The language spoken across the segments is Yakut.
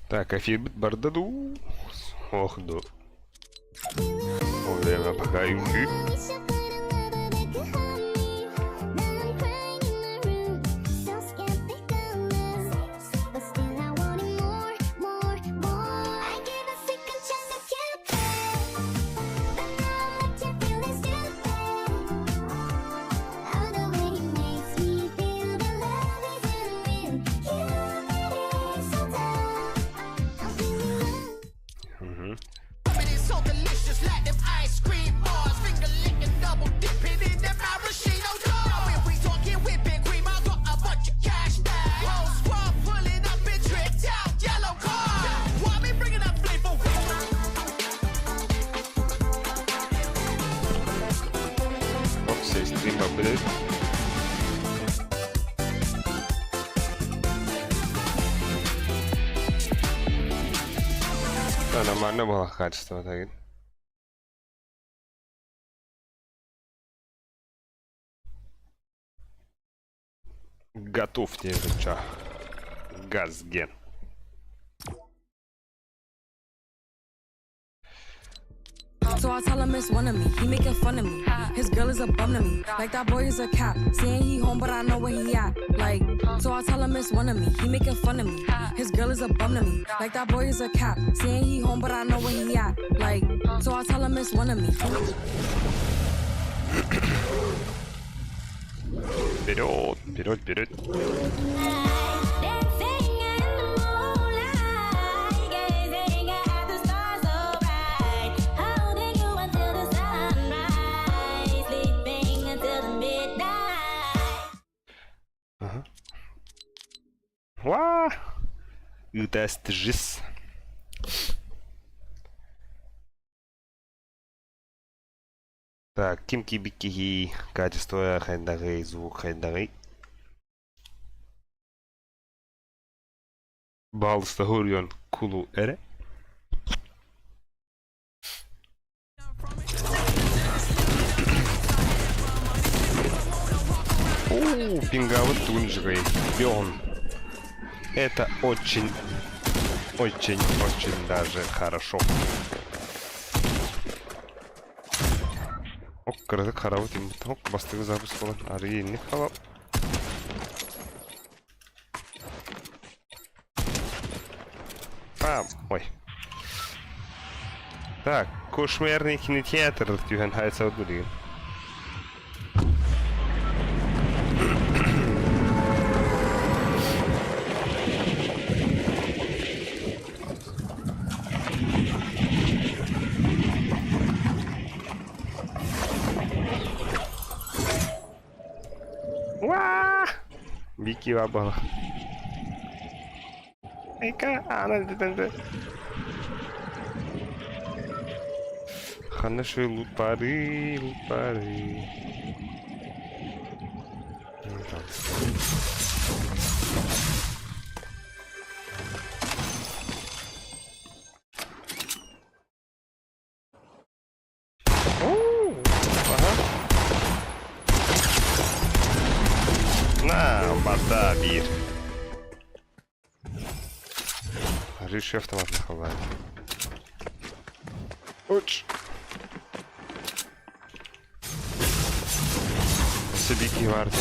Так, эфирбит барда дуу? Ох дуу. Ол время пока үҥкүү. Мгм. Оксей стрим апдейт. Да, нормально было качество так. Готов тебе ча. Газген. So I tell him it's one of me. He making fun of me. His girl is a bum to me. Like that boy is a cap. Saying he home, but I know where he at. Like, so I tell him it's one of me. He making fun of me. His girl is a bum to me. Like that boy is a cap. Saying he home, but I know where he at. Like, so I tell him it's one of me. Вперед, вперед, вперед. Ага. Уа! Тест жис. Так, ким киирбит киһи, качество хайдаҕый, звук хайдаҕый? Баалыста хоруйан кулу эрэ. О, пингавы тунжгой. Бен. Это очень, очень, очень даже хорошо. Ок, кыратык харабыт иммит. Ок, бастакы запуск буолан арыйа инник халап. А, ой. Так, кошмарный кинотеатр түһэн хайсабыт билигин. Уа! Вики бабала. Эйка, ана деденде. Ханна шуй лупары, лупары. На, бата биир. Арышы автомат хавает. Уч. Сибики варден.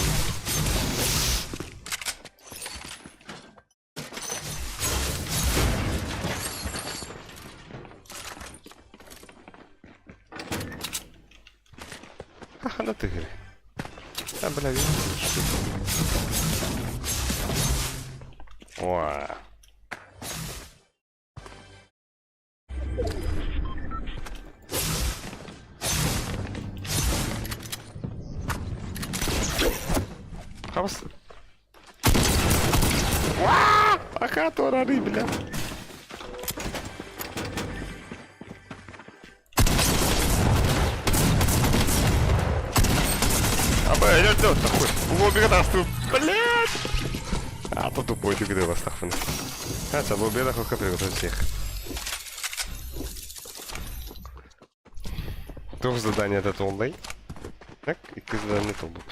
Хана тыгыры. А, бля, О. Хабас. Аха, туорарый, бля. Аба, өлөрдө нахуй. Лоббига таҕыстым. Блядь! А то тупой ты где вас нахуй. Это лобби нахуй приготовить всех. Туох задание это толлай? Так, икки задание толлубут.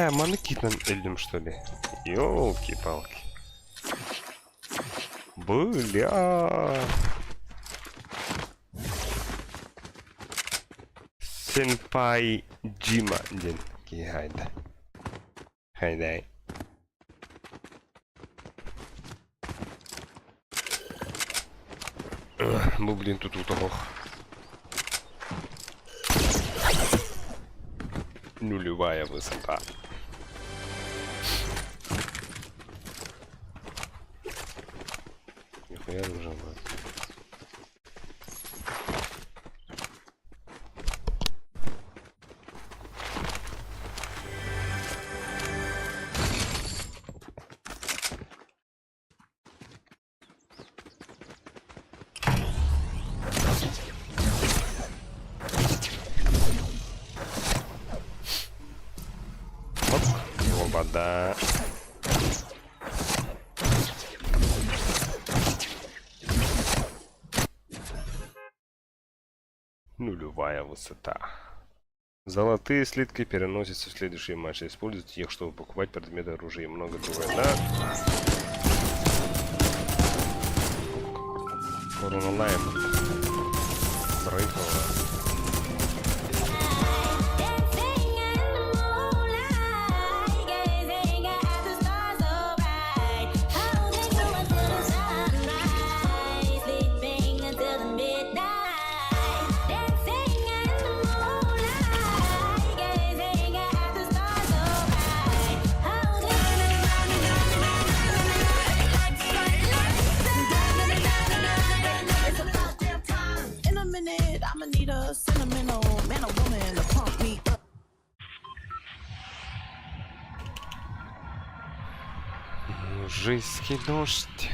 Бля, маны китнан өллүм что ли? Ёлки-палки. Бля. Сенпай Джима диэн киһи хаайда. Хайдай. Бу блин тутуута ох. Нулевая высота. Нихуя нужно было. Оп, вода. Нулевая высота. Золотые слитки переносятся в следующие матчи. Используйте их, чтобы покупать предметы оружия и много другое. Да. Короналайм. Брейкова. Мужицький дождь,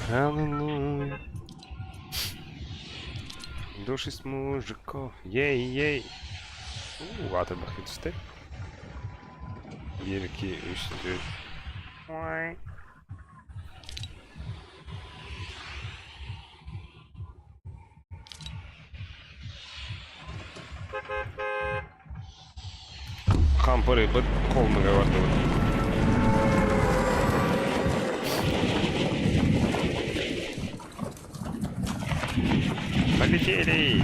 аллилуйя. Душить мужиков, ей-ей. Уу, атырдах түстэ. 1, 2, 3, 4. Хампырыйбыт холмыга бардыбыт. Полетели!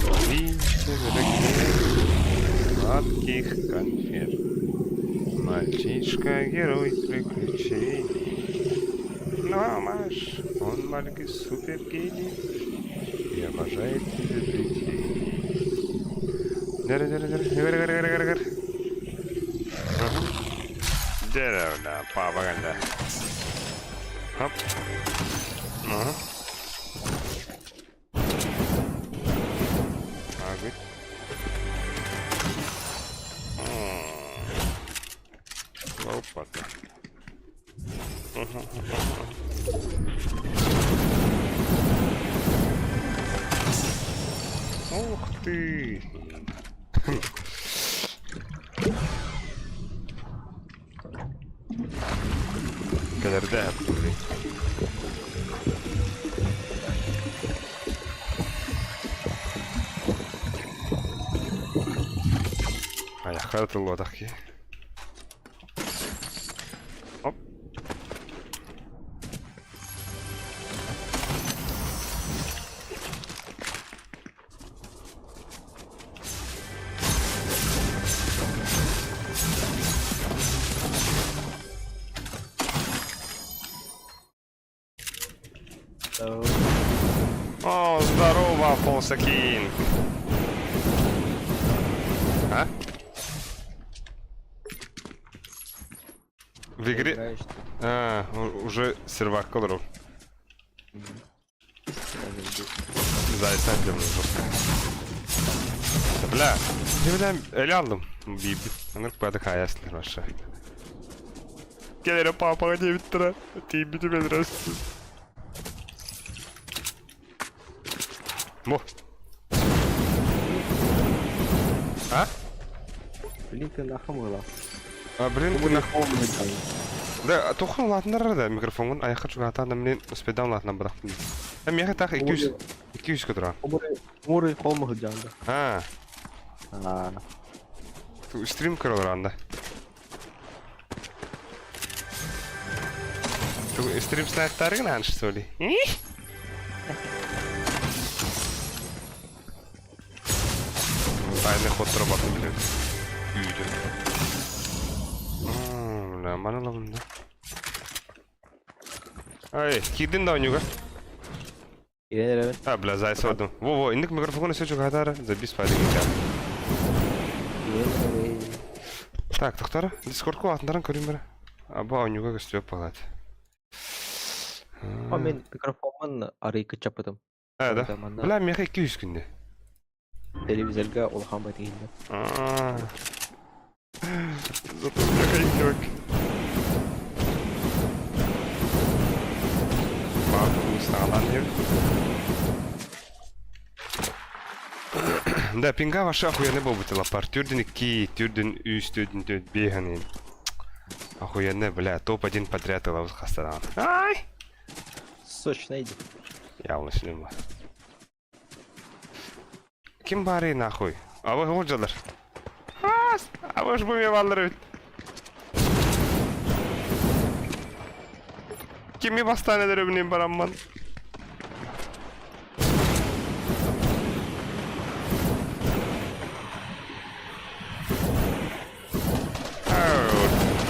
Ловите ракет, сладких конфет. Мальчишка герой приключений. Ну а Маш, он маленький супергений и обожает изобретений. Дыр, дыр, дыр, дыр, дыр, дыр, дыр. Деревня, папа, да. Хоп. Ага. Агы. Лопата. Ух ты! Кэлэрдэ Айаххара тыллыбатах киһи. Оп. О, здорово, Афонсо Кинг! А? В игре... А, уже сервак олорор. Зайсан диэн жестко. Бля, бля, эле алдым. Биби. Анырк бады хаяслар вообще. Кэлэрэ папаҕа диэбиттэрэ. Тиийбитим эдрэс. Бу. А? Блин, ты нахамыла. А, блин, ты нах... Да, туххан улаатыннарар да микрофоҥҥун айахха чугаһатаан да мин успейдаан улаатынан бырахтым. Э, миэхэ таах 200 200 туран. Мурый холму сылдьаанда. А, Аа. стрим көрөлөр анда. Стрим снайптарыгын аан что ли? Тайный ход турабатын билем. Үйдүн. Бля, маны ылабын да. Ай, киирдин да ойнуга. Киирэн эрэбин. А, бля, зайца одну. Во-во, инник микрофон өссө чугаһатаара, забис файлик Киирэн эрэбин. Так, тохтара, дискордку атыннарын көрүм бара. Аба ойнуга көстүөп балат. О, мен микрофоммун арый кыччаппытым. А, да. Онто манна Бля, миэхэ 200 күндэ. телевизорга улахан байтык иһиллэр. А. Зато миэхэ икки Баал иһэбит. Да, пинга ваша охуенный буолбут лаппар. Түрдүн икки, түрдүн үс, түрдүн төрт, биэс анын. Охуенный, бля, топ-1 подряд ылабыт хастадаҕын. Ай! Сочно иди. Яблочный бар. Ким баарый нахуй? Аба сылдьаллар. Аас! Аба бу эмиэ бааллар эбит. Кими бастаан эдэр бараммын.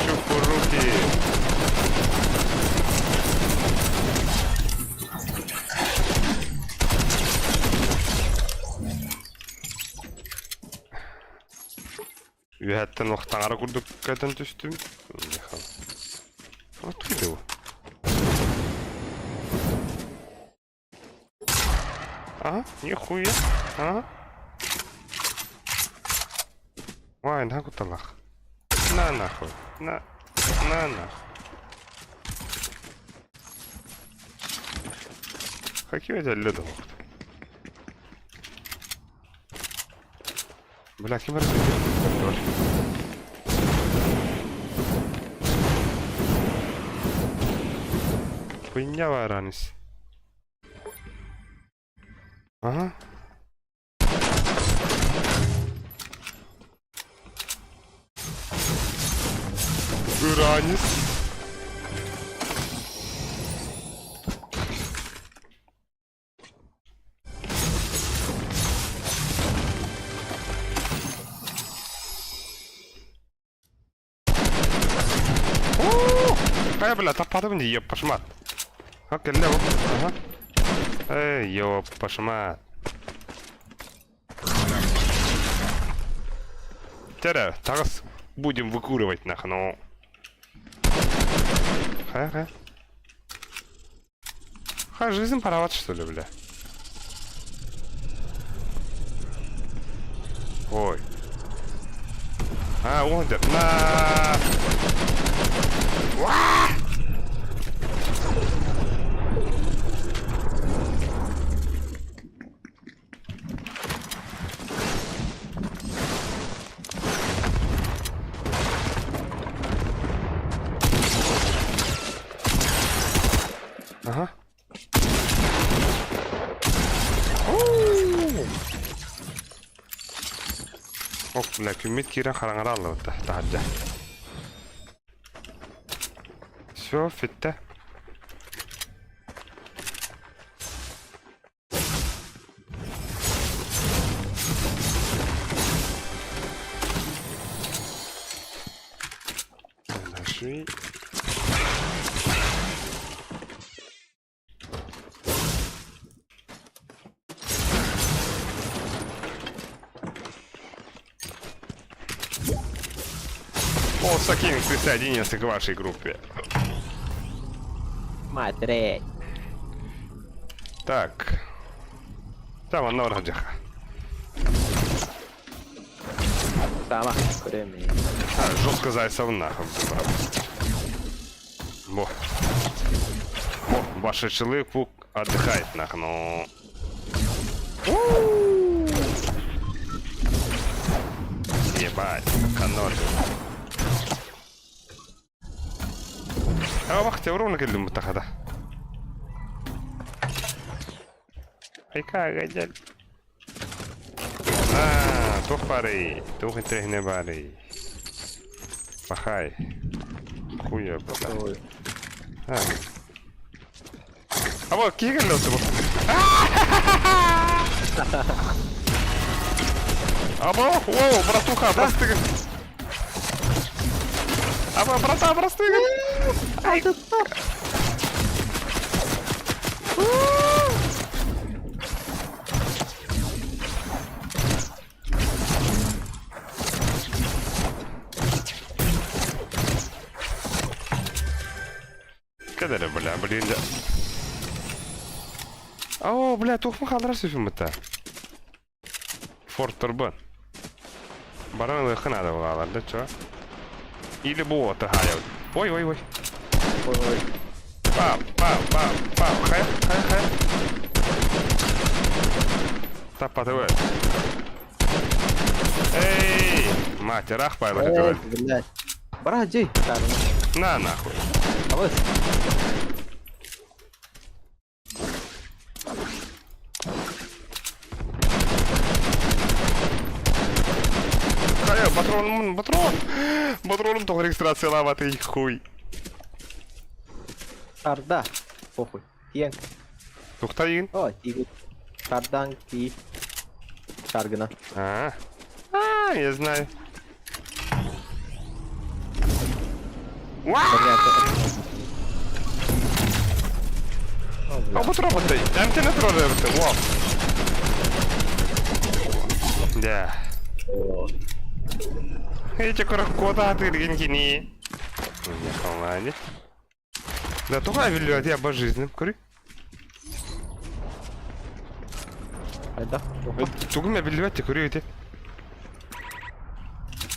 Чупуруки. Үөһэттэн охтаҥара курдук көтөн түстүм. Откуда его? А, нихуя. А? Вай, на куталах. На нахуй. На. На нахуй. Какие у тебя леда Бля, ким бар? Хуйня варанис. Ага. Уранис. Хайа, бля, таппатым дии, ёппашмат. Ха, кэллэ бу. Аха. Эй, ёппашмат. Теря, таҕыс будем выкуривать нахуй, ну. Хайа, хайа. Ха, жизнь пароват, что ли, бля? Ой. А, он На! Уа! Ага. Ох, бля, күммүт киирэн хараҥара аллыбыт таһырдьа. Все, фитте. Нашли. О, Сакин присоединился к вашей группе. Смотреть. Так. Там он на Сама время. А, жестко зайцев нахуй. Во. О, ваш человек отдыхает нахуй, ну. Ебать, канон. Ровно кэллим бутахата. Айка, гадял. А, туох баарый? Туох интэриэһинэй баарый? Пахай. Хуя, бля. А. А вот, киһи кэллэ отубу. Аба, воу, братуха, простыгын. Аба, брата, простыгын. Ай. Кэдэрэ, бля, блин, да. О, бля, туох хааллара сүфүммүтэ. Форторбун. Баран ылыахха наада буолаалар да, чё? Или бу уота хаайабыт. Ой, ой, ой. Ой, ой. Пау, пау, пау, пау. Хайа, хайа, хайа. Таппатыбыт. Эй, мать, рах байлар Эй, блядь. Брат, дей. На нахуй. Абыс. Хайа, патрон, патрон! Патроном тоҕо регистрациялаабатый хуй. Тарда. Похуй. Тиэҥ. Тухтайын? О, тиги. Тардан ки. Шаргына. А, а, я знаю. Уа! А вот роботы, МТН роботы, во. Да. Эти куракода ты кини. Не Да туга виллю, я по жизни, кури. Хайдах? Тугум биллибэт көрүө ити.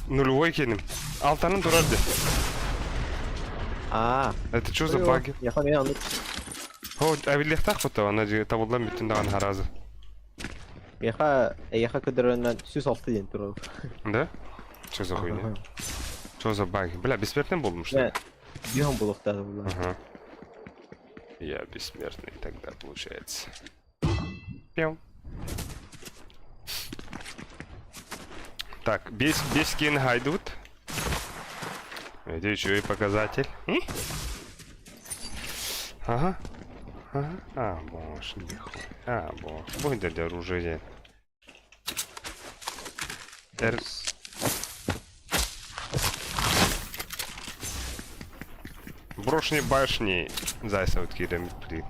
Нулевой кеним. Алтанын турар де. Аа. Это что за баги? Я мен оны Хо, абиллехтах бутта, ана же табылдан бүтүн даган харазы. Меха, эйха көдөрөннөн сүз алты диэн турар. Да? Что за хуйня? Что за баги? Бля, бессмертным болдум, что ли? Бион булуктады булар. Ага. Я бессмертный тогда, получается. Пяу. Так, без, без скин гайдут. Это еще и показатель. И? Ага. Ага. А, боже, нихуя. А, боже. Будет для оружия. Эр... Брошенные башни. Зайса вот кидаем, блин.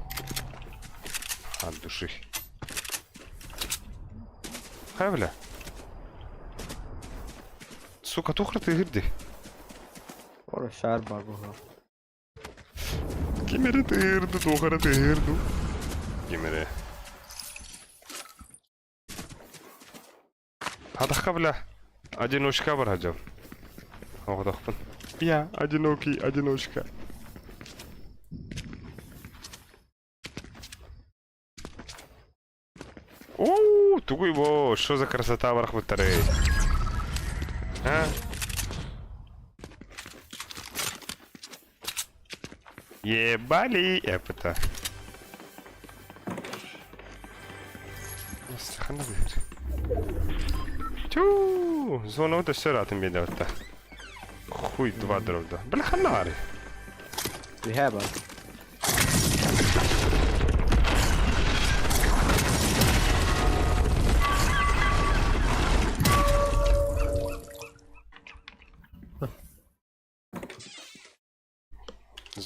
От души. Хай, бля. Сука, тухра ты гырди. Ора шар бар буга. Кимери тыырды, тухара тыырду. Кимери. Хатахка, бля. Одиночка бар хадьям. Оҕотохпун. Я одинокий одиночка. Уу, тугуй бо, что за красота барахбыттарый? А? Ебали эпота. Тю, зона вот все ратын беда Хуй два дровда. Бля, ханары. Түһэ бар.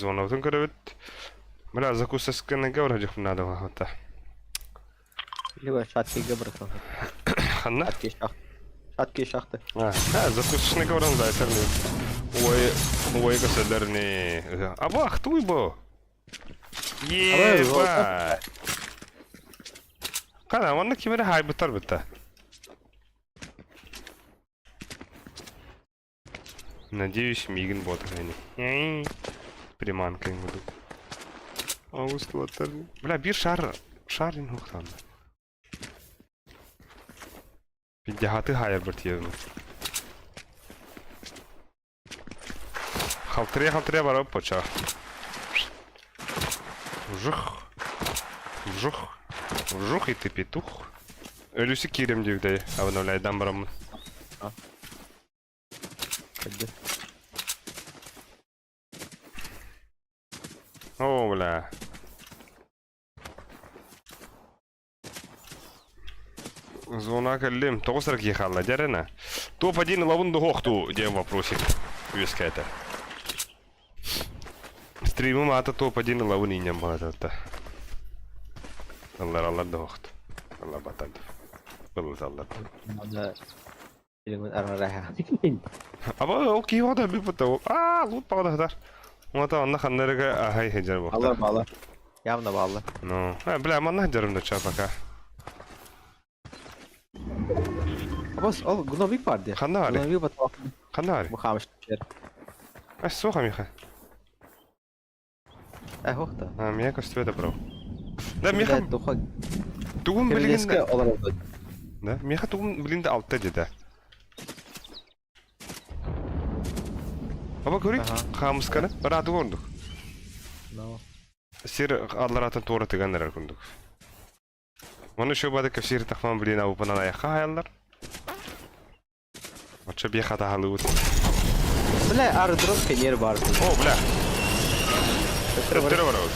Зонабытын көрөбүт. Бля, закусасканы вроде надо вот. Либо шаткига братан. Ханна? Шатки шахты. Шатки шахты. А, закусочный говорон да, это Ой, ой, государни. Абах, туй бо. Ебать. Кана, онна кимере хай бутар бутта. Надеюсь, мигин бот они. Приманка им буду. Ауслатар. Бля, бир шар. Шарин хухтан. Пидяхаты хайыр бір тиевім. Халтырия халтырия барып поча. Вжух. Вжух. Вжух и ты петух. Өлүсү киирем диэбитэй обновляйдан бараммын. Кырдьык. О, бля. Зона кэллим. Тоҕус эрэ киһи хаалла, дьэрэнэ. Топ-1 ылабын дуһуохтуу диэн вопросик үөскээтэ. Стримым аата топ-1 ылабын иинньэн балататта. Ыллараллар дуһуохту. Ылларбаттар Ыллаталлар. Аны илиҥин араараһа. Аба ол киһи оҕото өлбүт ол. Аа, лут баҕана сытар. Уота онно ханна эрэ аһай сылдьар Алар буолта. баалар. Явно бааллар. Ну, бля, манна сылдьарым да ча пока. Абас ол гномик бар дии. Ханна баарый? Гномик баталах Ханна баарый? бу хаамыш Э, суох Миха. Э, хуох да. А, меня көстүбэтэ бро. Да, Миха Блядь, туха тугун билигин Кирилиэскэ олороллор. Да, Миха тугун билигин да алта деді. Аба көрүй, Аха. хаамысканы ыраатык ордук. No. Сир алларатын туора тыган эрэр курдук. Оны еще бады кэпсиир тахман блин абыпынан аяққа хаяллар. Оччо бие хатаһалыыбыт. Бля, аэродроп кэньиэр баар. О, бля! Төттөрү барабыт.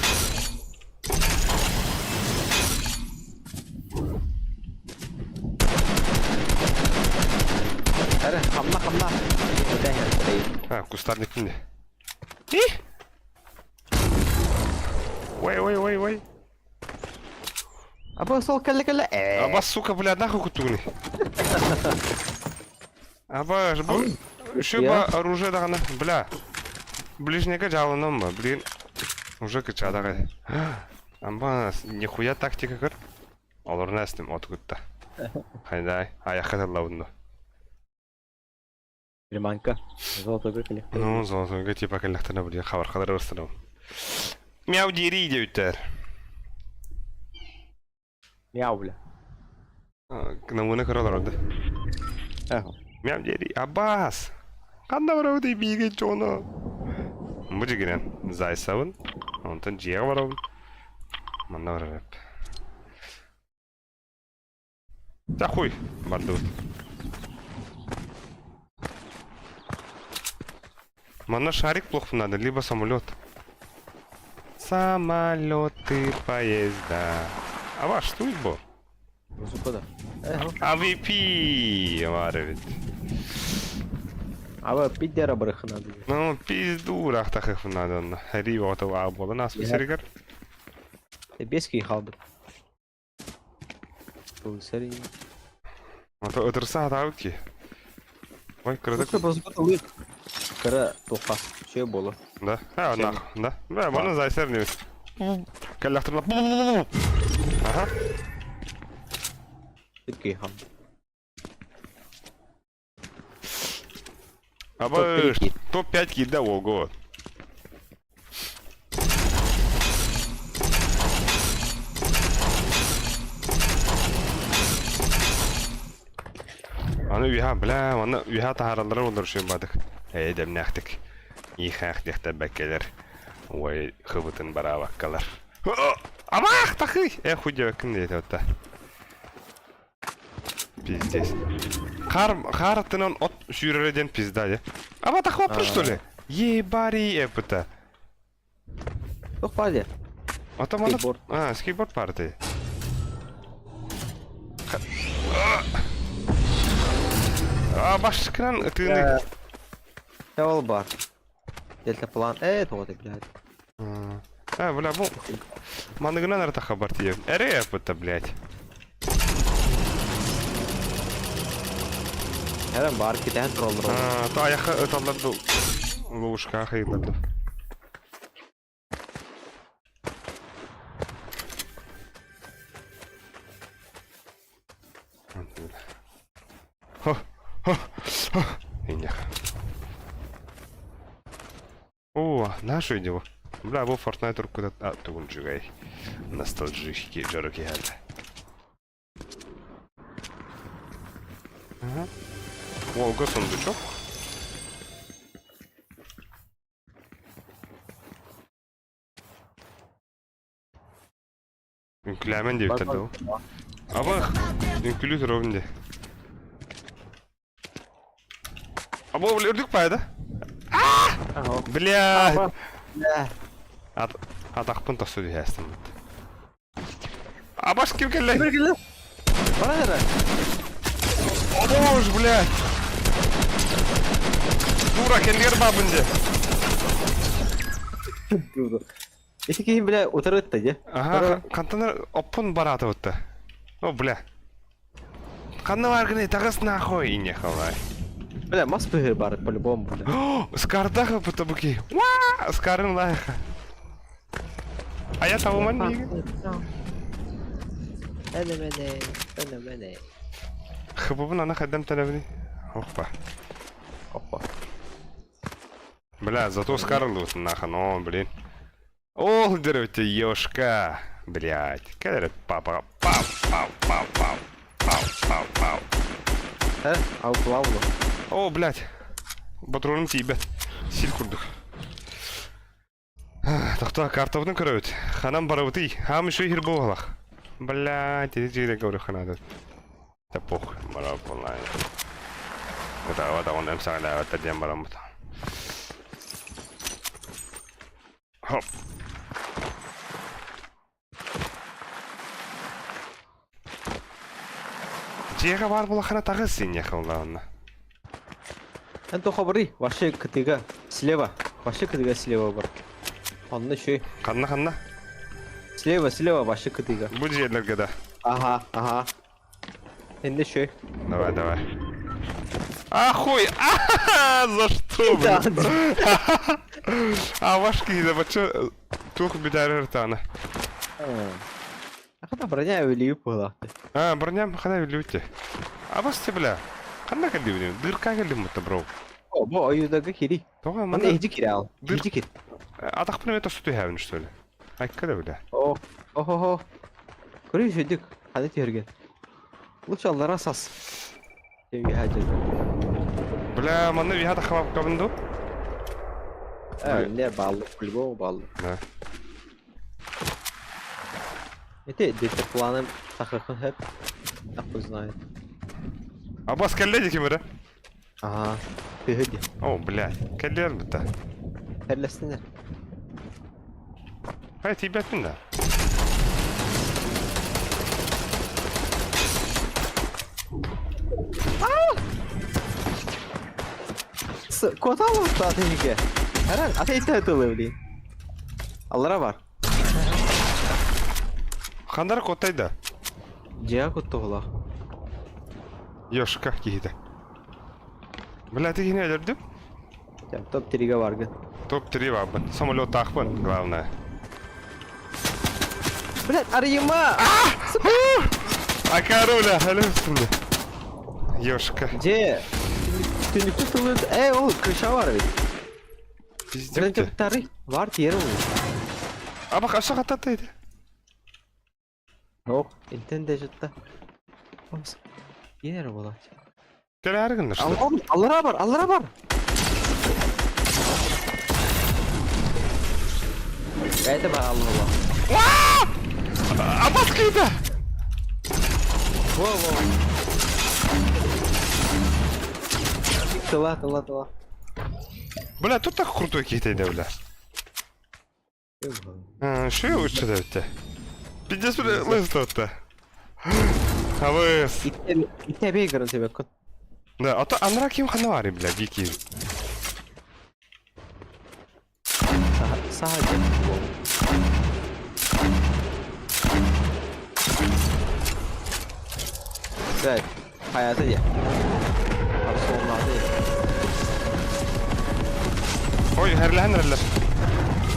Эрэ, хамна, хамна. А, кустарник не. Ой, ой, ой, ой. Аба сол кэллэ кэллэ. Э. Аба, сука, бля, нахуй кутугуни. Аба, бу шуба оружие даҕаны, бля. Ближнега дьаалынан ба, блин. Уже кычадаҕай. Амба, нихуя тактика көр. Олорун эстим от кытта. Хайдай, аяққа тыллабын Приманка. Золотой кэллэ. Ну, золотойга типа кэллэхтэринэ блин, хабархалар ырыстырым. Мяу дири диэбиттэр. Мяу, бля. Намуна көрө олорорду. Эхо. Мяу дири. Аббас! Ханна барабыт биигэ дьоно? Бу дьигинэн зайсабын. Онтон дьиэҕэ барабын. Манна барар эп. Да хуй, бардыбыт. Манна шарик плохо надо, либо самолет. Самолеты, поезда. А ваш что бо? Музыка да. Эхо. АВП бар эбит. Аба пиддера барыхына дии. Ну, пизду рахтахых надо. Хари ота буолан аспы сиригэр. Бес киһи хаалбыт. Сэрии. Ото ытырса хатаабыт ки. Ой, кыратык. Кыра туха. Все было. Да. А, нах, да. Да, маны зайсер не. Кэллэхтэринэ. Ага. Киһи хаалбыт. Аба топ-5 киирдэ ого. Аны үһэ, бля, аны үһэ таһаараллара олор үчүгэй баадык. Ээ, дэмнээхтик. Иихээх диэхтэр бэккэлэр. Ой, хыбытын бараабаккалар. Абаах, тахый! Э, хуй диэбэккин диэтэ отта. Пиздец. Хаар, хаар аттынан от сүүрэрэ диэн пизда дии. Аба тахваппын что ли? Ебари эпыта. Туох баар дии? Ото маны... Скейтборд. А, скейтборд баар дии. А, башкынан ытыыны... Ол баар. Дельтаплан. Э, тоҕо блядь. А, бля, бу... Маныгынан эрэ тахабар тиийэбин. Эрэ эпыта, блядь. Эрэн баар китээн тураллар. А, то аяққа ыталлар ду. Ловушка хайылар ду. Хо, хо, хо. Иньях. О, нашу идею. Бля, бу Fortnite уруккута а, тугун үчүгэй. Ностальжихи дьоро киһэллэ. Ага. Волга сундучок. Үҥкүлээмэн диэбиттэр да ол. Абах! Үҥкүлүү туруобун дии. Або, бля, үрдүк паайда. Бля! Ат атахпын тосу түһээстим. Абаш ким кэллэ? Ким кэллэ? Бара эрэ. О боже, блядь! Дура, кэллигэр баабын дии. Ити киһи бля утары ытта дьэ. Аха, хантан оппун бараатыбытта. О, бля. Ханна бааргыный, таҕыс нахуй, ине халай. Бля, мас быһыы бар по-любому, бля. Скардах табуки. Уа! Скарын лайха. А я табыман миигин. Эне-мене, эне-мене. Хыбыбын аны хайдам тэлэбини. Опа. Опа. Бля, зато Скарлут нахуй, о, блин. Ол деревте ёшка. Блять. Кэлэр папа. Пау, пау, пау, пау. Пау, пау, пау. Э, алплавло. О, блядь. Патроным тиийбэт. Сир курдук. Тохтоо, картабытын көрөбүт. Ханан барабытый? Хаам еще иһир буолах. Блядь, иди жире говорю ханадат. Да похуй, барабылай. Кытаабат аҕын эмсэҕэлээбэттэр диэн бараммыт. Хоп. Дьиэҕэ баар буолаххына таҕыс синньэхэ улаанна. Эн тохобурый, вообще кытыга слева, вообще кытыга слева бар. Онно үчүгэй. Ханна ханна? Слева, слева, вообще кытыга. Бу дьиэлэргэ да. Ага, ага. Инде үчүгэй. Давай, давай. Ахуй! А, за что, блин? А ваш киһи бачча туох бүтээрэр таана. Хата броня өлүү буолаахты. А, броням хана өлүүтэ. Абас те бля. Ханна кэлдибин? Дырка кэлдим mutta бро. О, бу ойуудага кири. Тоҕо Маны манна иһдьи кири ал. Дыр- Иһдьи кир. атахпын эмэ тосту түһээбин что ли? Айка да бля. О, охо-хо. Көрүй үчүгдүк. Ханы түһэрген. Лучше аллара сас. Бля, манна виһа тахабапкабын ду? Э, не баллы, по-любому баллы. Да. Ити дельтапланым сахахын хэп. Нахуй знает. Абас кэллэ ким эрэ? Ага. Тыһы О, блядь, кэллиэр бытта. Кэллэстинер. Хай тиийбэппин да. Куоталлыбыт атыһыке. Эрэн, ата итте тылы блин. Аллара бар. Хандар куоттайда. Дьиэ куттуһулах. Ёшка киһитэ. Бля, ты кини өлөрдүм. Топ-3-ге баргын. Топ-3 баабын. Самолеттаахпын, главное. Блядь, арыйыма! Акаруля, өлөмсүн. Ёшка. Дьэ, түнүктү тылы... Э, ол крыша бар ведь. Пиздец. Тары, бар тиэрэ ол. Абак, аша хаттатты edi. Ох, интен де жытта. Yine буолааччы. Кэлээри гыннар. Аллара бар, аллара бар. Бэйэтэ бар алла. Абас киирдэ! Во, во. Тыла, тыла, тыла. Бля, тут так крутой киһи бля. Что лучше да Пиздец, бля, лыстотта. А вы... Итте бейгерин себеккин. Да, а то анра ким ханавари, бля, дикий. Саха диэн Блядь, хайата диэ. Арсуоннаата диэ. Ой, хэрлэхэн эрэллэр.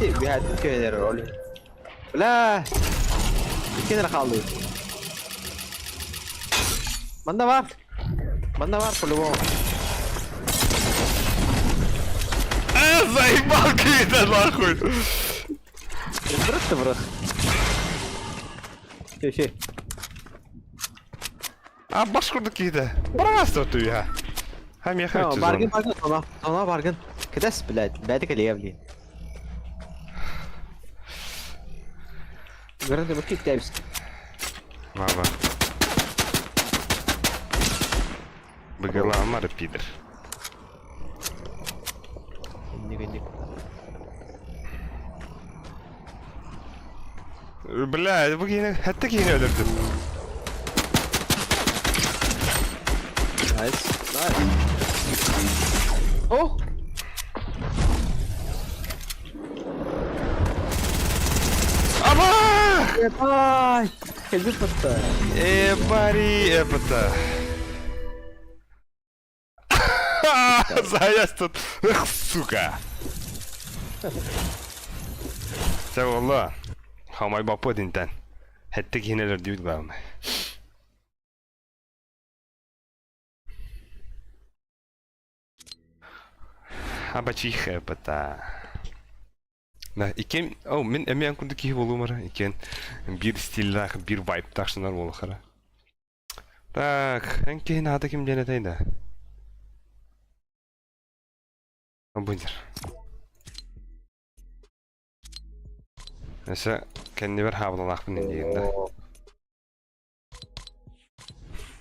Биһээт көнөр оли. Бля! Иккиэн хааллыбыт. Манна бар. Манна бар по-любому. Э, заебал киһитэ нахуй! Бырах да бырах. Все, все. А баш курдук киһитэ. Бараҕас туйа. Ха миэхэ өттү Баргын, баргын, тона, тона баргын. Кэтэс, блядь, бэйэтэ кэлиэ, блин. Гранты бакки тэбис. Баба. Быгыламар пидор. Инник инник. Бля, бу киһини хэтте киһини өлөрдүм. Nice. Nice. Oh! Аба! Ебать! Кэлбит батта. Э, бари, это. Заяц тут. Эх, сука. Чэ буолла. Хамай баппыт интэн. Хэттик иһин өлөрдүбүт главное. Абачиха бата. На иккен, о, мин эмиэ курдук киһи буолуум иккен биир стиллаах, биир вайбтаах шынар буолухара. Так, эн киһи наада ким диэн этэй да? Быдыр. Өссө кэннибэр хаабылалаахпын диэн да.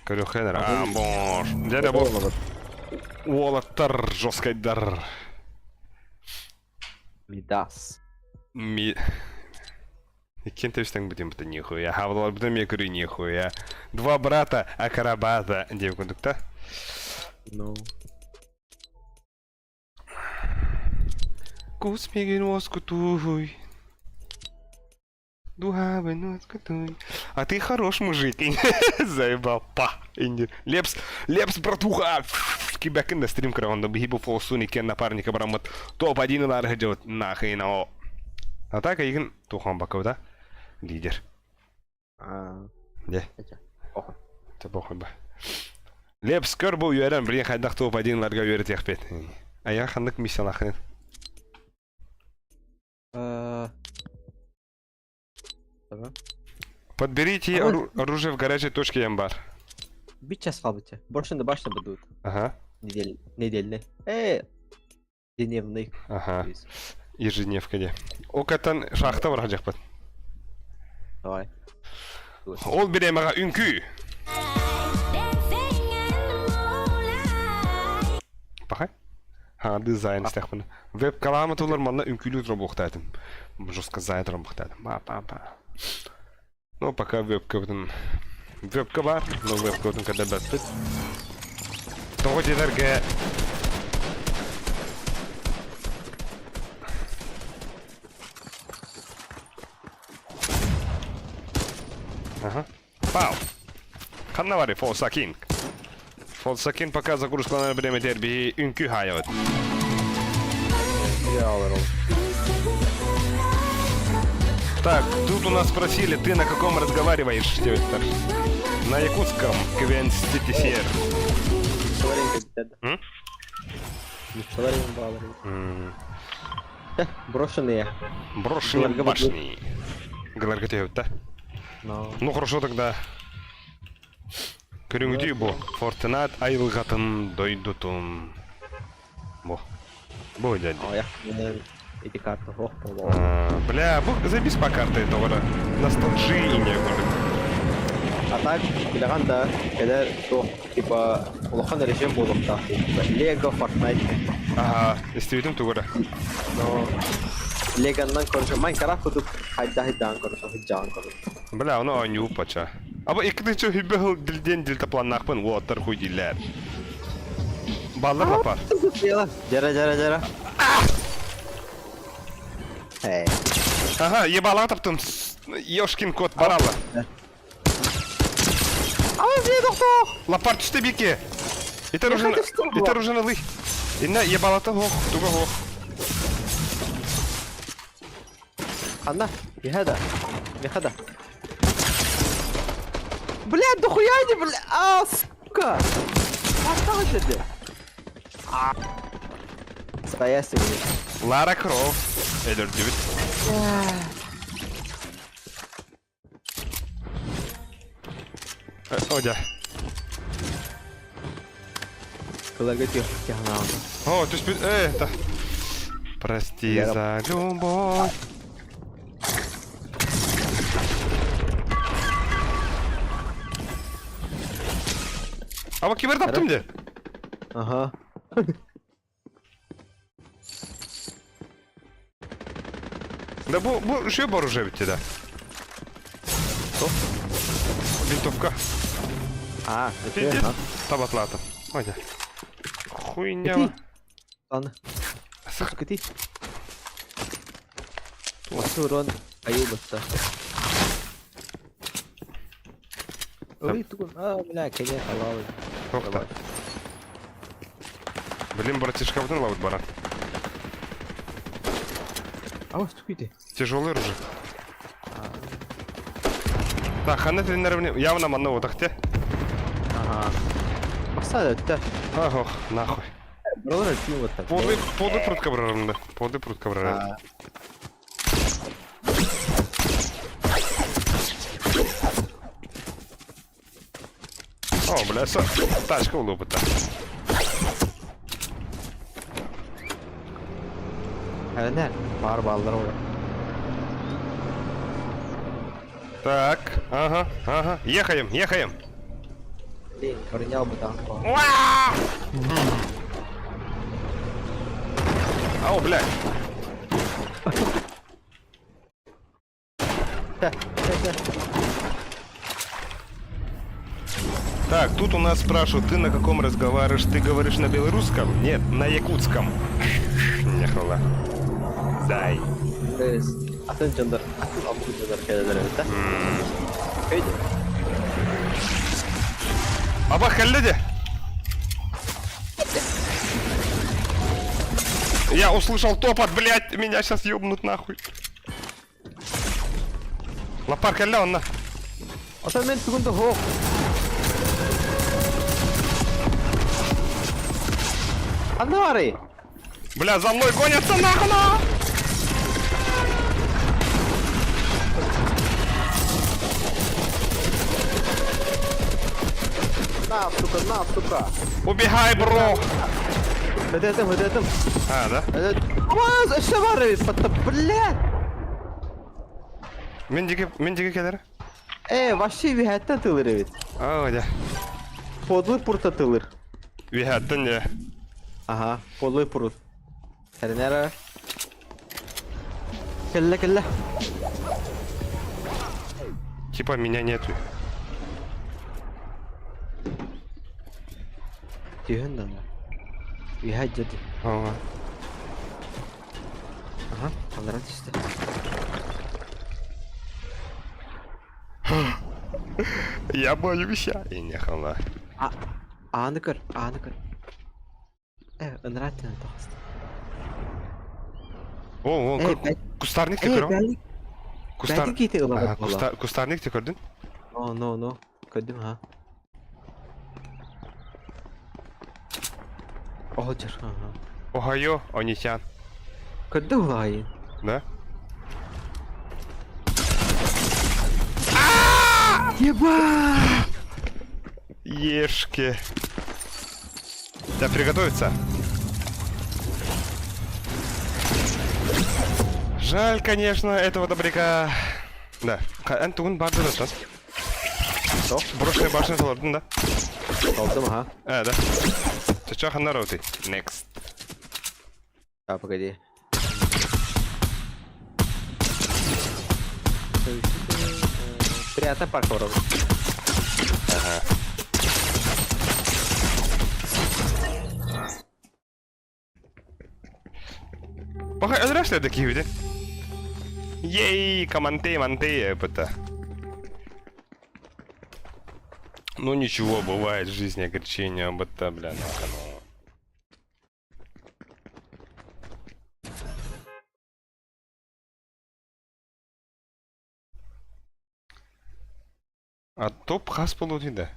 Көрүөххэ А, бор. Дьэ бу уолаттар жесткайдар. Мидас. Ми... Иккиэн тэбистэн бүтүн бүтүн нихуя. Хаабылалар бүтүн эмиэ көрүү нихуя. Два брата акробата диэн курдук та. Ну. Кус мигин уоскутуй. Дугабын уоскутуй. А ты хорош мужик. Заебал. Па. Инди. Лепс, Лепс, братуха. Кибекин да стрим көрөҕүн биһи бу фолсун иккен напарника бараммыт топ-1 ылар дьот нахрен о. А так игин тухан баков да? Лидер. А. Де. Охо. Те похуй ба. Лепс көр бу үөрэн билин хайдах топ-1 ларга үөрэтиэхпит. Ая ханнык миссиялаахын. Tamam. Подберите оружие в горячей точке Ямбар. Bir час kaldı. Больше башня будут. Ага. Недель, недельный. Дневный. Ага. Ежедневка де. Окатан шахта бар хажакпат. Давай. Ол биремага үҥкүү. Пахай. Ха, дизайн стехпын. Веб калама тулар манна үҥкүүлүү тура Жестко зай тура буохтаатым. Ба па па. Ну, пока вебка бутун. Вебка бар, но вебка бутун когда бәппит. Того дедерге Ага. Пау. Ханна вари, Фолсакин. Фолсакин пока загрузкаланар биреметер биһи үҥкүү хаайабыт. Так, тут у нас спросили, ты на каком разговариваешь, Виктор? На якутском, Квен Ситисер. Брошенные. Брошенные башни. Галаргатеют, да? Ну хорошо тогда. Көрүҥүтүй бу. Фортенат айылҕатын дойдутун. Бу. Бу дядя. Эти карты. Ох, Бля, бу заебись по карте этого. Ностальжи не А так, билэҕин да, кэлэр туох, типа, улахан режим буолуохтаах типа, Лего, Fortnite. Ага, истибитим тугура. Но Легоннан короче, Майнкрафт курдук хайда хайдаан короче, хыдьаан короче. Бля, ону оонньуу пача. Аба икки хүббэ дилден дельтапланнаахпын уоттар хуй дииллэр. Баллар лапар. Жара, жара, жара. Эй. Ага, ебала таптым. Ёшкин кот баралла. А, бля, доктор! Лапар түсте бике. Итер уже итер уже налый. Инна ебалата хох, туга хох. Ханна, бихада. Бихада. Бля, дохуя не, бля, а, сука! Осталось это. А. Стоясь Лара Крофт. Өлөрдүбүт. Одя. О, то есть, это. Прости за любовь. Аба кимер таптым де. Ага. Да бу бу үшө бар уже битти да. Что? Винтовка. А, Пиздец. Табатлатым. Ой, Хуйня. Ладно. Сых. Кыти. Урон айылбытта. Ой, тугун. А, бля, кене халалы. Токта. Блин, братишка, вот лавыт бара. А вот стуките. Тяжелый оружие. Так, ханна тренирование явно манна вот те. Ага. Баста өттө. Ах, нахуй. Бролар өттүн вот так. Подлый, подлый прутка брарымда. Подлый прутка брарымда. О, бля, со... тачка улупыта. Хәнә, бар баллар олар. Так, ага, ага. Ехаем, ехаем. Блин, броня бытан. Уа! Ау, блядь. Так, тут у нас спрашивают, ты на каком разговариваешь? Ты говоришь на белорусском? Нет, на якутском. Нехала. Зай. Атын дьоннор, атын омук дьоннор кэлэлэр эбит Өйдө. Аба кэллэ Я услышал топот, блядь, меня сейчас ёбнут нахуй. Лапар кэллэ онно. Ата мен тугун да хоох. Анары! Бля, за мной гонятся нахуй! на! На, сука, на, сука! Убегай, бро! Өтетим, өтетим. А, да? Амаз, өссө бар эбит, патта, блядь! Мен диге, мен диге келер. Э, вообще үһэттэн тылыр эбит. А, да. Подлый пурта тылыр. Үһэттэн не. Ага, подлый пурут. Тэринэр. Кэллэ, кэллэ. Типа меня нету. Түһэн да. Үһэ дьэди. Ага. Ага, аллара түстэ. Я боюсь. И нехала. А, ааны көр, ааны көр. Э, ыныраа түһэн таҕыста. О, о, Э, бәт- кустарник те Э, көрөм. бәлик, Кустар. бәлик кити ылабыт Ага, буолла. кустарник те көрдүн? Но, но, но. Көрдүм, ха. Оһочор, ага. Охайо, онитян. Көрдүм улаайын. Да? Ебать! Ешки. Так, приготовиться. Жаль, конечно, этого добряка. Да. Эн тугун барды да тас. Что? Брошенная башня толордун да? Толдум, ага. А, да. Чача ханнароты. Next. А, погоди. Приятно паркуром. Ага. Пока өлөрөслөр да киһибит. Ей, команте, манте, это. Ну ничего, бывает в жизни огорчение, об это, бля, ну ну. А топ хас да.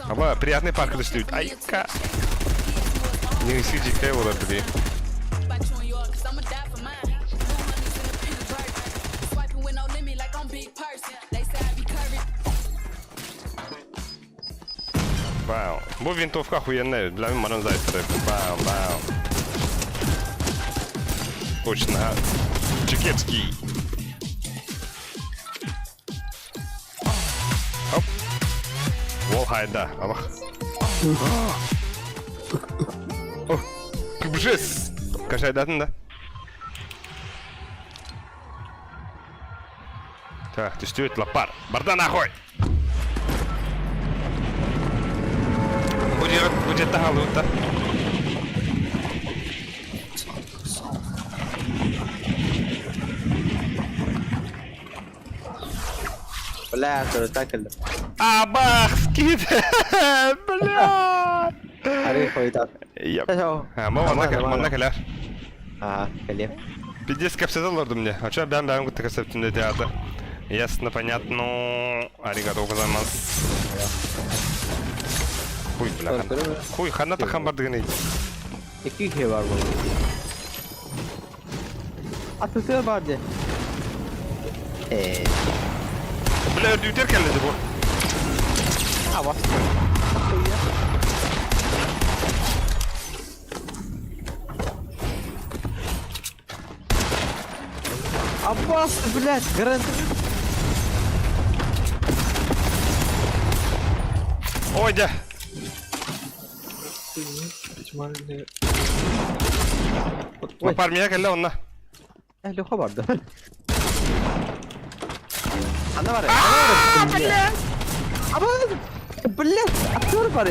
Аба, приятный парк достают. Айка. Не сиди, олар били. Бау. Бу винтовка охуенная. Бля, мен манан зайцеры. Бау, бау. Точно. Чекетский. Оп. Уол хайда, алах. О, Кыбжис! Кашайдатын да? Так, түстүбүт лаппар. Барда нахуй! Бу дьиэҕит бу дьиэттэ хаалбыт да. Бля, так кэллим. Абах, скид! Бля! Арый хойутаат. Yep. Манна кэлэр. Аа, кэлиэм. Пиздец кэпсэтэ олордум мне. А чё бэм бэм кытта кэпсэптин театр. Ясно, понятно. Аригато гозаймас. Хуй, бля. Хуй, ханна тахан бардыгын Икки киһи бар буолла. Атытыа бар дии. Ээ. Бля, өрдүүтэр кэллэ бу. А, бас. Аббас, блядь, гарант. Ой, дьэ. Лапар миэхэ кэллэ онно. Леха барды. Ана бар. Аба, блядь, актер бар.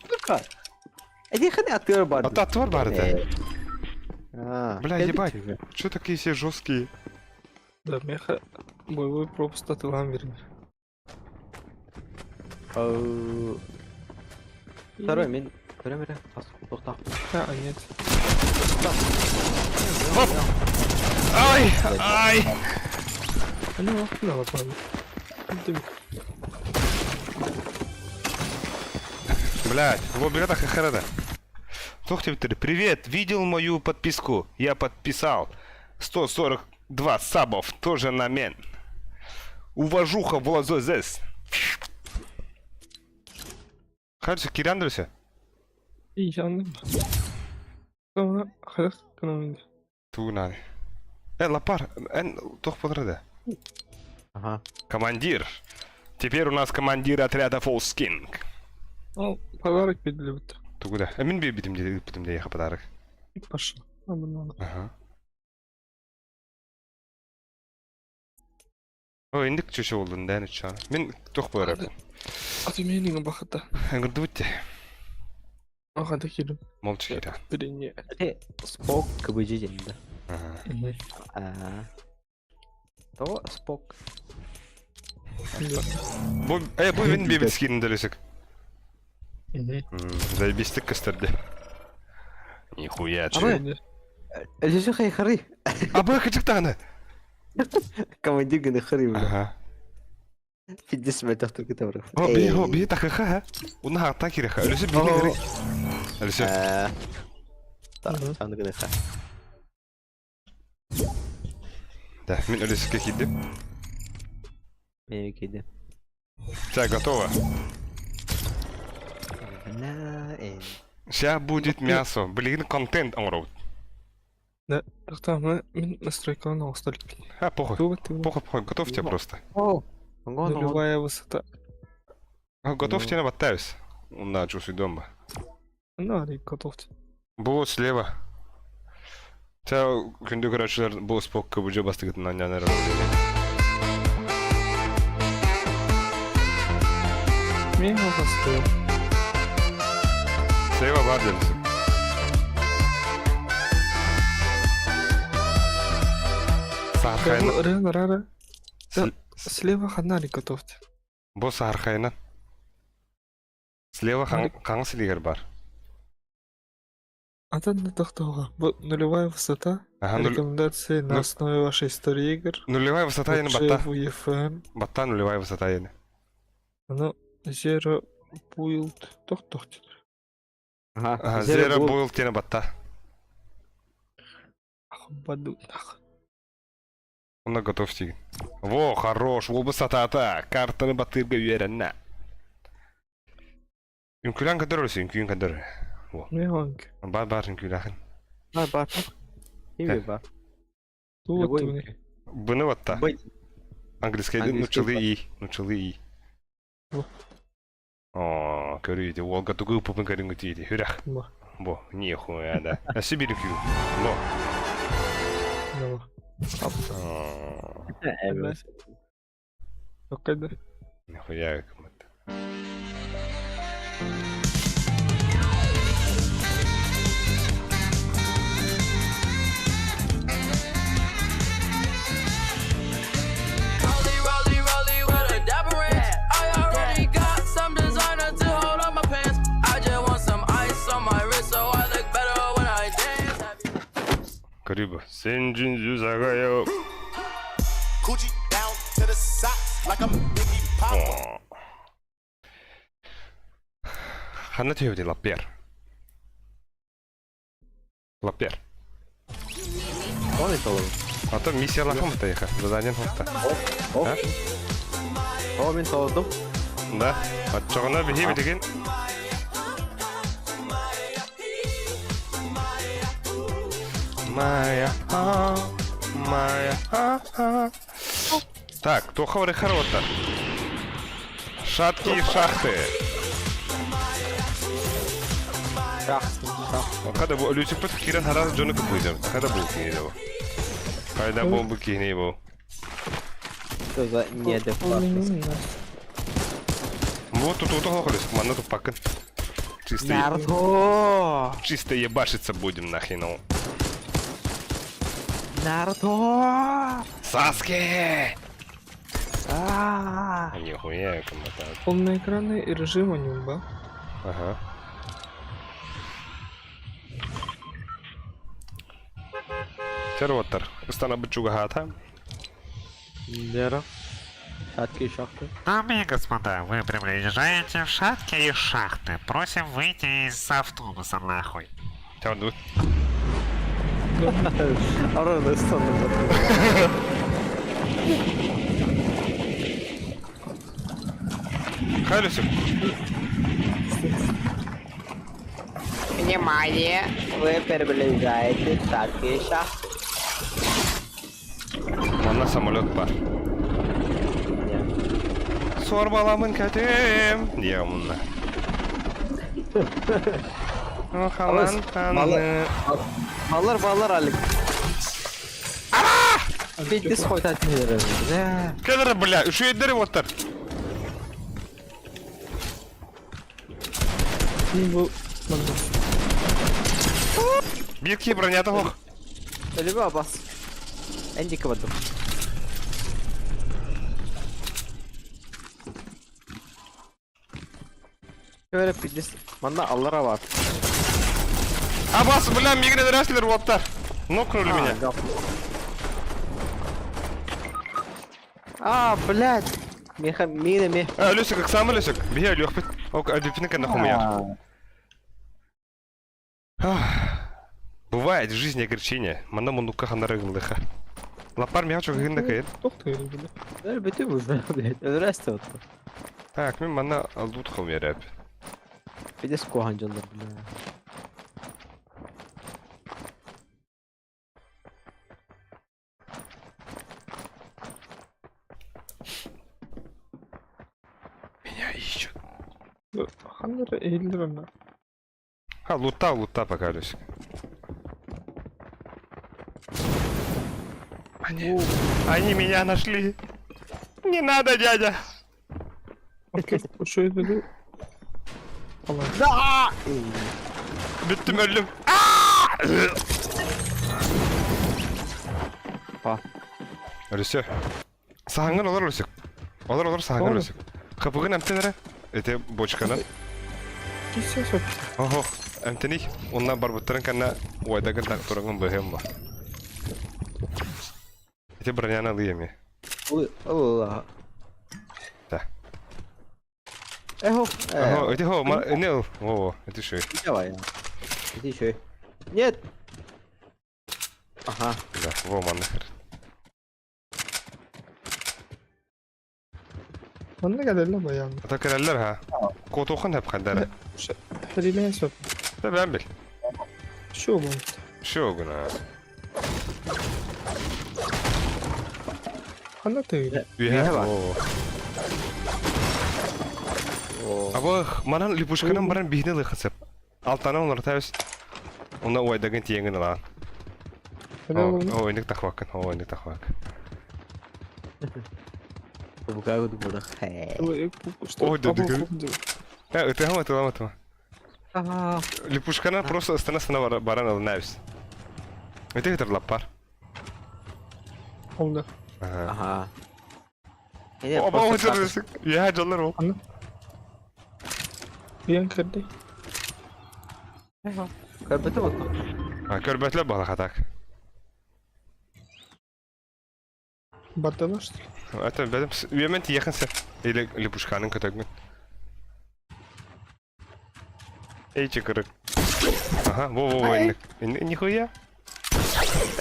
Сука. Иди хани актер бар. А то актер бар это. А, Бля, ебать. Че такие все жесткие? Да, меха боевой пропуск атылан бердим. Второй мин көрөм эрэ тоқтап. А, нет. Оп! Ай! Ай! Ну, охуенно лопали. Блядь, в хахарада. Привет, видел мою подписку? Я подписал. 142 сабов тоже на мен. Уважуха в лазозес. Короче, киирэн дуо? И анным. Sonra хайдах гынан Тугу наада. Э, Лапар, эн туох буолар да? Ага. Командир. Теперь у нас командир отряда False King. Ол подарок бердилибит. Тугу да. Э, мин биэрбитим дии ыыппытым дии подарок. Пошел. Ага. О, инник чөчө болдун дээн үччаана. Мин туох буолар эбит. Аты менин бахата. Ыҥырдыбыт дии. Ага, да киирим. Молча киирэ. Бирине. Спок КБЖ диэн да. Ага. Аа. То Спок. Бу, э, бу мин биэбит скинин дөлүсүк. Заебистик көстөрдө. Нихуя Абы. Өлүсү хайхары. Абы кычык даҕаны. Командир гына хары бля. Ага. Пиздец мөлтөхтөр кытабыр. О, би, о, би тахыха, ха. Уна хата киреха. Өлүсү биһиги гыры. Өлүсү. Аа. Та, саны гына ха. Да, мин өлүсүккэ киирдим. Мен киирдим. Так, готово. На, э. Сейчас будет мясо. Блин, контент оҥоробут. Да, тахтаамы мин настройкаларын оҥостор иликпин. А, похуй. Туга туга. Похуй, похуй, готовьте просто. О, оҥон, оҥон. Нулевая высота. А, Готовьте на баттаюсь. На, чувствую дома. Ну, али готовьте. Бу слева. Ча күндү көрөөчүлэр бу спокка бу бастыгытынан нянар. Мен оҕостуом. Слева бар делisi. Саархайна. Рен, рара. Слева ханна али готовьте. Бу саархайна. Слева хаҥас илиигэр бар. Атын тохтоҕо. Бу нулевая высота. Ага, нуль... Рекомендации на ну- основе вашей истории игр. Нулевая высота яны батта. Лучше в EFM. Батта нулевая высота яны. Ну, Zero Build. Тохтох. Ага. Ага, Zero build диэни батта. Баду. Нах. Онно готов тигин. Во, хорош, ол высотата. Картаны баттыырга үөрэннэ. Үҥкүүлээн көрдөр өлүсү, үҥкүүн көрдөр. Мен ханк. Бар бар үҥкүүлээхин. Бар бар. Кими бар. Туга Любой. тугуни. Быны батта. Быть. Английскайдыы Английский нуччалыы ии, нуччалыы ии. Бу. Оо, көрүү ити уолга тугу ыппыпын көрүҥҥүт ити үрэх. Бу. Бу, нихуя да. Өссө биир үкүү. Бу. Бу. Оо, Эмес. Окей, Нихуя гыммыт. Rollie, rollie, rollie with a dapper ranch. I already got some designer to hold on my pants. I just want some ice on my wrist so I look better when I dance. Көрүү бу. Сен жүн жүз агайо. Coochie down to the socks like I'm Biggie Papa. Ханна түһэбитий лаппиар. Лаппиар. Он и толору. А то миссиялаахым тайха. Заданиен хопта. Оп. А? О, мин толордум. Да. Оччоҕуна биһи билигин Майя, а, Майя, а, а. Так, туха варихарота. Шаткие шахты. Шах, шах. Kada bu Люцифер кирен харас жону кыпыйдым. Kada bu кини бу. Кайда бомбу кини бу. Что за неадекватность? Вот тут вот хохолюс, манна тут пакын. Чисто, Наруто! чисто ебашиться будем нахрен. Наруто! Саске! А! Нихуя, кому-то. Полноэкранный режим у него, да? Ага. Тервотер. Ыстана бычуга Лера. Шатки шахты. Дамы и господа, вы приближаете в шаткие шахты. Просим выйти из автобуса нахуй. Тяну. Арана стану. Халюсик. Внимание! Вы приближаете шаткие шахты. Манна самолет бар. Сорбаламын кәтем. Дия мунна. Халан ханы. Баллар баллар Алик. Пиздец хоть от мира. Кедр, бля, үшүйдері оттар. Бу манна. Бирки бронята хох. Ölümü Abbas. En dikkat Şöyle пиздец. Манна Аллара бар. Абас, бля, мигрен рәслер оттар. Нокнули меня. А, блядь. Меха, мина, ме. А, Люсик, сам Люсик. Бия, Люхпит. Ок, адюпинка на хумьяр. Бывает в жизни огорчение. Мана мунука ханарыгын лыха. Лапар мячу гында кайт. Тоқтay бile. Öyle bütün bu блядь. Öyle отты. Так, мен мана лут хумьяр. Пиздец кохан жандар, бля. Меня ищут. Ханнер eğilir А, лута, лута пока, Люсик. Они, они меня нашли. Не надо, дядя. Okey, şu dedi. Allah. Бүттім өлдім. Па. Люся. Сағыңын олар Люсик. Олар олар сағыңын Олар. Люсик. Қапығын әмтен әрі. Эте бочканан. Кисә сөп. Охо, әмтени. Онна бар бұттарын кәнна уайдагын так тұрағын бұғым ба. Эте броняны алыйым. Allah. Да. Эхо. Охо, эте хо, ма, не, о, это шо. Давай. Иди еще. Нет. Ага. Да, во, манна. Манна кәләллә баян. Ата кәрәлләр ха. Котохан хәп хәлдәре. Хәрилә сөп. Да бән бил. Şu bu. Шо гына. Ханна тыый? Үөһэ Үөһэ бар. Во. О. Аба манан липушканан баран биһини ылыахха сөп. Алтаны олорто эбис. Онно уайдагын тиэҥин ылаан. О, инник тахваккын, о, инник тахвак. Ой, да, да. Ытыһам, ытылам, ытыма. Липушкана просто ыстана-ыстана баран ылына эбис. Ити ытыр лаппар. Oldu. Ага. Ага. Оба ытыр, я дьоллар ол. Аны. Биэн кырды. Көрбөтө вот. Көрбөтүлэр буолла так. Бардылар что ли? Это бэдим үөмэн тиэхин сөп. Или липушканын көтөгүн. Эй, чыкырык. Ага, во-во-во, инник. Нихуя.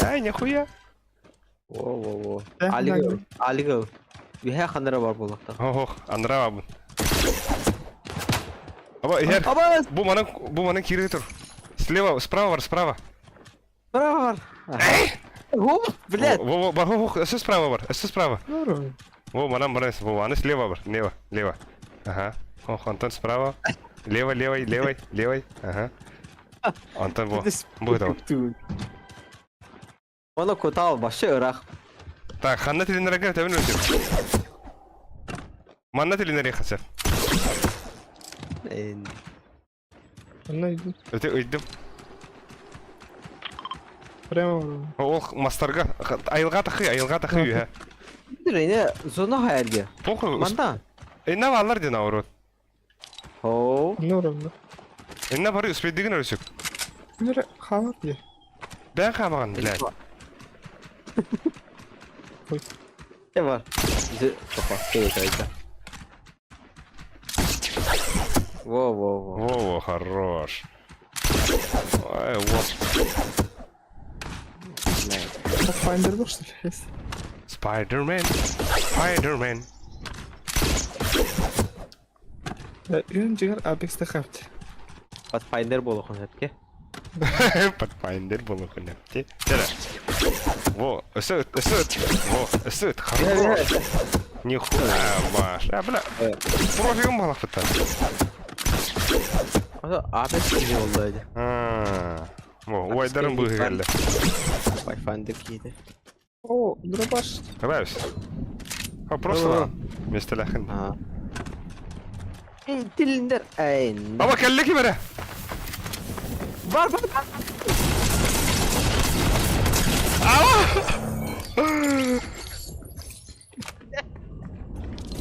Ай, нихуя. Во-во-во. Алиго, алиго. Үһэ ханара бар буолуохтаах. Ох, андра бабын. Аба, иһэр. Аба! Бу манан, бу манан киирэ тур. Слева, справа бар, справа. Справа бар. О, блядь. Во, во, бар, во, өссө справа бар, өссө справа. Здорово. Во, манан баран, во, аны слева бар, лево, лево. Ага. Ох, Антон справа. Лево, левой, левой, левой. Ага. Антон, во. Бу это. Оны кутал башы ыраах. Так, ханна тилиннэргэ тэбин өтүм. Манна тилиннэри хасар. Анна иди. Өтө ыйдым. Прямо вроде. Ол мастарга айылга тахы, айылга тахы үһэ. Дирене зона хайырге. Похуй. Манда. Инна баллар ден наоборот. Хоу. Анна уровня. Инна бары успейдигин өрүсүк. Нere халат е. Бән хамаган, блядь. Ой. Не бар. Опа, келе кайда. Во, во, во. Во-во, хорош. Ай, во. Pathfinder бар что ли? Есть. Спайдермен. Спайдермен. Үйін жігер Apex-те қапты. Pathfinder болуқын әпке. Pathfinder болуқын әпке. Тере. Во, өсө, өсө, во, өсө, хорош. Нихуя, маш. А, бля. Профигым балақ бітті. Apex киде oldu öyle. Во, уайдарым бұғы келді. Pathfinder киде. О, дробаш. Нравится. А просто ла. Вместо ляхын. Эй, тилиндер. Эй. Аба келді ки бәрі. Бар, бар, бар.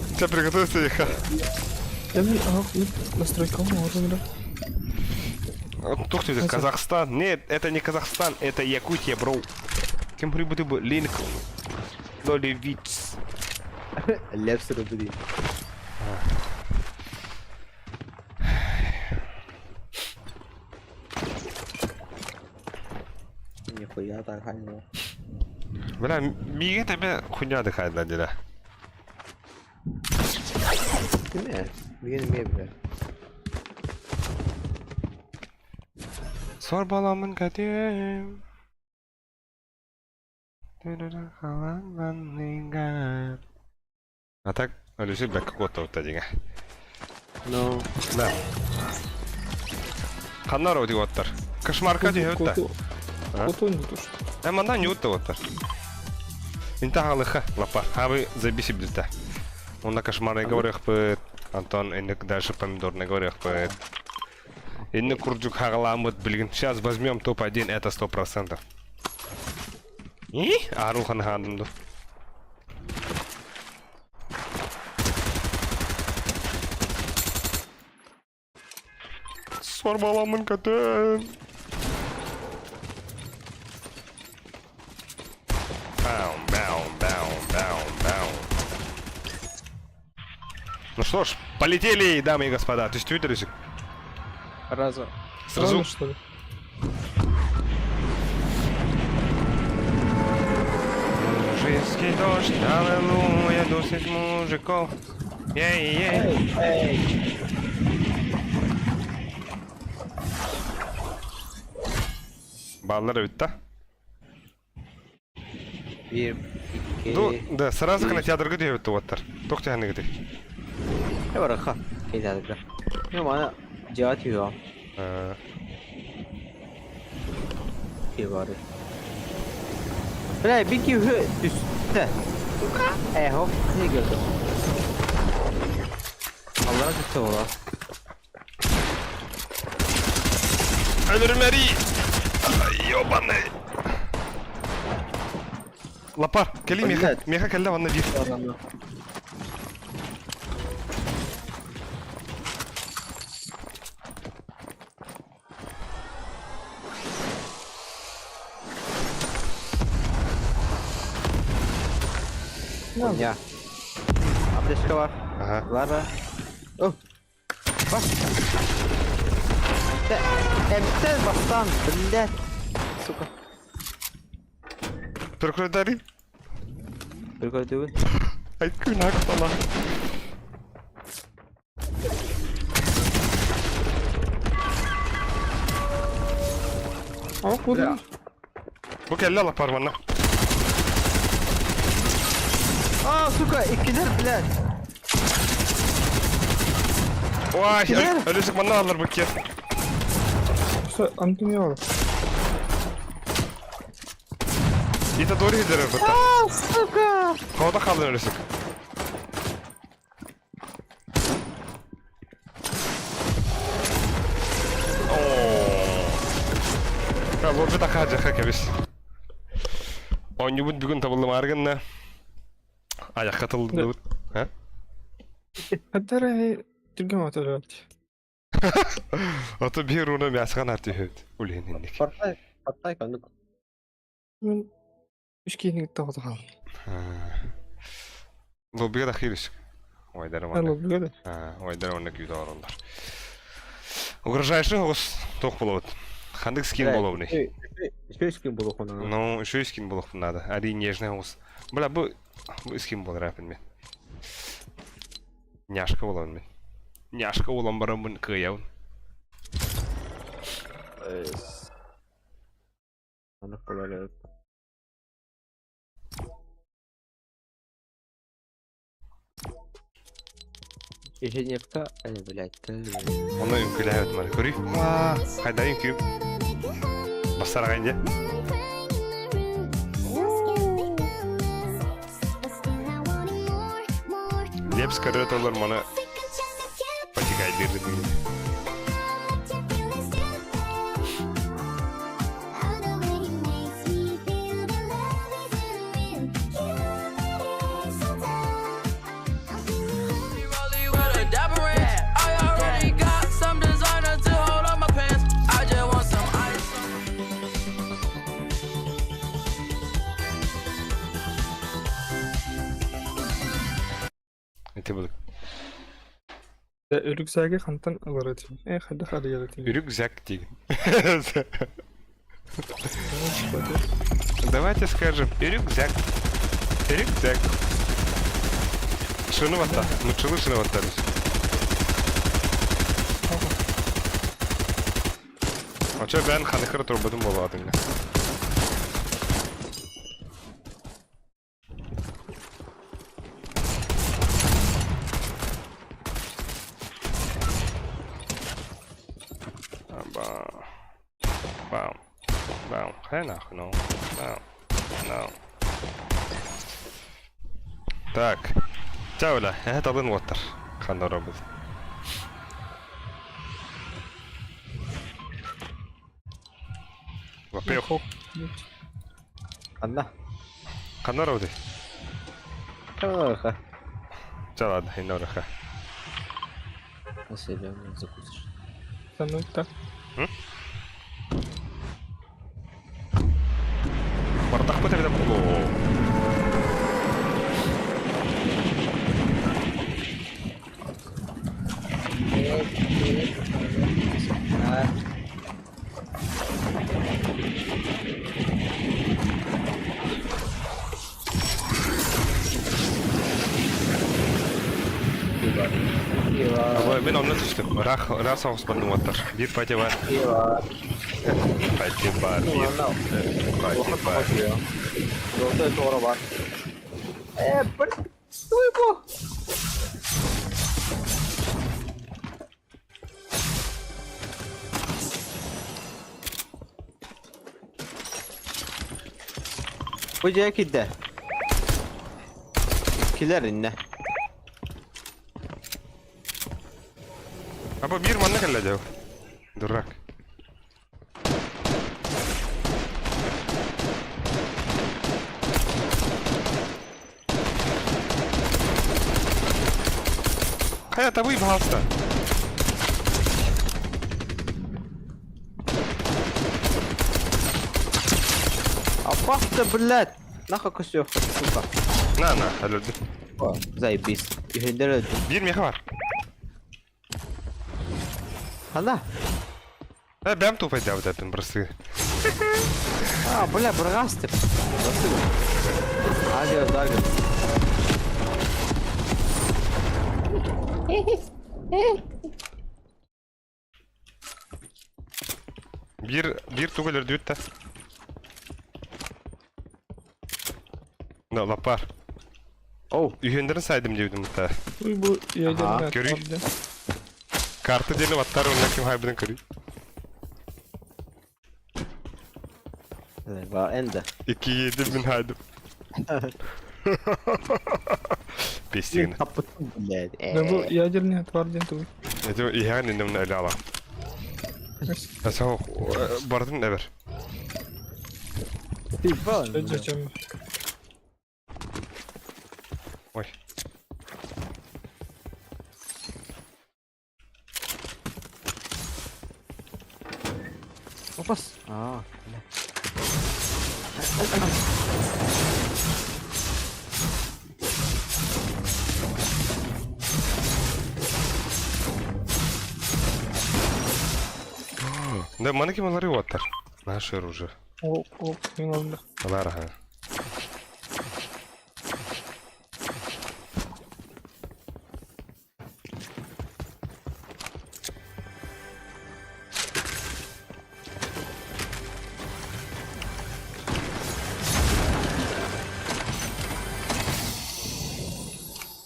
Сейчас приготовься их. Я мен настройка можно, Тух ты, Казахстан. Нет, это не Казахстан, это Якутия, бро. Кем прибыты бы Линк. Нолевиц. Лепс рубли. Нихуя так ханьмо. Бля, миге тебе хуйня дыхает на деля. Киме? Миге неме бля. Сор баламын кәдем. А так, Алюси, бля, какого-то вот деген. Ну. Да. Ханнар өтіп оттар. Кошмарка дейіп өтті. Кото не то что. Ә, манда не өтті оттар. Инта халыха, лапа. Хабы забиси білді. Онда кошмарный говорях быт. Антон, енді дальше помидорный говорях быт. Енді курджук хагаламыт білгін. Сейчас возьмем топ-1, это 100%. И? Арухан хандымды. Сорбаламын көтен. Бау, бау, бау, бау, бау. Ну что ж, полетели, дамы и господа. Ты что, Рюсик? Раза. Сразу? что ли? Мужицкий дождь, аллилуйя, досить мужиков. Ей-ей. Эй. Баллар бітті. 1, 2, Ну, да, сразу кинотеатрга түһэбит туоттар. Туох түһэнигитий? Э бараха, кинотеатрга. Ну, мана дьиэҕэ түһүөҕүм. Киһи Бля, bir киһи түстэ. Сука! Эхо, не көрдüm. Аллара түстэ буолар. Өлөрүмэри! Ёбаный! Лапар, кэли миэхэ, миэхэ кэллэ манна биир. Я. Аптечка бар. Ага. Бар бар. О! Бас! Эмтэн бастан, блядь. Сука. Прокуродари. Прикольный. Айткүн ак бала. Ах, буду. Бу кэллэ лапар манна. А, сука, иккилэр, блядь. Ой, өлүсүк манна алар бу киэр. Антонио. Ita doğru gidiyor bu. А, сука! Havada kaldın өлүсүк. Оо. Лобби да хаажаха кэбис. Оонньуубут бүгүн табыллымаары гынна. Айахха тыллыбыт. А? Хаддара түргэн отор. Ото биир уна мясхан арты хөт. Үлһин инник. Fortnite, Fortnite оннук. Мен үш киһини тоҕото хаалла. Лоббига да хирис. Ойдара манна. Лоббига да. Ойдара манна күүтэ олороллор. Угрожающий оҕус туох буолабыт? Ханнык скин буолуобуный? Үчүгэй скин буолуохун надо. Ну, үчүгэй скин буолуохпун надо. Арий нежный оҕус. Бля, бу бу скин буолар ааппын мин. Няшка буолабын мин. Няшка буолан бараммын кыайабын. Оннук буолар эбит. Ежедневка, блядь, Онно үҥкүүлээбит маны көрүй. Хайда үҥкүүм. Бастараҕай дьэ. Лепс көрө толор маны потекайдыыр дии. Ити булук. Рюкзаги хантан ылар этим. Э, хайдах арыйар этим. Рюкзак диигин. Давайте скажем рюкзак. Рюкзак. Шыны батта. Нуччалыы шыны баттар. Очо бэйэн ханыхыр турбутун буолаатыҥ. Бам. Бам. Хайа нахуй, ну. Бам. No. Так. Чао, эһэ талын уоттар. Ханна оробут. Во-первых, Ханна? Ханна оробутуй? Ха. Чэ ладно, инна оруха. Спасибо, закусишь. Ну так. Бардахпыт эбитэ буолуо. Мин онно түстүм. Ыраах ыраас соҕус барныматтар. Биир пати бар. Пати бар. Биир пати бар. Э, бір... Ой, бу! Бу дьиэ киирдэ. Килэр иннэ. Аба биир манна кэллэ дьэ. Дурак. Хайа табый пожалуйста. Аппахта, блядь! Нахуй косёх, сука. На, на, өлөрдүм. О, заебись. Үһүндэр өлдүм. Биир миэхэ бар. Хана? Э, бэм тупайдаабыт эппин бырастыы. А, бля, бырҕаастып. Бырастыы. Азия, Дарган. Биир биир тугу өлөрдүбүт да. Да, лаппар. Оу. Үһүөннэрин сайдым диэбитим та. Уй бу ядерная Көрүй. правда. Карта диэни баттар уонна ким хайбытын көрүй. Ба энде. Икки мин хайдым. Пестигин. Таппытым, блядь. Да бу ядерный отвар диэн тугуй. Это иһээн иннемне эле ала. Асау бардын эбер. Ты бал. Зачем? Ой. Опас. Аа. Да, маны ким алары уоттар. Наше оружие. О, о, мин алды. Алар, ага.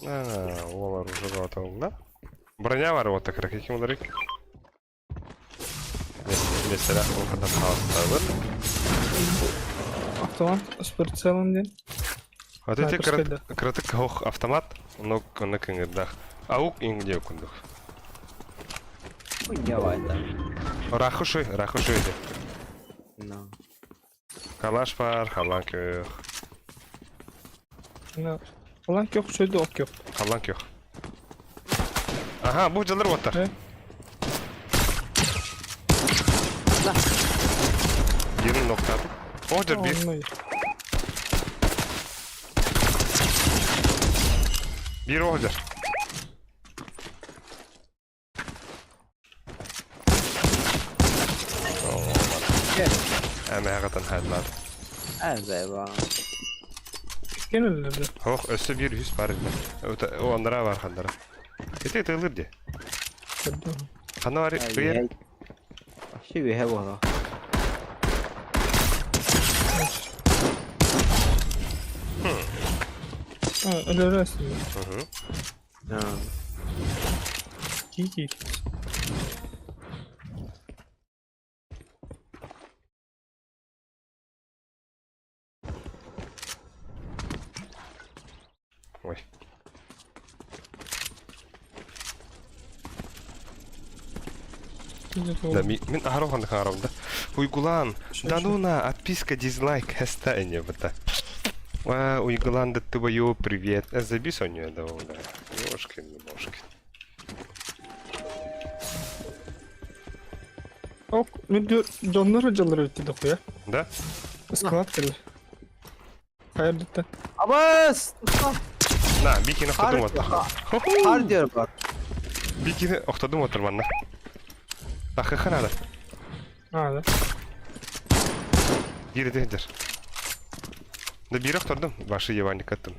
А, ол оружие да? Броня бар вот так каким ударик. Mesela o kadar pahalı. Автомат с прицелом диэн. Вот эти Снайперская, кратык хох автомат, но на кыңырдах. Аук иңде кундук. Хуйня это. Рахуши, рахуши иди. No. Калаш бар, халан көх. Халан көх шөйдө ок көх. Халан көх. Ага, бу жылыр оттар. Бирин ноктады. Ожер бир. Бир ожер. Эмэҕэтэн хайдылар. Ээ, Ким өллөрдө? Ох, өссө биир үс бар этэ. О, анараа бар хандара. Ити тылыр дии. Ханна бар бир? Вообще үһэ буолла. Өлөрөсүн. Мгм. Кики. Ой. Да, мин аһара ханнык аһарабын да. Уйгулан, да ну на, отписка, дизлайк, хэста эне быта. А, Уйгулан, да твою привет. Заби Соню, да, да. Ёшкин, мошкин. Ок, мен дьоннор дьаллар өттү дохуя. Да? Склад кэллэ. Хайырдыттан. Абас! На, бикини охтодум оттор. Хардер бар. Бикини охтодум оттор манна. Тахыха надо. А, да. Бири дедер. Да бири охтордум. Башы ебаник аттым.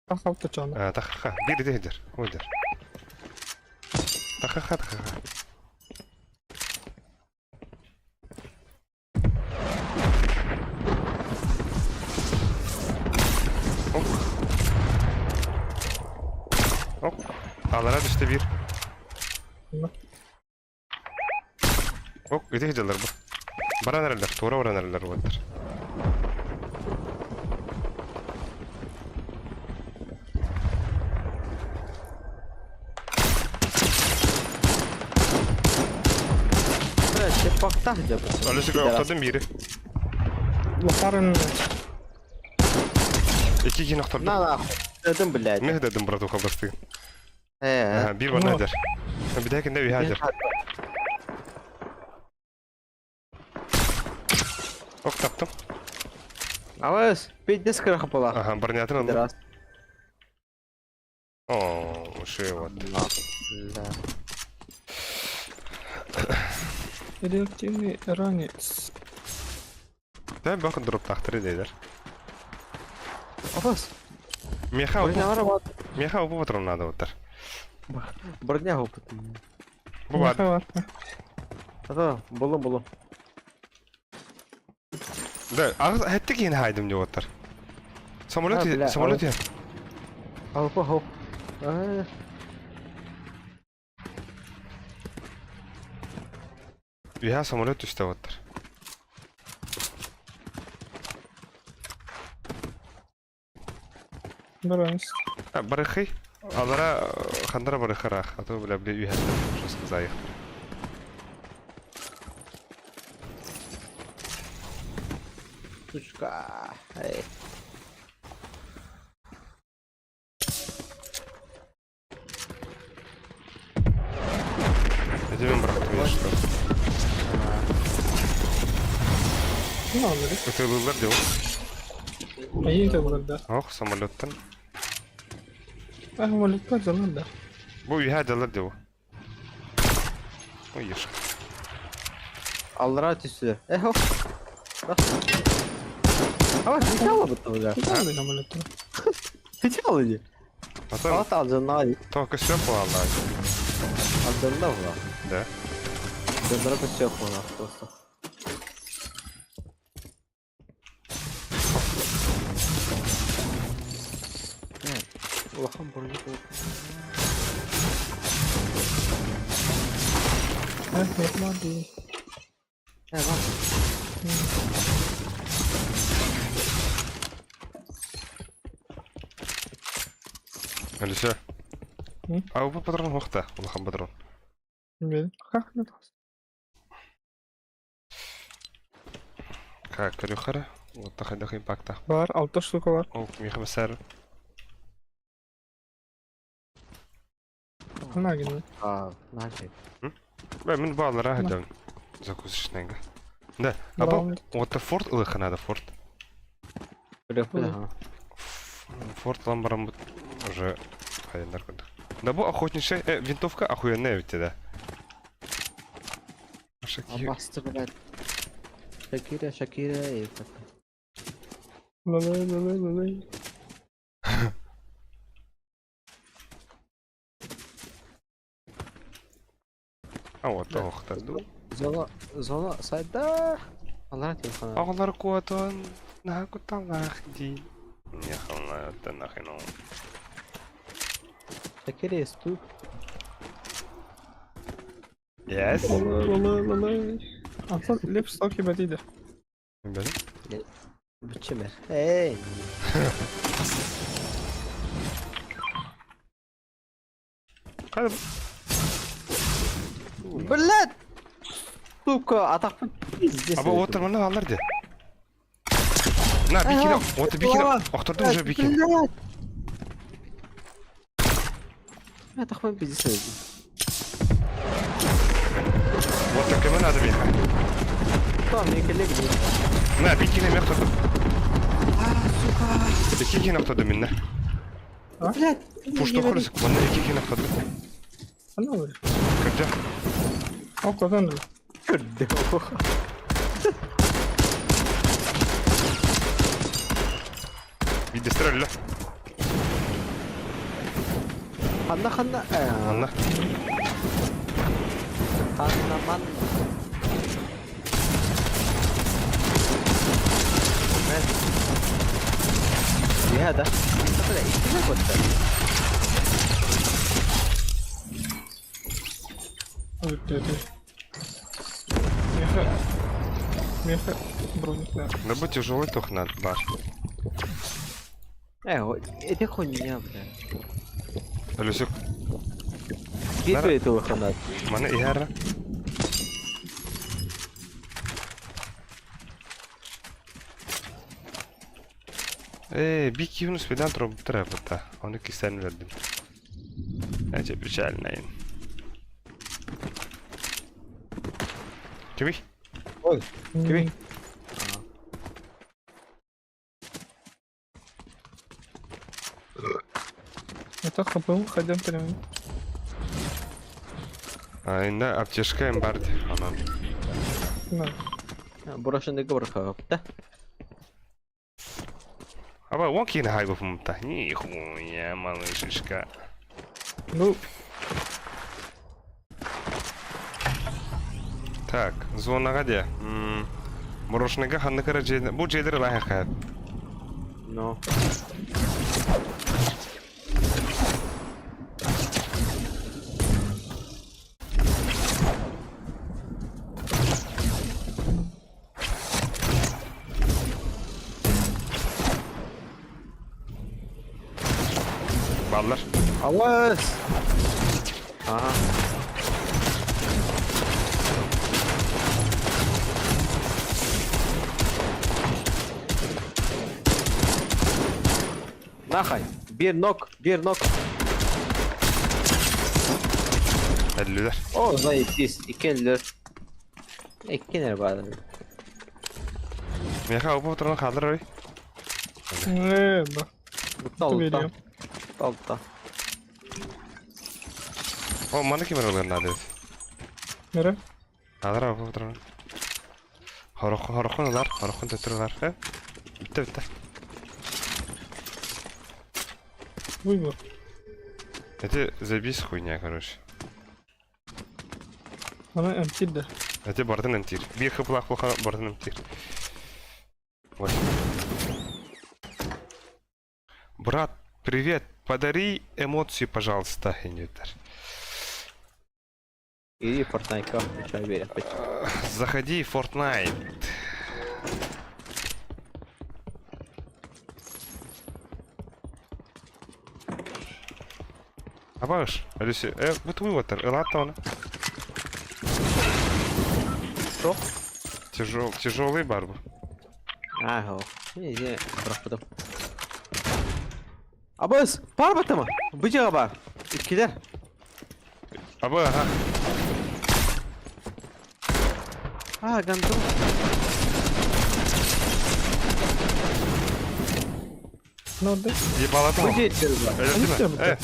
Тахалта чана. А, тахыха. Бири дедер. Ойдер. Тахыха, тахыха. Ох. Аллараа түстэ биир. Ок, ити сылдьаллар бу. Баран эрэллэр, туора баран эрэллэр уолаттар. Бля, чеппахтаах дьэ бу. Өлүсүк охтордум биири. Лохарын Икки киһини охтордум. На нахуй. Дедим, блядь. Мех дедим, братуха, бастыгын. Э. Биир барна дэр. Бүтэһикинде үһэ дэр. Ок таптым. Авас, пиздец кыраха була. Ага, бронятын алды. Раз. О, уши вот. Да. Реактивный ранец. Да, бак дроптахтыры дейдер. Авас, Меха броня упу, меха упу патрон надо вот. Броня опыт. Бу бар. Ата, булум булум. Да, ағыз әтті кейін хайдым деп оттар. Самолет, самолет. Алпа хоп. Үһэ самолет түстэ оттар. Баранс. Барыхый. Алара хандара барыхараах. А то бля бля үһэ что сказать. Сучка. Эй. Эдемин бырахтым я что. Ну, ладно. Ытылылар дел. А ей это да. Ох, самолеттан. А, самолет залар да. Бу үһэ дьалар дел. Ой, еш. Аллара түстүлэр. Эх, хоп. Авас, не алабыт бля. Куда самолет? Не алды. Ата Ат алжанна. то көсө буолла. Алжанна була. Да. Алжанна көсө була просто. Улахан броня буолла. Эх, нет, мады. Э, бар. Алиса. М? А бу патрон хохта, улахан патрон. Бил. Как это? Как көрүхара? Вот тахайдах импакта. Бар, алта штука бар. Ол миха бесер. Нагин. А, нафиг. Бә мин баллара хадам. Закусочныйга. Да, а бу вот форт ылыха надо форт. Бля, Форт ламбарам уже хайындар күндүк. Да бу охотничья винтовка охуенная ведь да. Шаки. Басты, блядь. Шакира, Шакира, и Лалай, лалай, лалай. А вот охта ду. Зона, зона, сайда. Аллара телефона. Оҕолор куотун наһаа кутталлаах дии. Нехална нахрен. Шакира, ступ. Yes. Лалай, лалай, лалай. Антон лепс токи бадида. Бәле. Бичемер. Эй. Кайда? Блядь! Сука, атақпын пиздец. Аба отыр мына алар де. На бикини, вот бикини. Охторду уже бикини. Блядь! Атақпын пиздец. Вот кеме надо меха. Там не коллеги. На бикини мен охтордум. Икки кини охтордум минне. Блядь! Пушто хорсик, манна икки кини охтордум. Ана бар. Кырдьа. О, куда Көрдү. Видестер өллө. Ханна ханна. Анна. Ханна ман. Я да. Бля, иккине көттө. Бүттү. Миэхэ... Миэхэ броник надо. Да бу тяжелый туох надо бар. Э, это хуйня, бля. Өлүсүк. Биир это Маны иһэр. Ээ, би киһини успедан турабыттар эбит Ону кистээн өлөрдүм. Эти печальные. Кими? Ой, кими? Это хапым, ходим прямо. А, инна аптечка им бар Онон. На. Брошенный говор да? Аба, он киин хайгуфумта. Нихуя, малышечка. Ну. Так, зонаға де. Мороженыйга ханнык эрэ дьиэ... Бу дьиэлэр ылаһыахха. Но. Баллар. Алыс! Ага. Нахай! Бир ног, бир ног. Өллүлэр. О, заебись, иккиэннэр. Иккиэннэр баар. Миэхэ опа туран хаалар ой. Э, да. Талта. Талта. О, маны ким ылыан наада эбит. Нэрэ? Аалар опа туран. Хороххун хороххун ылар, хороххун төттөрү ылар. Э? Бүттэ бүттэ. Выбор. Это забись хуйня, короче. Аны эмтиир да. Это бардын эмтиир. Биир хыпылаах буолха бардын эмтиир. Вот. Брат, привет. Подари эмоции, пожалуйста, Инютер. Иди Fortnite, включай верят. Заходи в Fortnite. Абаш, Алисе, э, вот вывод, ылата Что? Тяжел, тяжелый барбу. Ага, не бырахпытым. Абыс, бар батымы? Бу бар. Иккилер. Аба, ага. А, гандон. Ну да. Ебалатым. Бу дьиэ бар. Э,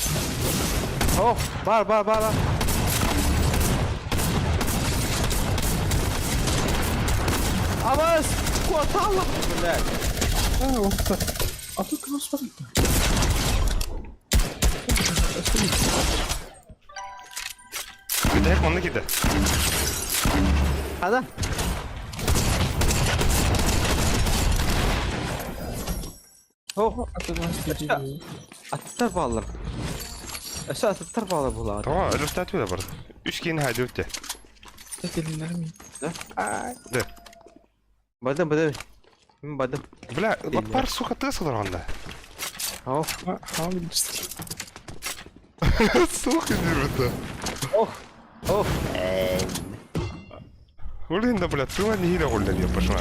О, бар, бар, бар, бар. Абыс, куаталлах, блядь. А, вот так. А тут кого смотреть-то? Бүтэһик манна киирдэ. Хана? О, А ты знаешь, где аттар баалар. Өссө аттар баалар булаа. Тоҕо өлөртөөтү да бар. Үс киин хайды үтте. Да? Да. Бадым, бадым. Мин бадым. Бля, лаппар сука тыас олоргонда. О, Сука, это. ох, ох. Блин, да, бля, тыла не хиля гулля не пошла.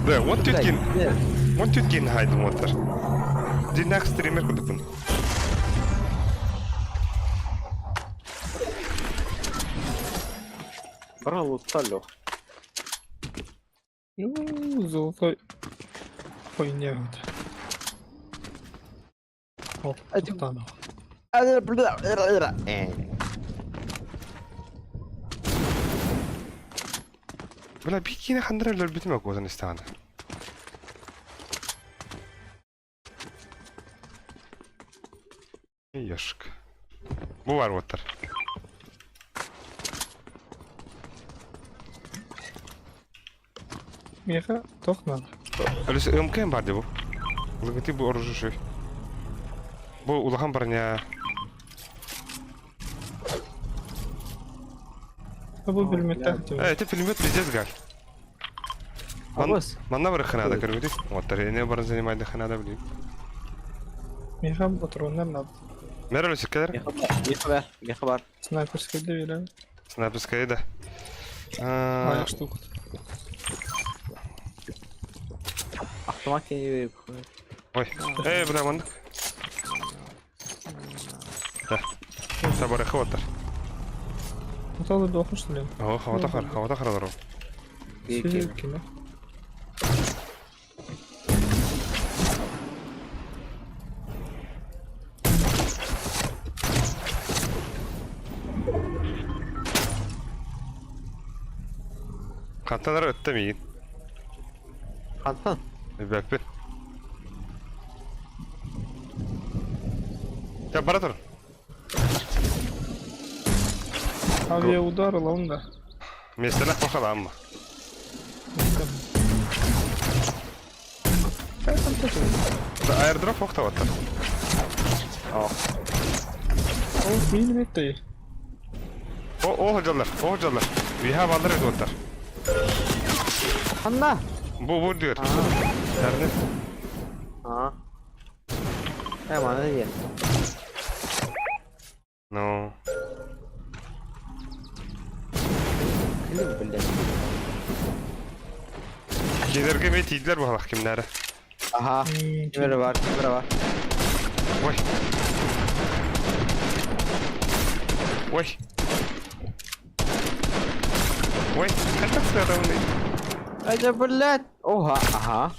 Да, вот тюткин, вот тюткин хайды мотор. Динах стример кудыкун. Брал луталю. Ну, золотой хуйня вот. О, А тут оно. Бля, бикини хандра өлөрбүтүм окуотан истаҕана. Ешк. Бу бар оттар. Миэхэ туох надо? Алис МКМ бар дии бу. Логотип бу оружие. Бу улахан броня. Бу пулеметтаах дии. Э, это пулемет пиздец гал. Абыс. Манна барыхха наада көрүгүтүй. Оттар эне барын занимайдыхха наада билим. Миэхэ патроннар надо. Мэр өлүсүккэлэр. Миэхэ бар, миэхэ бар, миэхэ бар. Снайперскайда биэрэн. Снайперская да. А, Аайах штук. Автомат кини Ой. Эй, бля, маннык. Да. Табарыхы оттар. Оталы дуоху что ли? О, хавата хар, хавата харалар. Сүүккүнэ. Хантан ара өттө миигин. Хантан? Билбэппин. Чэ, бара тур. Авиаудар ылабын да. Миэстэлээх бахалаамма. Аэродроп охтабаттар. Ол миин О, о сылдьаллар, о сылдьаллар. Үөһээ бааллар эбит уоттар. Ханна? Бу бу үрдүгэр. Тэрни. Аа. Э, маны диэн. Ну. Килим блядь. Кинилэргэ эмиэ тиийдилэр быһалах кимнээрэ. Аха. Ким эрэ бар, ким эрэ бар. Ой. Ой. Ой, как сыровный. Это, блядь. Ога, ага.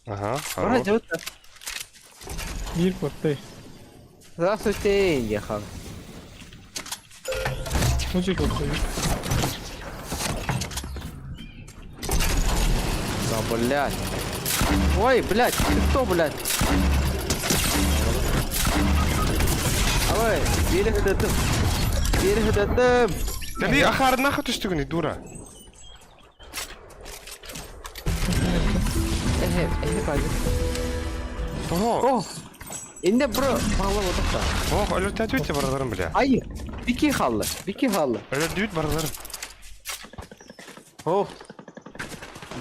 Ага, Бара хорош. дьабыта. Биир куоттай. Здравствуйте, ехал. Мужик куоттай. Да, блядь. Ой, блядь, ты кто, блядь? Давай, биэри хытытым. Биэри хытытым. Тэли ахаарнаха түстүгүнүй, дура. Эхе, эхе, пойди. Ого, О! Инде бро, мало вот это. ох, өлөртөөтүбүт бараларын бля. Ай, бики халлы, бики халлы. Өлөрдүбүт бараларын. Ох.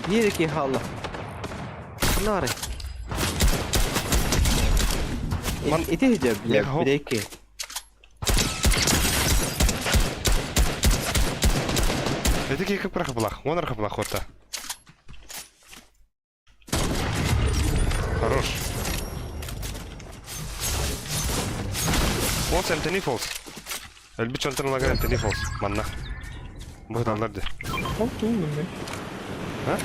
Биир ки халлы. Нары. Ман- Ити же, бля, Меха хоп. бреки. Эти кийки пырахыплах, он архыплах отта. Хорош. Фолс Энтони Фолс. Өлбүт чонтон лагер Энтони Фолс. Манна. Быһыталлар де. Ол туун мен. А?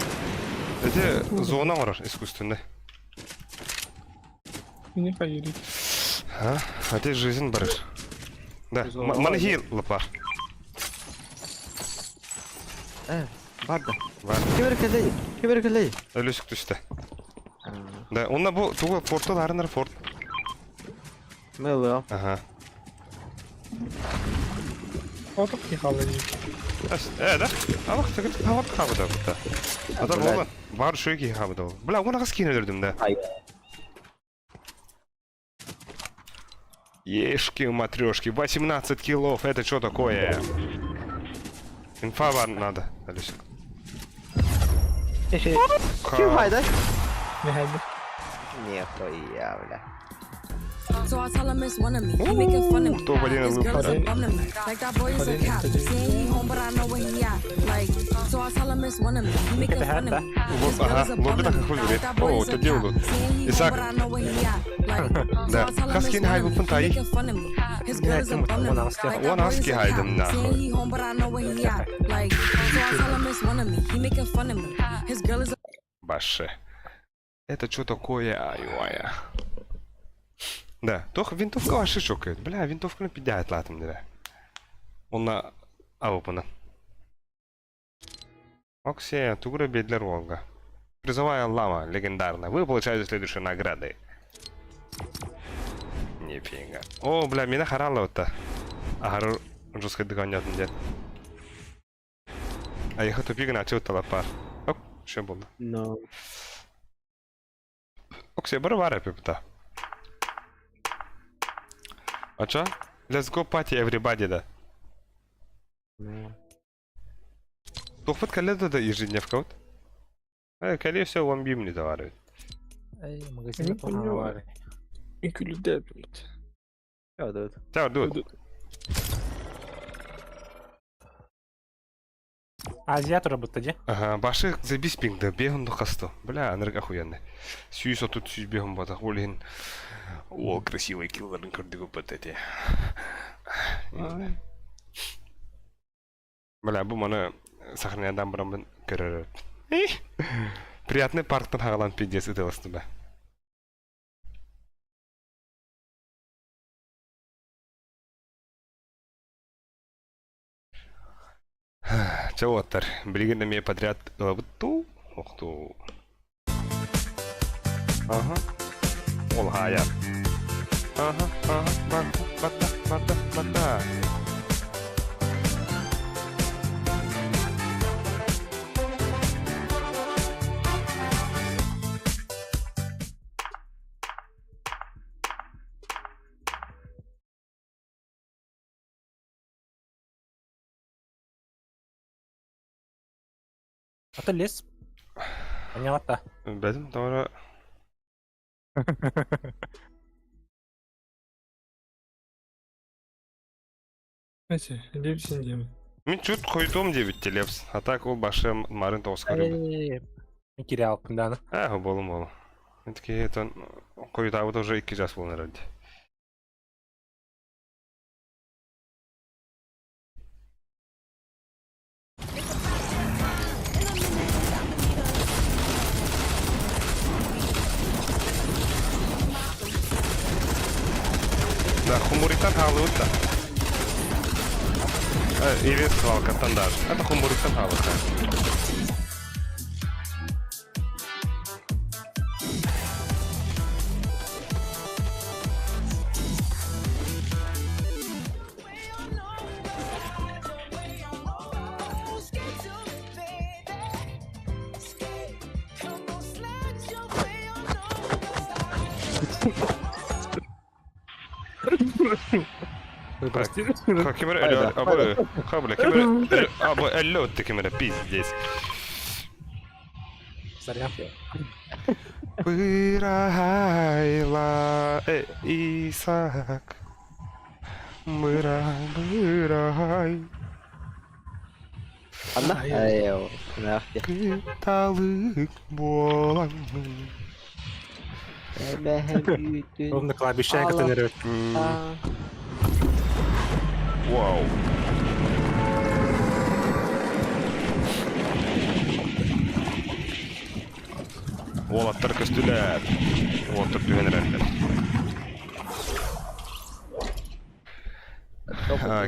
Эти зона оҥорор искусственный. Мини хайырит. А? А ты жизнь барыр. Да, маны лапар. Э, бар да. Бар. Ким эрэ кэллэй? Ким эрэ кэллэй? Өлүсүк түстэ. Да, онно бу тугу форту ларынар форт. Мэлэ. Ага. Отох кихалы. Э, да? Алах тыгыт хават хабыда бутта. Ата болан. Бар шөйки хабыда. Бля, оны қыз кейін өлдірдім да. Ай. Ешки матрешки, 18 килов, это что такое? Инфа бар надо, Алисик. Ким хайда? Мехайда. Нихуя, бля. So I tell him it's one of me. He making fun of me. Кто в один His girl is a выпадает? bum to me. Like that boy is a cap. Saying he home, but I know where he at. Like, so I tell him it's one of me. He making fun of me. His girl Ага, is a bum лобби to так me. как Like выглядит. that boy О, is a это дело. cap. Saying he home, Исаак. but I know where he at. Like, so Да. I tell him Хаскин it's one of хайбы me. He пынтай. making fun of me. His girl is a bum to me. Like that Он boy is аски a хайдым, cap. нахуй. Saying he home, but I know where he at. Like, so I tell him it's one of me. He making fun of me. His girl is a Баше. Это что такое, ай-ой. Да, тох винтовка вообще шокает. Бля, винтовканы пидяет латым дere. Онна авыпына. Оксе, тугура бедлер Волга. Призовая лама легендарная. Вы получаете следующие награды. Нифига. О, бля, меня харала вот-то. Ахар жестко догонят дед. А я тупик начал талапар. Оп, что было? No. Оксе, бары бар эпипта. Ача? Let's go party everybody да. No. Туохпут кэллэ да да ежедневкабыт? Кэлиэ все 11 минута бар эбит. Эй, магазин туһаҕа Үҥкүүлүүрдээбит. Чао, Чао, дуд. Азия турабытта дии. Ага, башы забись пингда, бегун хасто. Бля, анырык охуенный. Сүүс отут сүүс бегун батах, ол иһин О, красивый киллерин көрдүгү бат эти. Бля, бу маны сохранядан бараммын көрөр. Приятный парктан хагалан пиздец ытыласты ба. Чэ уоттар, билигин эмиэ подряд ылабыт дуу, охтуу. Ага. Ол хаайар. Ага, ага, барда, барда, барда, барда. Ата лес. Понятно. Бэтим тоҕо Эти, Лепсин диэм. Мин чуть хойдуом диэбит Лепс. А так ол башы марын тоҕус көрөбүн. Мен кире алпын дааны. Аа, болум болум. Мен тон хойутаабыт уже икки жас буолан эрэрди. Да, хумуриттан хаалыбыт да. Или свалкаттан даже. Это хумуриттан хаалыбыт. Прости. Ким эрэ абы хабля ким эрэ абы әллә өттө ким эрэ пиздец. Сорян. Бырайла Исаак. Бырай, бырай. Анна? Айо, нахти. Кыталык буоламмын. Ровно кладбище кытын өрөт. Вау. Уолаттар көстүлэр. Уолаттар түһэн эрэллэр.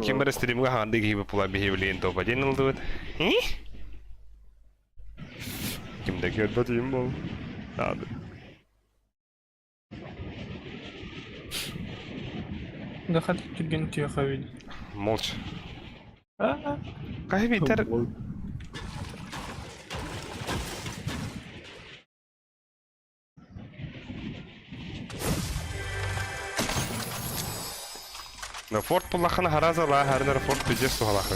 Ким эрэ стримҥа хаанды киһи була биһи топ-1 ылдыбыт. Ким да көрбөт им бол. Надо. Да хат түрген тиэхэ бит. Молча. Кайы битер. Но форт буллахына хараза ла харнар форт пиздец тухалахы.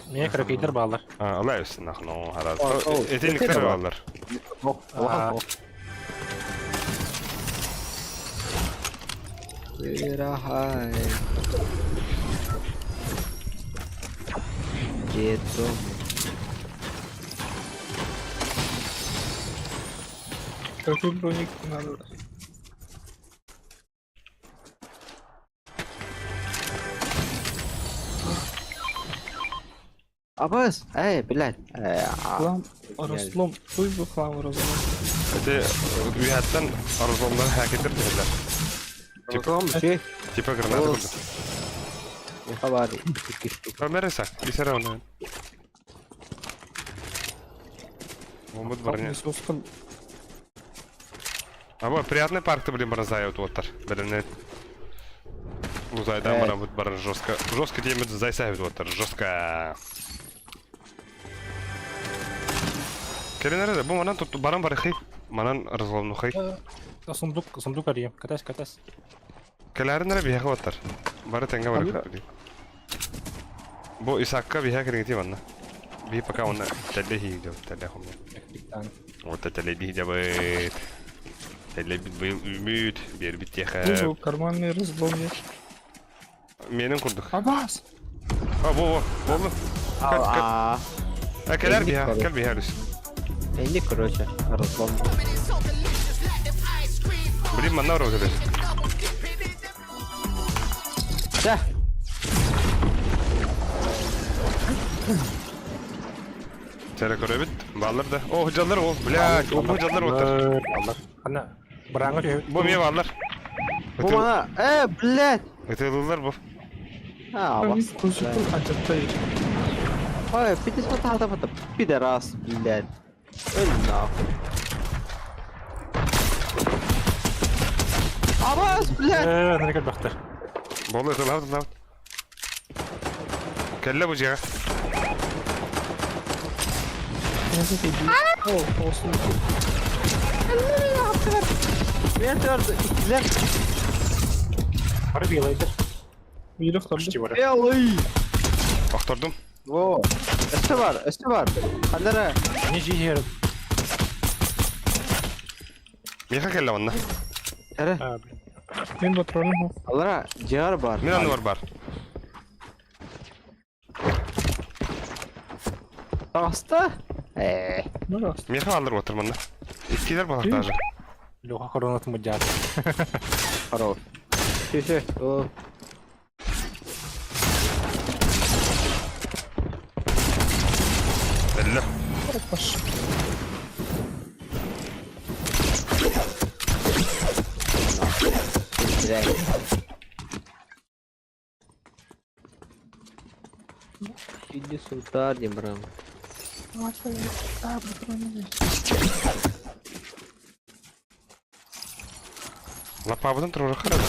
Мия крокейдер баалар. А, ала өссүн нахно хараз. Этинниктер баалар. Вырахай. Детдом. Какой броник надо? Абас, эй, блядь. Хлам, разлом. Хуй бы хлам разлом. Это үйәттен разломдан хакетер дегенлер. Разлом, чи? Типа граната курдук. Не хабар, икки штук. Камераса, бисера оны. Омут барня. Аба, приятный парк блин, баразай вот оттар. Блин, Лузайдан бара бут бара жестко. Жестко темет зайсайбит оттар. Жестко. Келин эрэ, бу манан тут баран барыхый. Манан разломнухай. Сундук, сундук арыйым. Катась, катась. Кэлээрин эрэ биһиэхэ оттар. Бары тэҥҥэ барыхпыт. Бу Исаакка биһиэхэ кириҥитии манна. Би пока онно тэллэй иһиидэ тэллэй хомуйа. Вот тэллэй биһидебыт. Тэллэйбит быйыл үүмүт, биэрбит тиэхэ. Бу карманный разлом нет. Менин курдук. Абас! А, во, во, болду. А, А, кэлэр биһа, кэл биһа өрүс. Энди, короче, разлом. Блин, манна ороо кэлэр. Да. Сэрэ көрөбүт. Баллар да. О, жаллар ол. Блядь, о, бу жаллар оттар. Баллар. Ана, бырааҥа түһэбит. Бу эмиэ баллар. Бу мана, э, блядь. Ытылылар бу. А, бас. Ой, пидес пата пидорас, блядь. Өл нахуй. Абас, блядь. Э, аны кэлбэхтэр. Болу ытылабыт, ытылабыт. Кэллэ бу дьиэҕэ. Мен төрдү иккилэр. Бары белайдар. Биир охторду. Белый. Охтордум. Во. Өстө бар, өстө бар. Ханнара. Не жиһер. Миэхэ кэллэ онно. Эрэ. Мин патроным. Алара, дьиэҕэр бар. Мин анныбар бар. Таҕыста. Ээ. Пожалуйста. Миэхэ аллар отыр манна. Иккилэр балар даже. Леха коронатын мудьаат. Хорош. Все, все. О. Эллэ. Хорош. Иди сюда, не брал. Лапабытын туруора харада.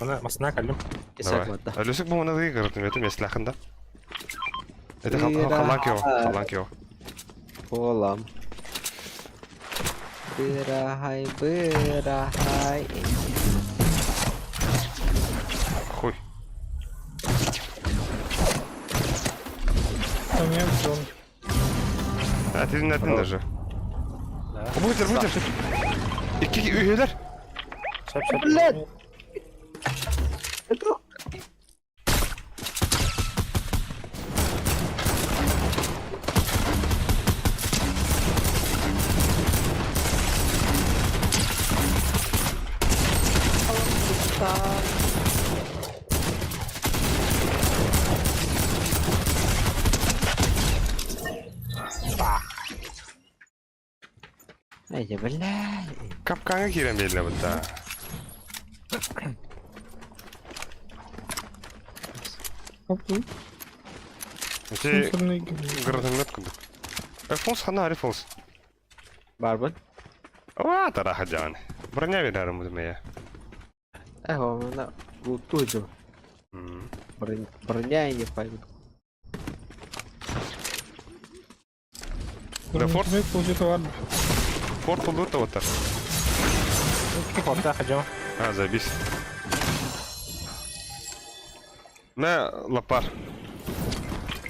Аны масына кэллим. Давай. Өлүсүк бу мана дыгы көрдүм, это меслахын да. Это халан кио, халан кио. Полам. Бырахай, бырахай. Хуй. Там я в зоне. А ты не один даже. Бутер, бутер. Икки үһүлэр. Сөп, сөп. Блядь! Это... Эй, бля. Капкаҥҥа киирэн биэрдэ бытта. Ити гранатомет курдук. Фолс хана ари фолс. Барбын. Ва тараха дьаҕан. Броня биэрэрим бу мэ. Эх, она лутуджу. Броня не пойду. Да форт. Форт лута вот так. Форта ходим. А, забись. На лапар.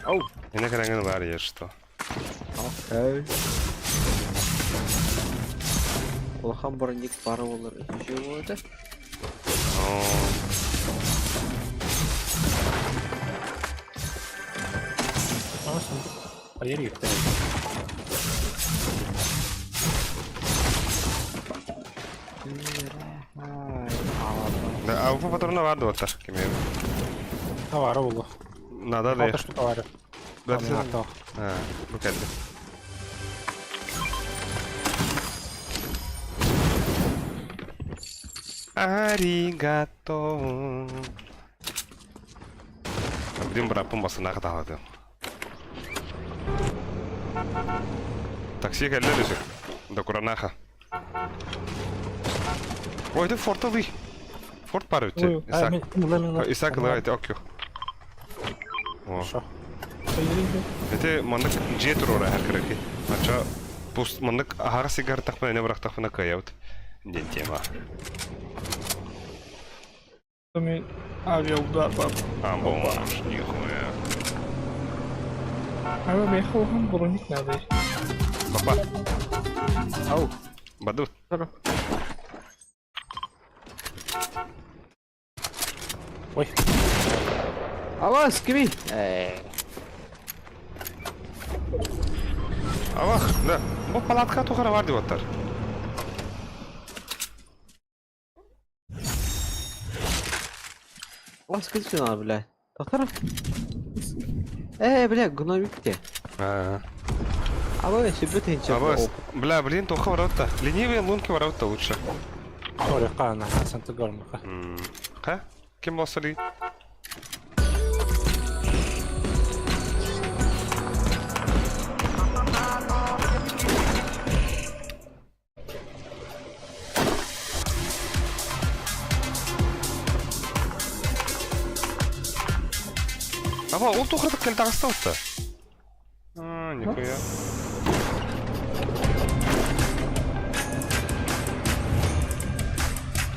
Ау. И на крайне лар есть что. Окей. Улахан броник пара болар. Чего это? Поверь, Да, а у патрона варды вот так. Товары было. Надо ли? Что товары? Да, А, бу кэллэ. Аригато. Блин, брапым басына каталады. Такси кэллэ десек. Да куранаха. Ой, это фортовый. Форт пар үтте. Исаак. Исаак ылай, окей. О. Это маннык дьиэ туруора кыракый. Ача пуст маннык аһара сигартахпына эне бырахтахпына кыайабыт диэн тема. Авиаудар бар. А, бомж, нихуя. Ама миэхэ улахан броник наада. Папа. Ау. Бадут. Ой. Авас, кими? Авах, да. Бу палатка тухара бар деп аттар. Авас кыз бля. Тохтор. Э, бля, гномик те. А. Абы, сүбүт хинче. Абас, бля, блин, тоха ворота. Ленивые лунки ворота лучше. Орехана, Санта-Гормаха. Ха? Ким болса ли? Аба, ол тухырдык кел тагыста отта. А, нихуя.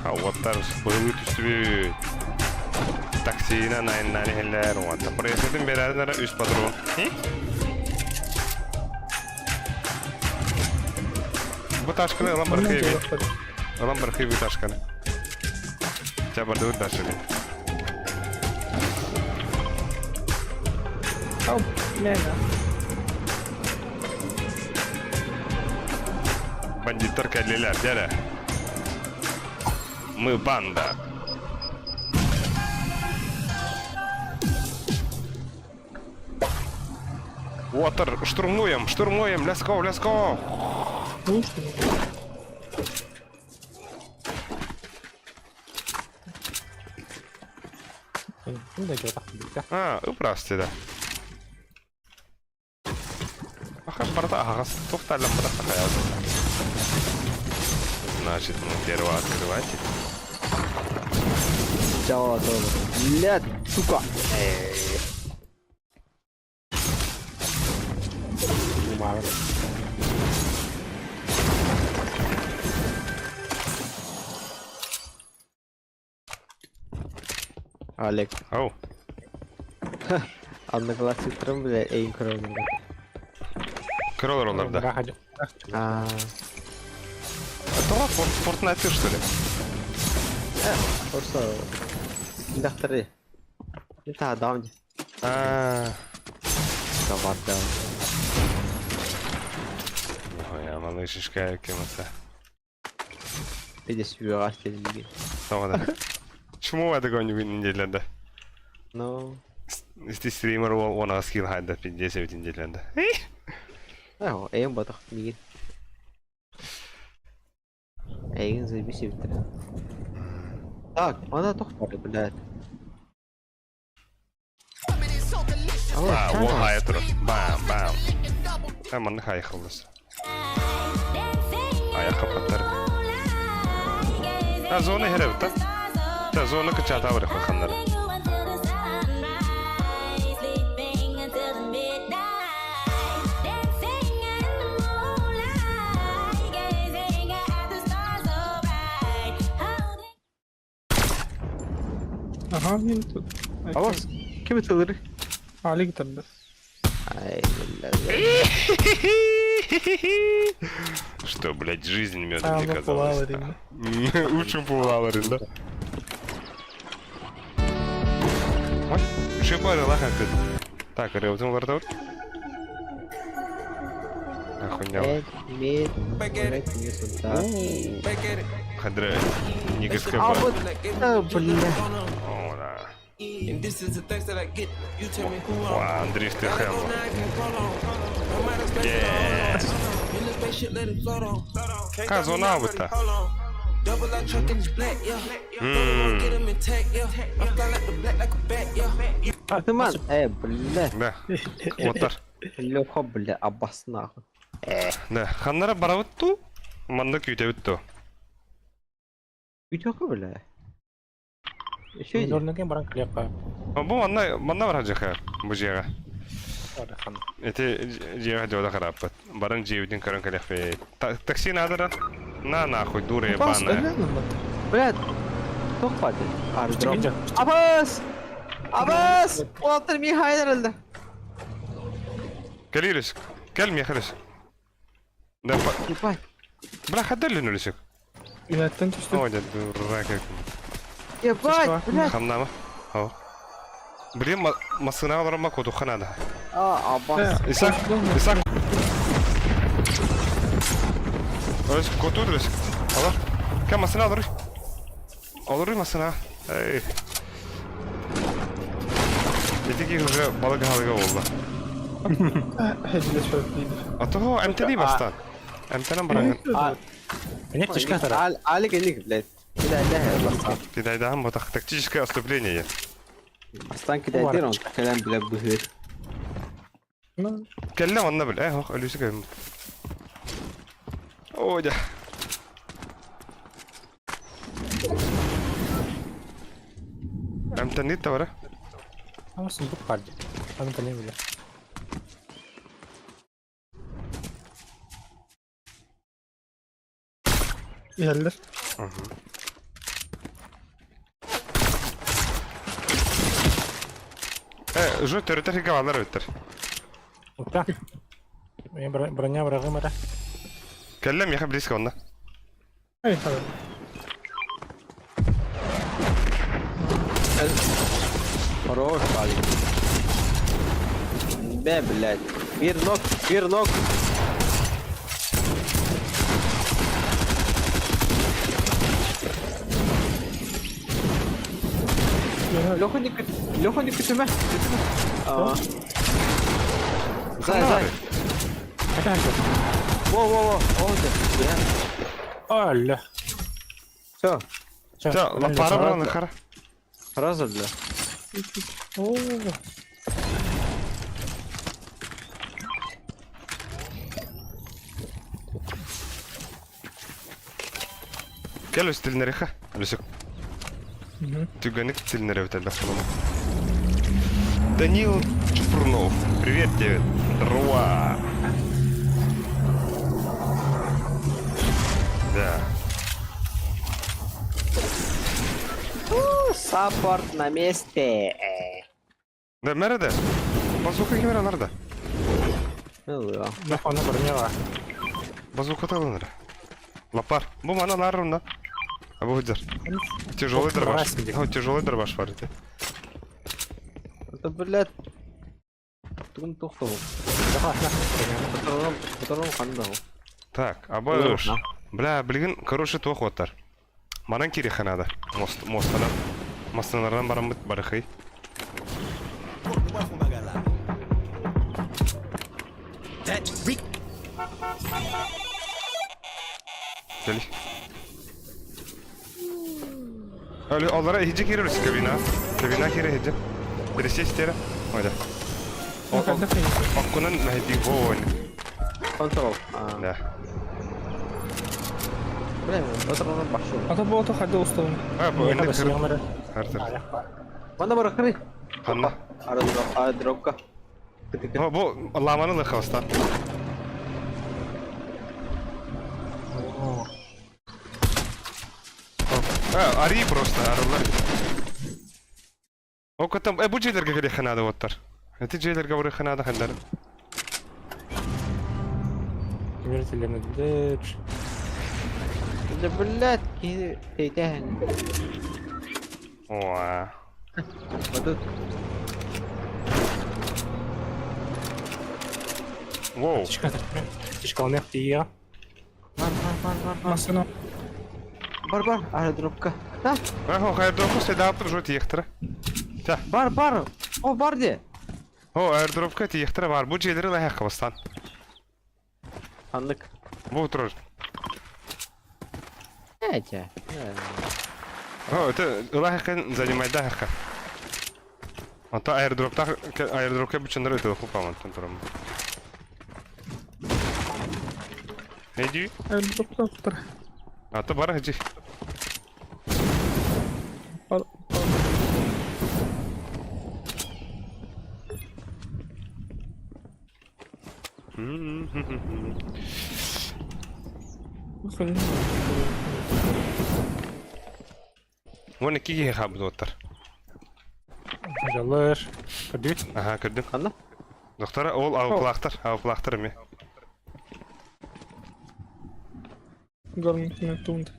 А уоттар быһылыы түстүбүт. Таксина найннан иһэллэр уонна проездын берәрин эрэ үс патрон. Бу ташканы ылан бархыйбы. Ылан бархыйбы ташканы. Ча бардыбыт дашыны. Ау, мена. Бандиттар кэллилэр, дьэрэ. Мы банда. Уотер, штурмуем, штурмуем, let's go, let's go. Ну что? А, ыпрасты да. Аха, барда аҕас, туох тааллан бара Значит, мы первооткрыватель. Чао, Бля, сука. Олег. Ау. Одноклассниктарым, бля, эйин көрөбүн. Кроллер олар да. А. Тоҕо Fortnite что ли? Э, просто дактары. Это давний. А. Товар да. Ой, я малышечка кем-то. Иди сюда, следи. Тоҕо да. Чему это гоню неделя Ну. Исти стример ол она скилл хайда 50 неделя. Э, эйин батах мигин. Эйин заебись битер. Так, она тохтар, блядь. А, ол хайа турар. Бам, бам. Та манны хай халлас. Аяққа паттар. А зона хереб та. Та зона кычата бар ханнары. Ага, мин тут. Авас, ким это Алик тогда. Ай, бля. Что, блядь, жизнь медом А, не ну, казалась. Учим пулаларин, да? Ой, еще бары лаха Так, ребята, вардот. Охунял. Хадре, не А вот, бля. О, да. Ва, Андрей ты хэмл. Ка зона вот-то. Ты ман, бля. Да. Оттар. Леха, бля, абас нахуй. Да, ханнара барабыт ту, манна күүтэбит ту. Үтөкө, бля. Еще иди. Дорнукен баран клепка. Бу манна манна бар жаха бу жега. Эти жега жода хараппат. Баран жебитин көрөн келехпе. Такси надо На нахуй, дура ебаная. Бля, тохпады. Ардроп. Абас! Абас! Уолтер Михаил өлдө. Кэлиир өсүк. Кэл миэхэ өсүк. Да, Ебать. Бля, хаддерлин өлүсүк. Үһэттэн түстүм. Ой, да дурак. Ебать, блядь. Хамнама. О. Блин, массыына олоромма кутухха надо. А, абас. Исаак, Исаак. Өс, кутур өс. Алар. Кем массыына олоруй. Олоруй массыына. Эй. Итики уже балык халыга болла. А то эмтени бастан. Эмтенен барагын. Алик элик, блядь. Кидайдаһан ботах тактическое отступление. Бастан кидайдыр он кэлэн билэ быһыыр. Кэллэ онно бил. Э, ох, өлүсү көммүт. О, дя. Эмтэннит да бара. Сундук баар дии. Аны кэлэн билэ. Иһэллэр. Э, уже төрүтэр хигэ баалар эбиттэр. Ута. Броня быраҕым эрэ. Кэллэ миэхэ близко онно. Эй, хара. Хорош, Алик. Бе, блядь. Бир ног, бир ног. Леха не Леха не күтүмэ. А. Зай, зай. Во, во, во. О, да. Алла. Все. Все, лапара браны хара. Раза для. О. Кэл өстүлнэриха. Өлүсүк. Түгэнник тилнэре битэлбэх буолума. Данил Чупрунов. Привет тебе. Здорово. Да. Саппорт на месте. Да, мэрэ Базука кимэр анарда? Да, ону броняла. Базука талыныр. Лапар. Бу мана ларрунда. А бу хыдзар. Тяжелый дробаш. О, тяжелый дробаш бар ити. Это, блядь. Тугун тохтоо. Котором ханда. Так, абыш. Бля, билигин, короче, туох оттар. Манан кириэххэ наада. Мост, муостанан. Массыыналарынан бараммыт барыхый. Кэли. Өлү, олара иһдьэ киирэр кабина. Кабина киирэ иһдьэ. Пересесть Ойда. Оккунан мэһэдии воон. Контрол. Да. Бля, оторон башу. Ата бу хады усталын. А, бу инде кыр. Хартыр. Мана бар кыры. Ханна. Ара дропка. О, бу ламаны лыхаста. А, ари просто, арылар. О, котом, э, бу дьиэлэргэ кэлиэххэ наада уоттар. Эти дьиэлэргэ барыахха наада ханнар. Да, блядь, киһи О. Вот Воу. Тишкалных тия. Бар, бар, бар, бар, бар. Массыына. Бар, бар, аэродропка. Да. Ах, аэродропка следапыр жо тиехтера. Та. Бар, бар. О, бар де. О, аэродропка тиехтера бар. Бу дьиэлэри лаһыахха бастаан. Ханнык. Бу турар. Эти. О, это лаһыахха занимайдаһыахха. Онто аэродропта аэродропка бучаннары ытылы хупаман турам. Эди? Аэродропта тур. А то бар хажи. Бар. Вон икки хабы доттар. Жалыр. Көрдүт. Аха, көрдүм. Ханна? Доктора ол аупылаахтар, аупылаахтар эмиэ. Горнитина туунда.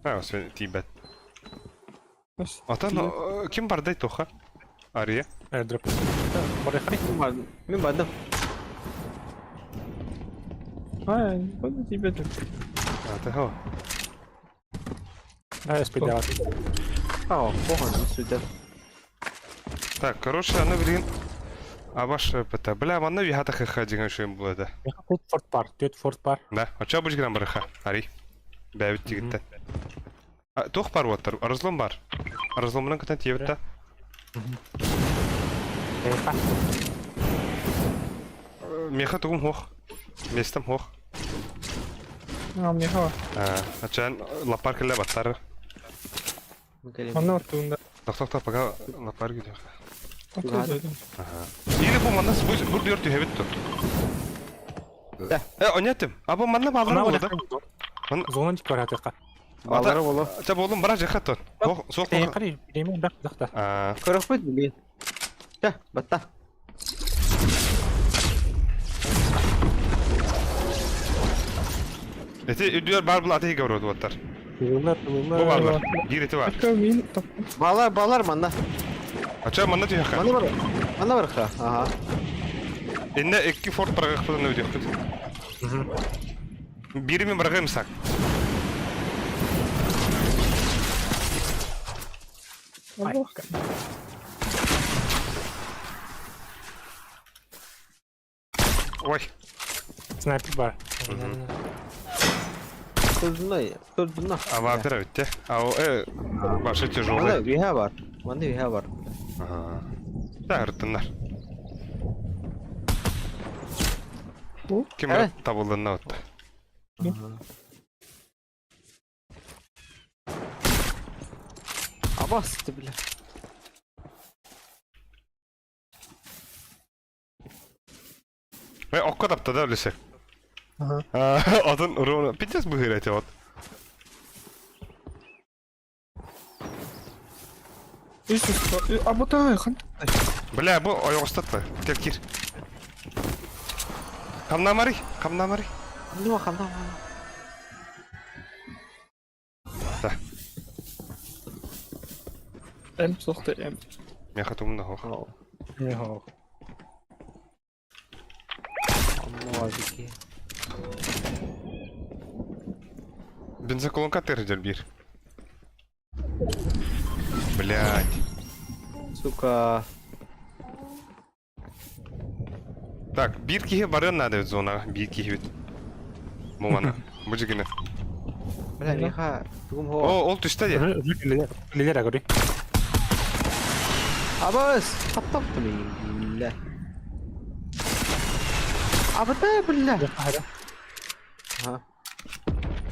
А, тиийбэт. Отон ким бардай туха? Ария. Airdrop. Барыхай. Мин бардым. А, не тиийбэтим. А, ты хо. А, спидават. А, похуй, сюда. Так, короче, аны билигин Абаш ПТ. Бля, манна вихата ХХ деген үшен бұл еді. Тут форт бар, тут форт бар. Да, оча бұж грамм барыха. Ари. Бәбіт тигітті. Тух бар оттар, разлом бар. Разломынан күтен тиебітті. Меха. Меха тугум хох. Местом хох. А, меха. Ачан лапар келе баттар. Манна оттуунда. Тоқ тоқ пока лапар gidiyor. Ага. Или бу манна бу бу дör түһэбит ту. Да. Э, онятым. А бу манна баллар болду. Зона дик бар атыка. Баллары болу. Та болум бара жакат тон. Ох, соқ. Э, кари, биреме бак дакта. А, Көрөкпүт билген. Та, батта. Эти үдүөр бар бул аты гаврот оттар. Тыллар, Бу тыллар. баллар. Бир эти бар. Мин топ. Балар, балар манна. Ача манна түйәхә. Манна бар. Манна бар ха. Ага. Инне икки форт баргак бутан өйдө. Бири мен баргайм сак. Ой. Снайпер бар. Турдуна, турдуна. А вапера битте. А э башы Манна тяжелый. виха бар. Манна виха бар. Ага. Да, ыртыннар. Ким Э? табылдын отты. Абас ты, бля. Э, окко тапты да үлесе. Ага. Атын ровно. Пиздец быгырать вот. А бу хан. Бля, бу ойоғыстатты. Кел кир. Камнамари, камнамари. Ну, хана. Да. М соқты М. Мен хатумда хох. Меха. Аллах. Бензоколонка тердер бир. Блять. Сука. Так, бир кихи барын надо ведь зона. Бир кихи ведь. Мумана. Бу жигине. Бля, меха. Тугум хо. О, ол түстә де. Лилер агори. Абас, таптапты мин, бля. Абата, бля. Ага.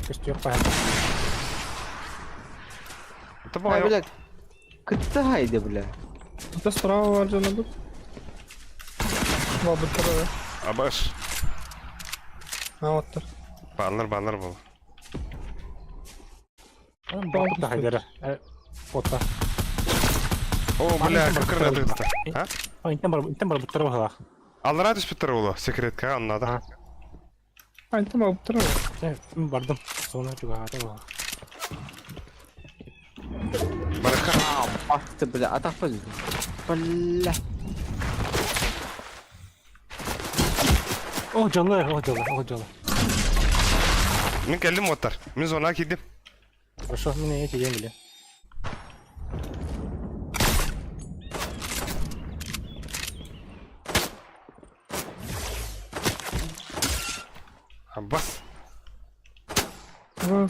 Көстүр пахара. Таба Бля, кытта хайды, бля. Это справа бар жана бу. Бабы тұр. Абаш. А, оттар. Баллар, баллар бол. Бак хайдара. Фото. О, бля, кыркыр надо А? А, интен бар, интен бар буттар бахала. Аллара түспеттер олы. Секретка, аннада. А, интен бар тұр. Мен бардым. Зона чуга ата. Барака. Атты, бля, атақ Бля. О, жалы, о, жалы, о, жалы. Мен келдим оттар. Мен зона кирдим. Хорошо, мен эти ем биле. Аббас.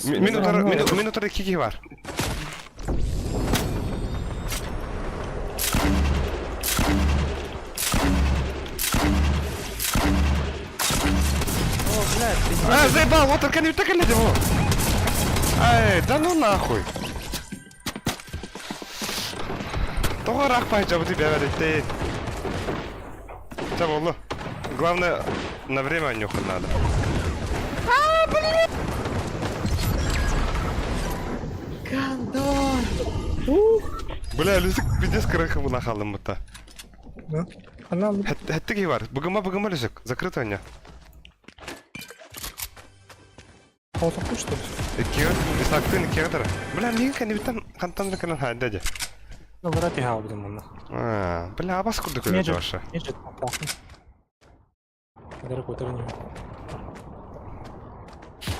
Мен утар, мен утар кики бар. А, заебал, вот только не так его. Ай, да ну нахуй. Тоҕо рахпай жабыты бәбәдетте. Ча болду. Главное, на время нюхать надо. Гандон. Бля, Люсик пиздец крыха нахалым бұта. Да. Она Хэттэ киһи бар. Быгыма быгыма лүсүк. Закрыто у Холтохпут что ли? Иккигэ Исаактыын иккигэ тара. Бля, миигин кэннибиттэн хантан да кэлэн хаайда дьэ. Ну, вряд ли хаалбытым онно. Аа, бля, абас курдук өлөрдө Межет, вообще. межет таптаахпын. Кадары куотар ини.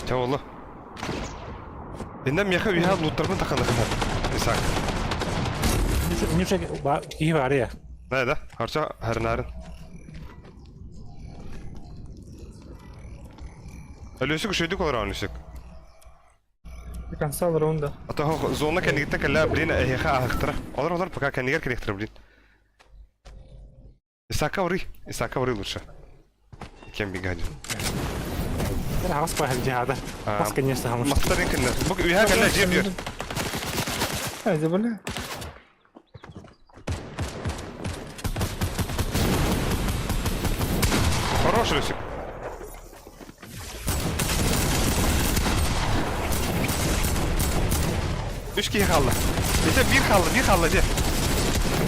Чэ олу. Инна миэхэ үһэ луттарбын таханыхына. Исаак. Нюша киһи баар я. Да, да. Харча харнарын. Өлүсүк үчүгүйдүк олорон Өлүсүк. До конца раунда. А то зона кэннигиттэн кэллэ, блин, эһиэхэ аһыктара. Олор олор пока кэннигэр кэлиэхтэрэ, блин. Исака ври, Исака ври лучше. Кем бегадин. Аҕас баһа дьаада. Бас конечно хамыш. Мастарын кэннэ. Бу үһэ кэллэ дьиэ биэр. А, забыли? Хорош, Люсик. Үс киһи хаалла. Ити биир хаалла, биир хаалла дьэ.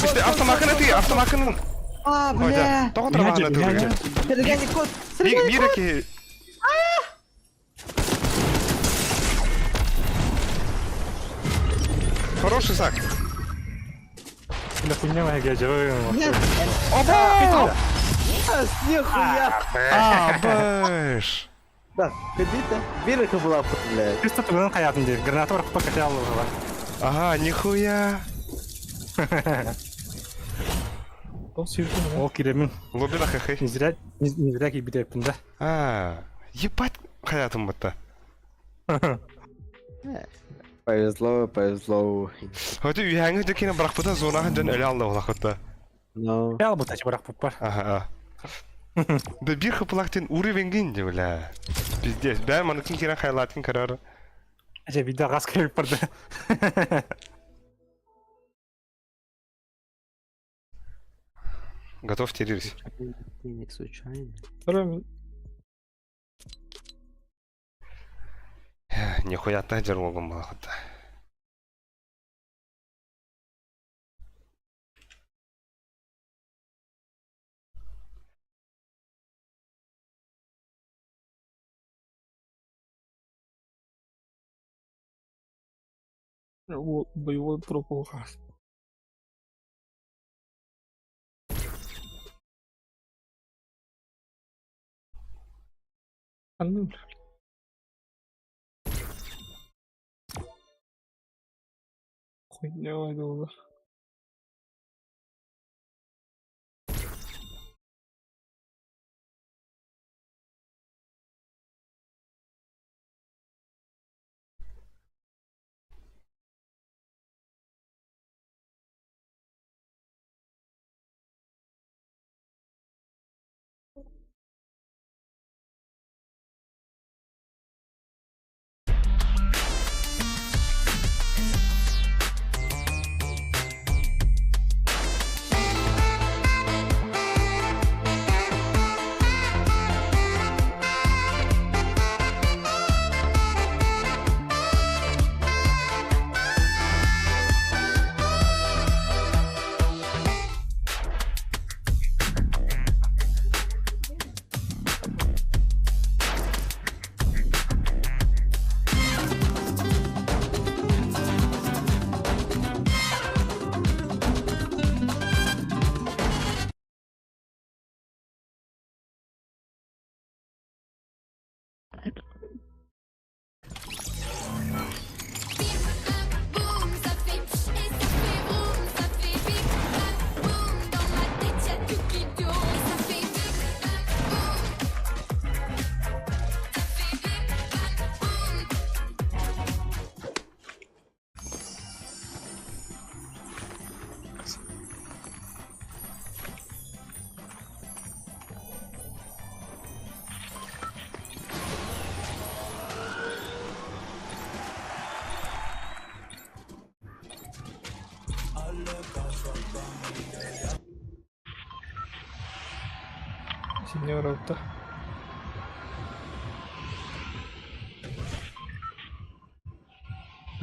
Истэ автомакын ытыы, автомакын. А, бля! Тоҕо трамаһын ытыырга? Сергей кот! Биир биир киһи Хороший сак. Бля, хуйня моя Оба! Нихуя! А, бэш! Да, кредита. Бирка была, блядь. Чисто тугунан хайаатын диир. Граната барахпа катя аллыла. Ага, нихуя! Ол сүйүрдүм Ол киремин. Лобина хахы. Не зря, не, не зря киирбит да. А, ебать, хайатым бытта. Повезло, повезло. Хотя үйәңі декені бұрақпыта зонаға дөн өлі алды олақытта. Но. Я албыта барахпыппар. Ага. Да бир хыпылақтен уровень де, бля. Пиздец, бә маныкын керен хайлатын карар. Же вида газ келип барды. Готов терились. Не случайно. Второй Нихуя та жерлогом балақытта. Боевой пропал. А ну, бля. Хуйня была. Синьор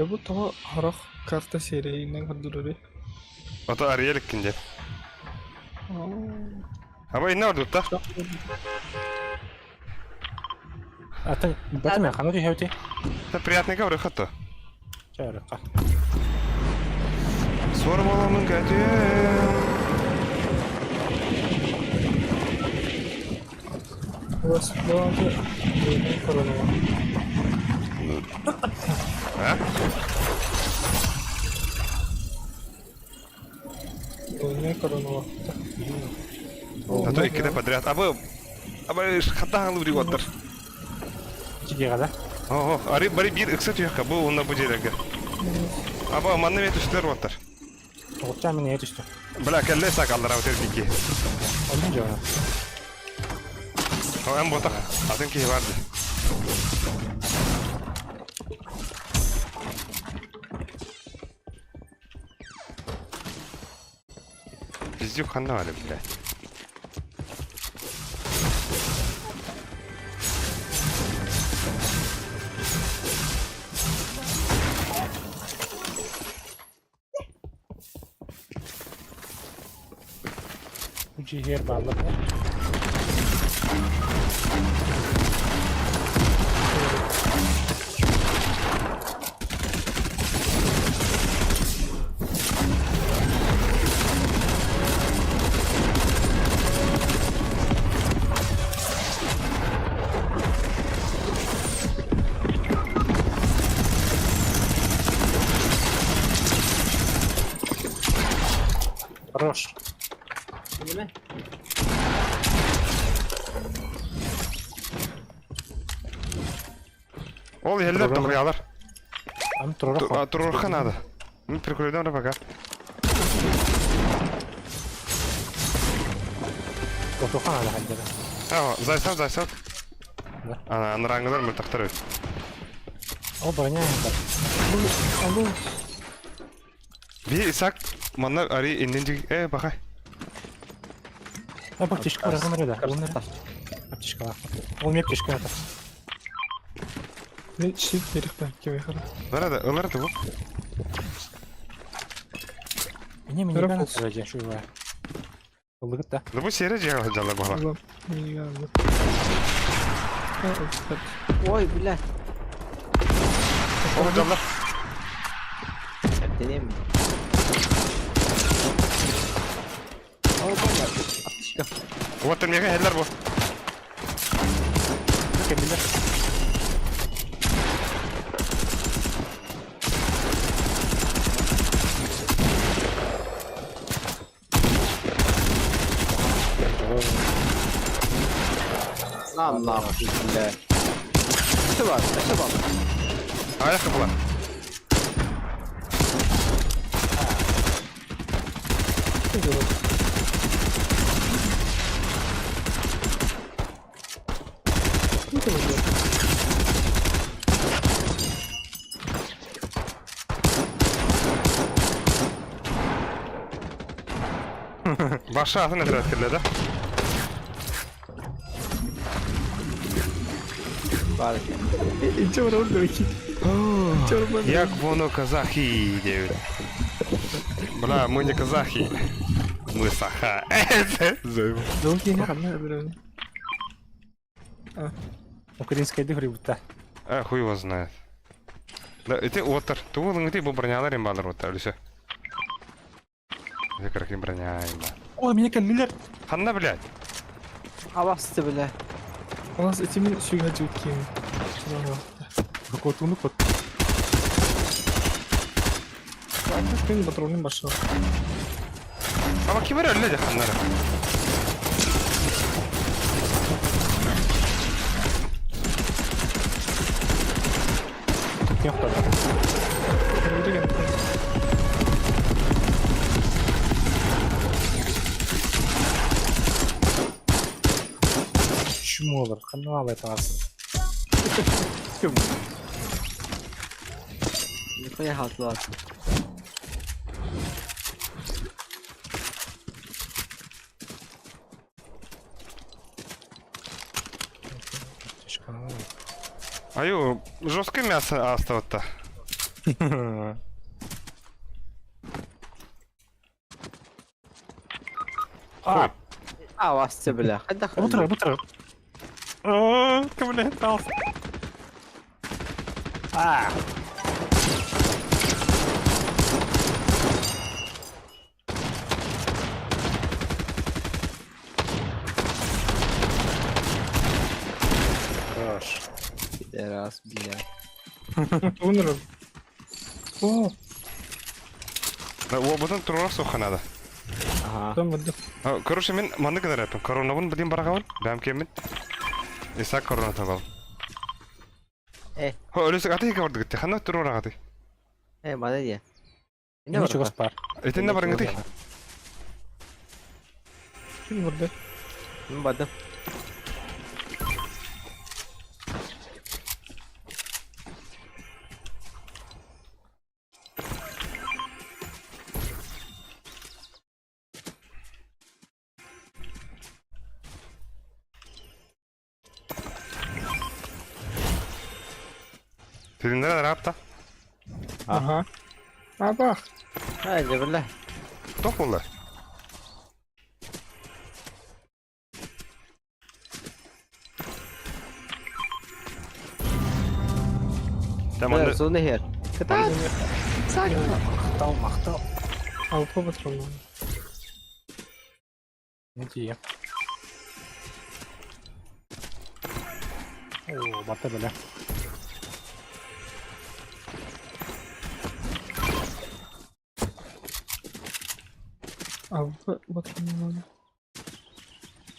Бу тоҕо харах карта серийинэн көрдөрөрүй? Ото Ариэль кинде. Аба инне ордутта. Атын бэтим хана түһэбити. Та приятный говорю хатто. Чээрыкка. Сор боламын көтүөм. А? А то иккитэ подряд. Абы абы хатаан лури оттар. Чигиэҕэ да? Ого, ары бары биир ыкса түһэххэ бу уонна бу дьиэлэргэ. Аба манна эмиэ түстүлэр уоттар. Тоҕучча мин эйэ түстэ. Бля, кэллэ сак аллара өтөр кики. Онно дьоно. О, эн ботах. Атын киһи бар дии. Пиздюк ханна бары, блядь. Дьиһиэр бааллар. Хорош. Ол иһэллэр тоһуйалар. Аны туруорах. Туруорха надо. Мин прикройдам пока. Тотуха надо хаддера. А, зайсав, зайсав. Ана, анраңылар мөлтөхтөр эбит. Ол броня бар. Би Исаак манна ари иннин э бахай. А аптечка барагын да. Ол нere? Аптечка бар. Ол мне аптечка это. Мен щит берекпен кеме хара. Нарада, ылар да бу. Мне мне не надо же шува. Ылыгыт да. Да бу сиэре жига жалар баха. Ой, бля. Ол жалар. Deneyim mi? О, бомба. Аптечка. Вот мега хеллер бу. Кемилер. На нахуй, бля. Что бар? Что бар? Аяқы була. Баша атын этирет кэллэ да? Бар. Як воно казахи диэбит. Бля, мы не казахи. Мы саха. Украинская дыгры будто. А, хуй его знает. Да, ити уоттар. Тугу ити бу бронялар им балар уоттар, все. Это как броня им бар. О, меня кэллилер. Ханна, блядь. Абасты, бля. У нас эти мин сүйгә жуткин. Какой-то кот. Мен патронын башы. Ама ким эрэ өллө дьэ ханнара. Тут не кто. Чумолар, ханна это асы. Нихуя хатлар. Аптечка. Аю, жесткое мясо астыватта. А, Хуй. А, бля, хайдах Бу тура, бу тура. О, кымлетался. А, Хорош. Пидорас, бля. Умер. О, Обутун турар соха надо. Ага. там вот. Короче, мен манны гына рэпем. Коронабын билим барагабын. Бәм кемин. Иса корона табал. Э. Хо, өлөсөк аты хика бардык. Хана турар агаты. Э, мана дия. Не Не чугас бар. Этенне барыңгы. Ким burada? Мен бардым. Тилиннер рапта. Ага. Абах. Ай, бля. Тох болду. Там Зона хер. Ката. Мактал, мактал. Алпа патронов. Не тие. О, бата бля. Алпа патронов.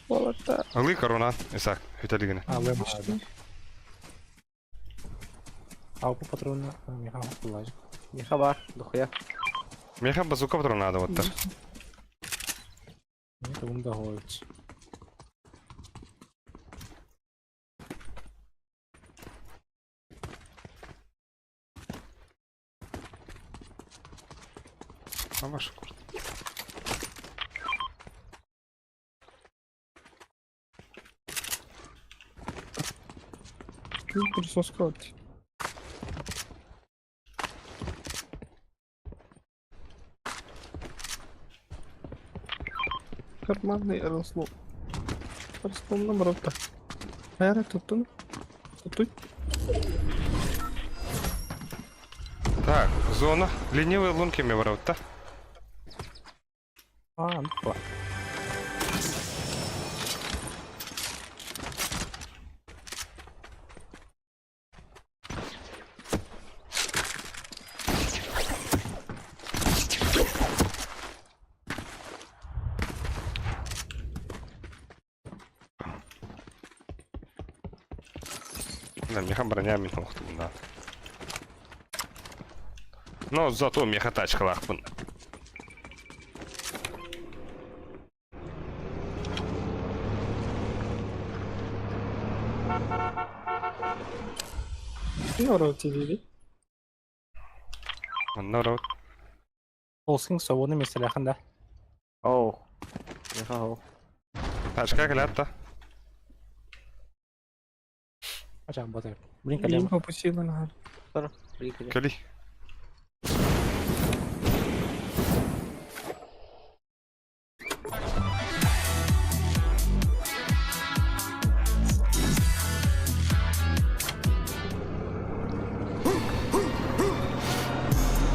Болота. Ылы корона, Исаак, хүтэлигине. А, вы Алпа патрона, меха кулаж. Не хабар, дохуя. Меха базука патрона надо вот так. Это ум договор. А ваша курт. Присоскать. Карманный разлом. Разлом на. Эра тут он. Тут. Так, зона. Ленивые лунки мне барабытта. А, ну па. Да, меха броня мен да. Но зато меха тачкалаахпын. Не тебе. Онно Олсың свободный меселехан да. Оу. Не хау. Тачка келатта. Ачак бата. Блин, калем. Попустила на. Кели.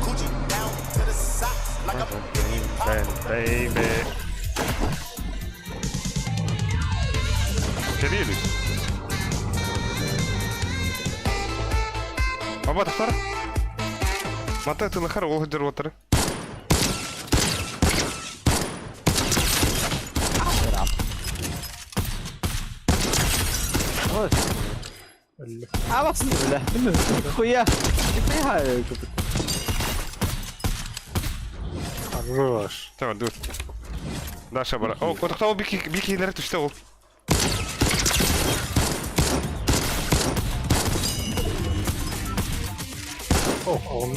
Coochie down to the socks like I'm Biggie Pop. Baby. Кели. Аба тахтар. Мата тылыхар ол хыдыр отыр. Ой. А, вас бля. Хуя. Нихуя. Хорош. Tamam dur. Даша бара. О, котокта ол бики бикилер түштү ол. О, он.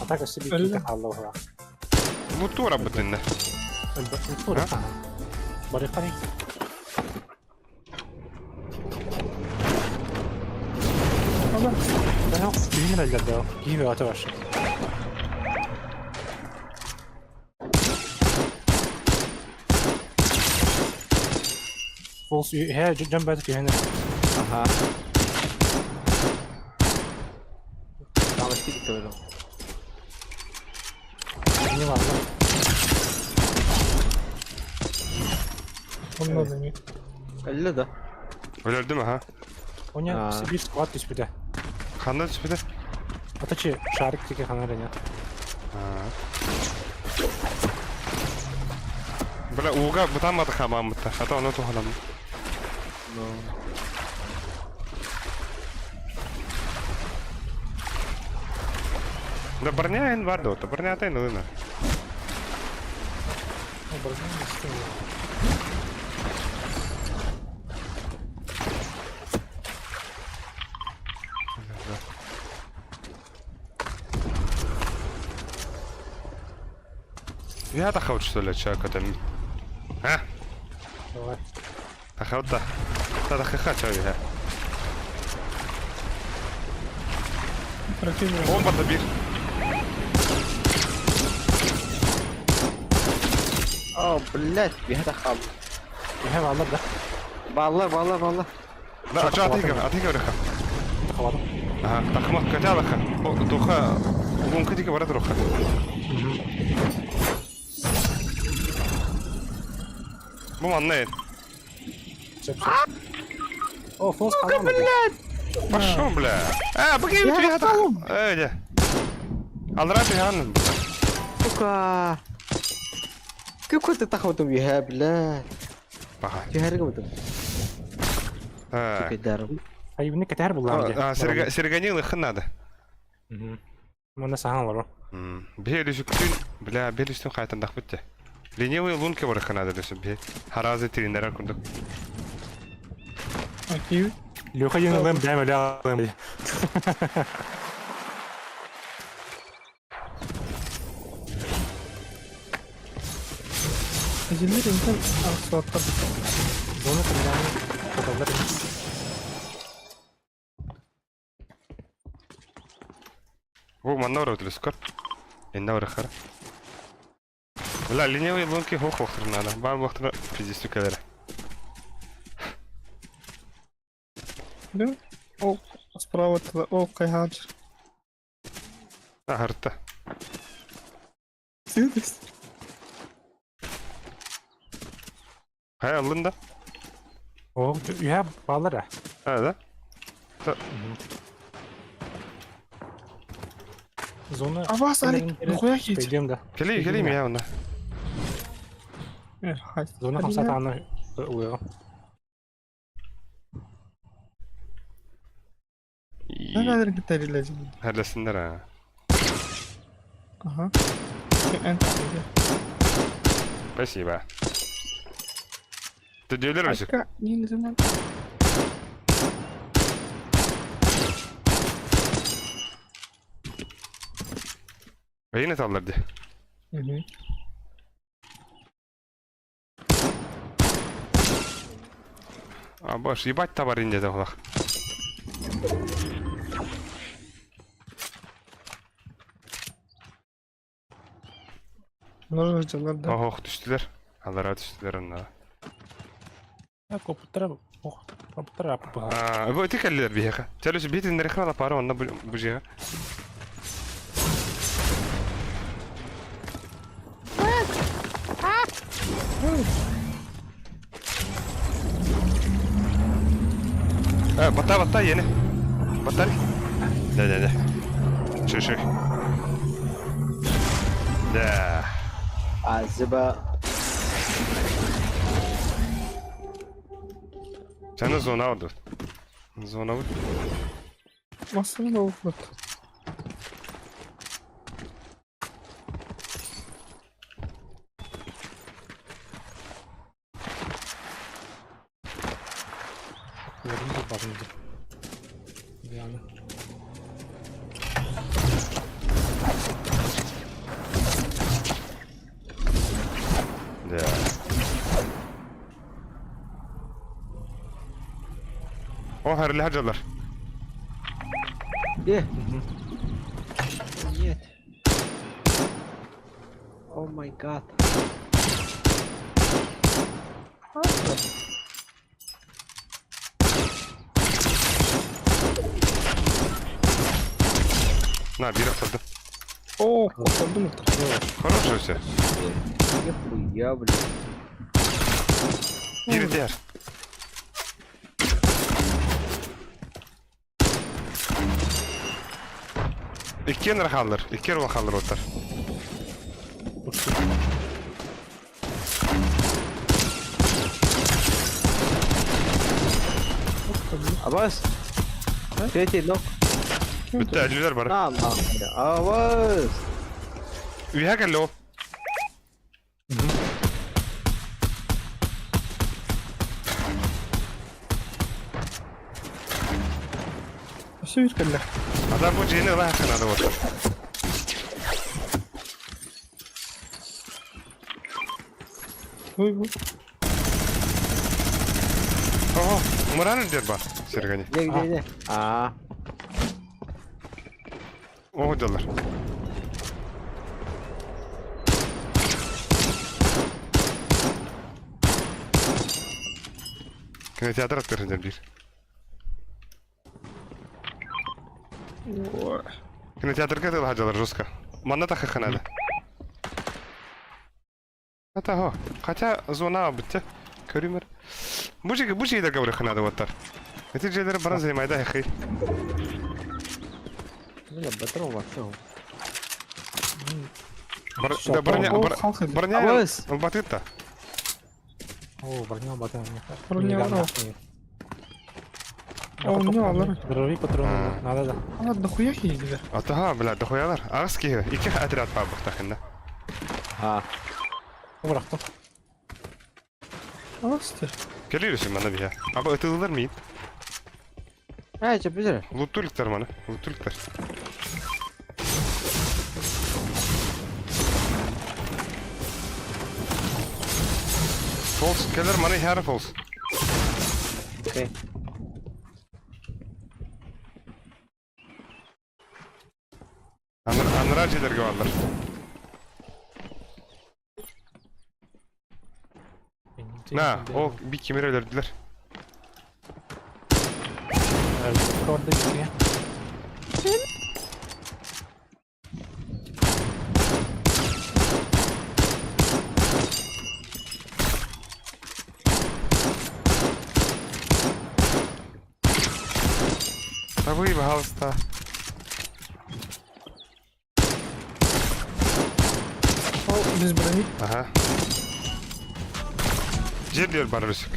Атака себе кита аллоха. Лутура бутынна. Тура. Барыхай. Да, кимин элдерде. Кими ата баш. Фолс үһэ дьон бэйэтэ түһэн эрэр. Аха. Таҕысты киттэ Не ладно. Онно да Кэллэ да. Өлөрдүм аха. Оня биир склад түспүтэ. Ханна түспүтэ? Атачы шарик тики ханна эрэ Бля, ууга бытааммата хааммыта. Хата ону туһанам. Да броня эн бар да, бронята эн ылына. Я тахаут что ли человека там? А? Давай. Тахаут да. Та тахаха человека. Бомба бир. О, блядь, биһэ тахал. Биһэ бааллар да. Бааллар, бааллар, бааллар. Да, а атыга, атыга өрөха. Тахалады. Ага, тахма каталаха. Туха, лунка диге бара туруха. Бу манна ет. О, фолс хаалла. Блядь! Пошел, бля. А, быги у тебя Эй, де. Алра ты Сука. Какой ты тахматым юһэ, блядь. Паха. Түһэргэ бутум. Кайдарым. Айыбыны кэтэр буллаам А, серганил их надо. Мына сахан олоро. Бе бля, бе хайтан дахбытте. Ленивые лунки барыха надо лүсү бе. Харазы тренера курдук. Окей. Леха диэн ылым бэм өлө алым. Эдилер интен ахсуаттар. Зона кымданы хоталлар. Бу манна барып өтүлүскөр. Энне барыхара. Бля, ленивые лунки хох вахтыр надо. Бар вахтыр пиздец келер. Да? О, справа туда. О, кайхаджер. Ахырта. Сидис. Хай алын да. О, үһэ бааллар А, да? Зона А вас, Алик, нахуя хить? Пойдем да. Кели, кели меня онна. Хай. Зона хамсатааны уйга. Нагадыр китәриләр. Хәрләсеннәр а. Ага. Спасибо. Ты дилер өсүк? Не знаю. Бейне таллар ди. Угу. А баш, ебать товар инде да булах. Нужно сделать, да. Ох, түштүлөр. Алара түштүлөр онна. Копуттара, ох, копуттара аппа. А, бу ити кэллилер биһиэхэ. Чэлүс биитин рехрала пара онна бу жига. Э, бата бата yeni. Батар. Да, да, да. Ши, ши. Да. Азыба. Сені зона алды. Зона алды. Массаны да вот. Яны. Да. О, харли хаджалар. Е. Нет. О май гад. На, биир охтордум. О, охтордум Хороший все. Нихуя, блядь. Биир итиэр. Иккиэн эрэ хааллар, иккиэн уол хааллар уоттар. Абас! Третий ног. Бүттэ, өллүлэр бары. На, нахуй. Абас! Үөһэ кэллэ ол. Өссө биир кэллэ. Адам бу дьиэни ыла наада буолла. Ой, ой. Ого, муран үрдүөр бар, Сергани. Где, где, где? А, Оҕо дьоллор. Кинотеатр аттыыр биир. Кинотеатрга тылаһа дьалар жестко. Манна тахыха надо. Хотя, хотя зона бүттэ. Көрүмэр. Бу жиги бу жиги договоры надо вот Эти дьиэлэр баран занимайда хый. бля, патрон вообще. Да броня броня Абас! ылбатыта. О, броня бата. Броня бар. О, не алар. Дробовик патроны надо да. А, дохуя киһи Атаха, бля, дохуялар. Аҕыс киһи, икки отряд баабыктахынна. А, Бырахтым. Астер. Кэлиирүсүн мана биһэ. Аба ытылылар миин. а, че, бизер? Луттуликтар мана, луттуликтар. Фолс, кэлэр маны иһээри фолс. Окей. Анараа дьиэлэргэ бааллар. На, ол би кимири өлөрдүлэр. Орда битиге. Табый, пожалуйста. Ол без брони. Ага. Жерлер бар өсік.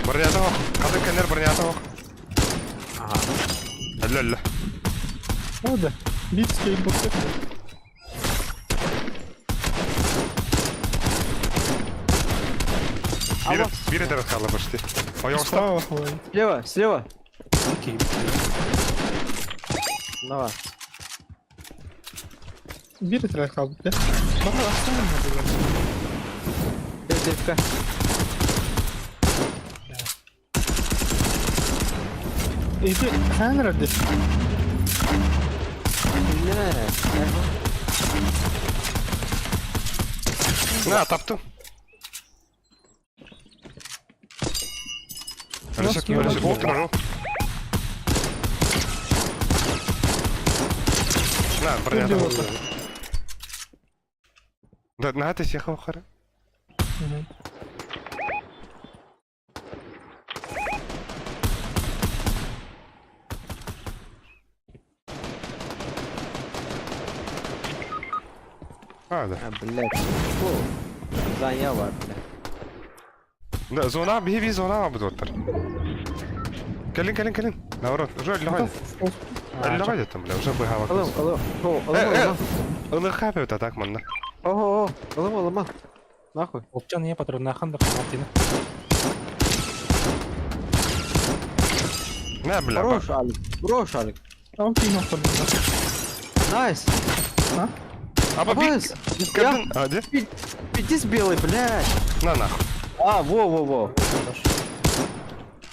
Бронята ох. Қадыр кәнер бронята ох. Ага. Әлі әлі. О, да. Бит скейтборд. Бири, бири дәрі қалды почти. Ой, Справа хватит. Слева, слева. Окей. Давай. Биир отряд хаалбыт, да? Баҕар ахсаан надо. Девка. Ити хаан эрэрдир. Бля. На, таптым. Өлөсөк, өлөсөк, ол турар, ол. На, бронята. Да, на, ты сехал, хара. А, да. А, блядь. Фу. Заняла, блядь. Да, зона, биһи зона бу доттар. Кэлин, кэлин, кэлин. Наоборот, уже өллөҕө. Өллөҕө там, бля, уже быһаабак. Ылым, ылым. О, ылым, Э, э. ылым. Ылыха бэт так манна. О, о, ылым, ылыма. Нахуй. Опчан не патроннахан да Мартина. На, бля. Хорош, Алик. Брош, Алик. Окей, нохтор. Найс. Аба бик. Абас. Нихуя. Кырдын. А, де? Пиздец белый, блядь. На, нахуй. А, во, во, во.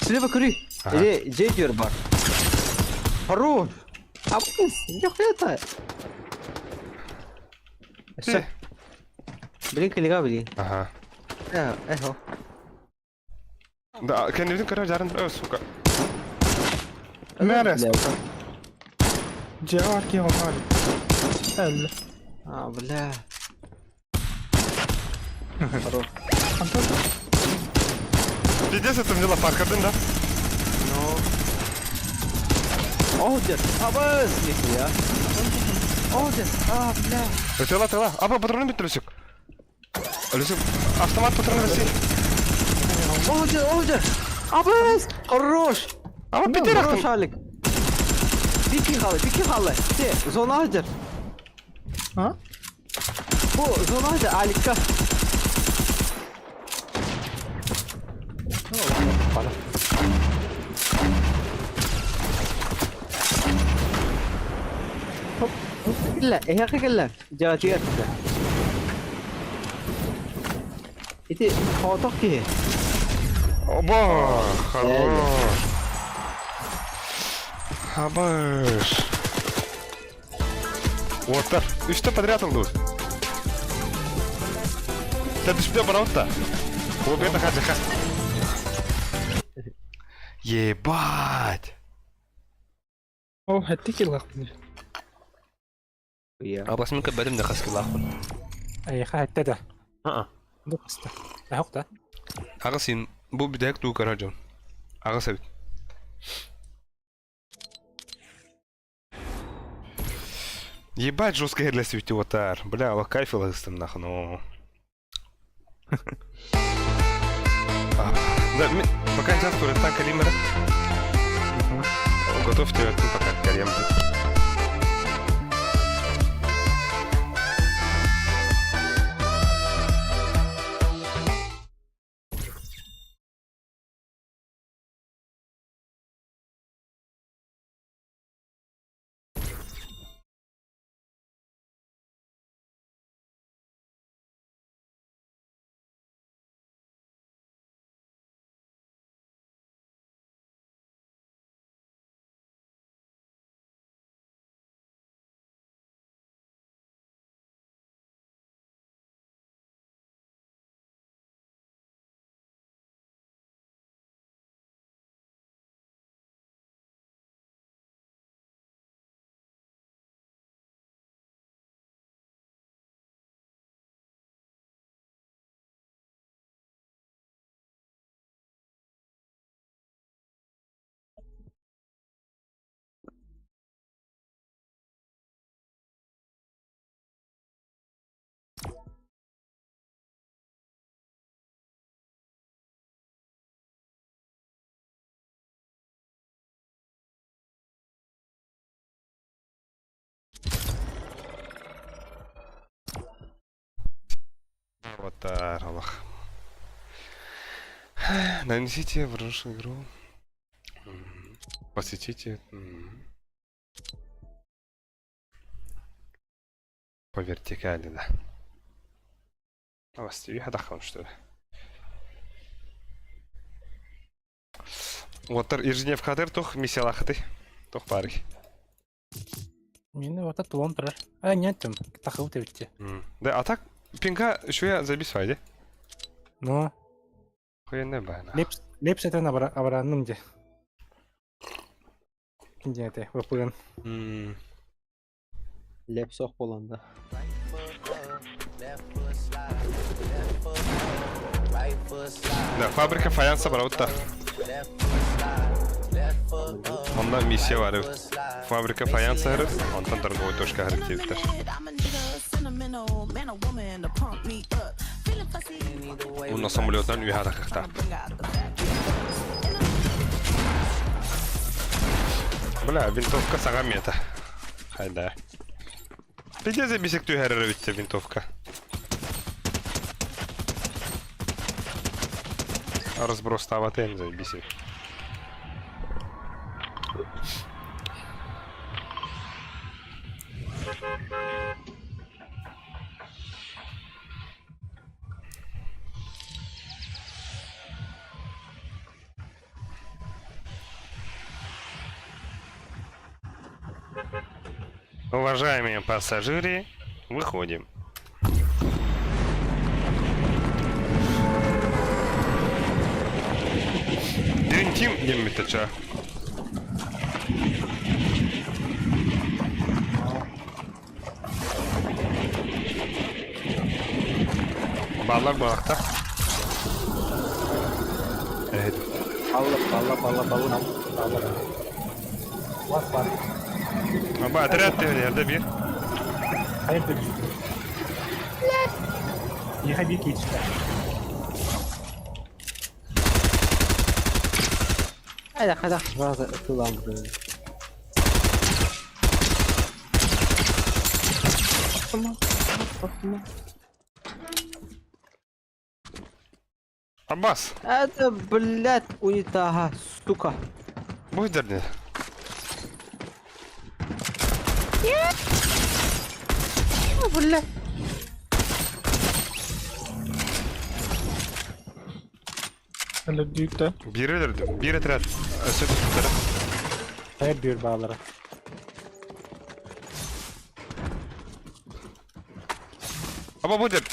Слева кури. Ага. Или Джейдер бар. Хорош! Абыс, нихуя-то! Все. Блин, коллега, блин. Ага. Э, эхо. Да, кэннибитин көрө дьарын, ö, сука. Мэрес. Дьиэҕэ киһи онно Эллэ. А, бля. Хорош. Антон Пиздец, это мне лопаркардын, да? Ну. О, дед. Абыс, нихуя. О, дед. А, бля. Тыла, тыла. Аба, патроны бит, Люсик. Люсик, автомат патроны верси. О, дед, о, дед. Абыс! Хорош! Аба, битер Хорош, ахтым. Алик. Пики халы, пики халы. Те, зона хадер. А? Бу, зона хадер, Аликка. Кэллэ, эһиэхэ кэллэ. Дьаҕатыгар кэллэ. Ити хотох киһи. Оба, хорош. Абыш. Уоттар, үстэ подряд ылдыбыт. Тэ түспүтэ барабыт да. Победа хаджаха. Ебать! О, хэттик киллаахпын. Иә. Абас мин көрбөтүм да хас киллаахпын. Эйиэхэ эттэ да. Аа. Бу хаста. Аһок да. Аҕыс иин бу бүтэһик туу көрөр дьон. Аҕыс эбит. Ебать жестко херлэсибит уотар. Бля, ала кайф ылаһыстым нахуй, ну. Да, пока не кураттан калимера. Готовьте пока карем. Аватар, Аллах. Нанесите в игру. Посетите. По вертикали, да. А вас что ли? Уоттар ежедневка тух миссиялаахыты. Тух баарый. Мин ота туон турар. А, нет, там, тахыбыт эбитти. Да, а так пинга үчүгэй забис бай Ну, Хуенне байна. лепс лепс этен абаранным де. Кинден эте, выпыгын. Леп сох боланда. Да, фабрика фаянса барабыт Онда миссия бар. Фабрика фаянса хэрэг, онтон торговый точка хэрэг диэбиттэр. Уонна самолетунан үөһэ тахыахтаах. Бля, винтовка саҥа мета. Хайда. Пиздец бисик түһэрэр эбит винтовка. Разброс таватын заебись. Уважаемые пассажиры, выходим. Dream Team диэммит ачаа. Баалар буолахтар. Эһит. Алла, алла, алла, алла. Алла. Бас бар. Аба отряд түһэн биир. Хайа да Ехай бир киирсэ. Хайда, хайда, сразу тылан буду. Аббас, Это, блядь, унитага, сука. будь дерни. Блядь. Өлөрдүүк да. Биир өлөрдүм. Биир отряд. Өссө түспүттэрэ. Хайа бүөр баалара. Аба бу дер.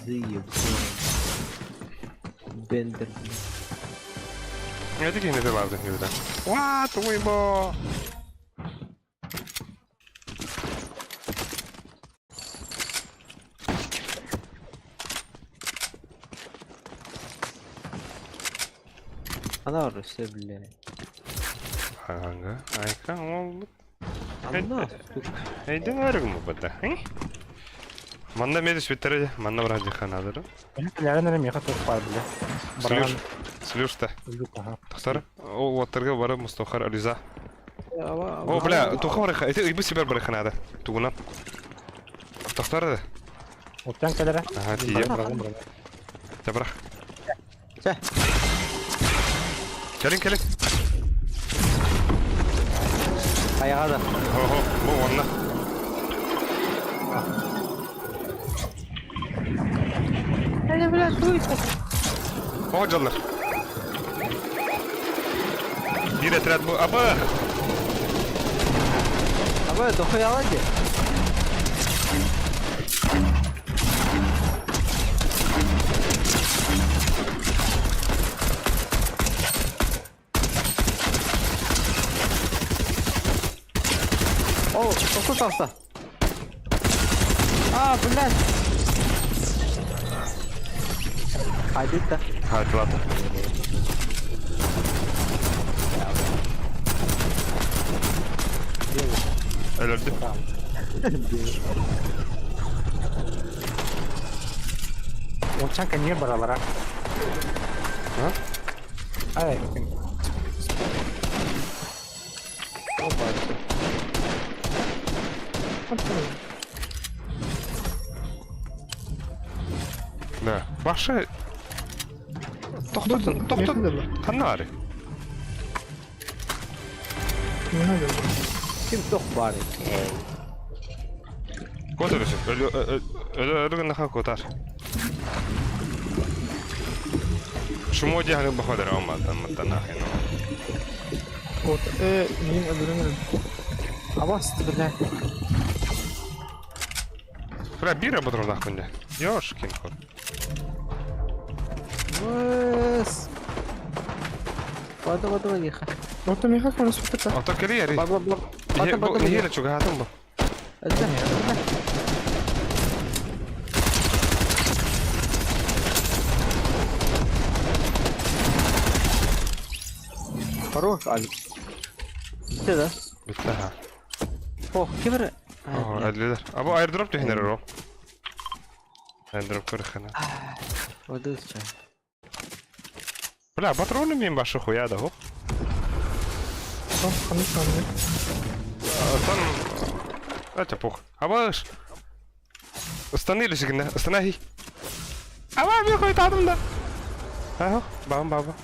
Заебал. Бендер. Это кини тылаабытын кибитэ. Уа, туйбо. Она все, блядь. Ага, айка ол. Она, сука. Эйден өрүгүм бу да. Манна медис бүттэрэ, манна вроде ханадыр. Ләрен эрэ миэхэ туох баар билэ. Слюш. Слюш-та. Ага. Тохтар, ол уоттарга бары Мустафар Ализа. О, бля, туха барыха, это ыйбы сибер барыха надо. Тугунан. Тохтар да. Оттан кэлэрэ. Ага, тиийэ. Табрах. Чэ. Кэлин, кэлин. Аяға да. Хо-хо, бу онна. Әле, блядь, дуйся. О, дьоннор. Биир отряд бу. Аба! Аба, дохуя лади. О, тохту А, блядь. Хайдыта. Хайдылата. Өлөрдүм. Оттан кэнниэ баралара. А? Ай, Опа. Да. Башы. Тохтот, тохтот. Ханна бары? Ким тох бар? Кот өлөсү. Өлө өлө өлө наха котар. Шумо дьаһаны баходар алмадан маттан ахын. Вот, мин өлөрөн Абас, блядь. Бля, бира батрон нахуй. Ёшкин кот. Выс. Бата, бата, бата, Оттон миэхэ көмө суптата. Ото кели яри. Бата, бата, бата, бата. Нихиле чугаатым бу. Это. Хорош, Алик. Ты да? Бүттэ. О, кибер. О, әдлилер. Абу airdrop түһүнэр ро. Airdrop көрөхына. Водыча. Бля, патроны мен башы хуя да, хоп. Ханнык ханнык. Там... Это пух. Абаш! Остановились гына, останови. Аба, мен хойтадым да. Ага, бам баба.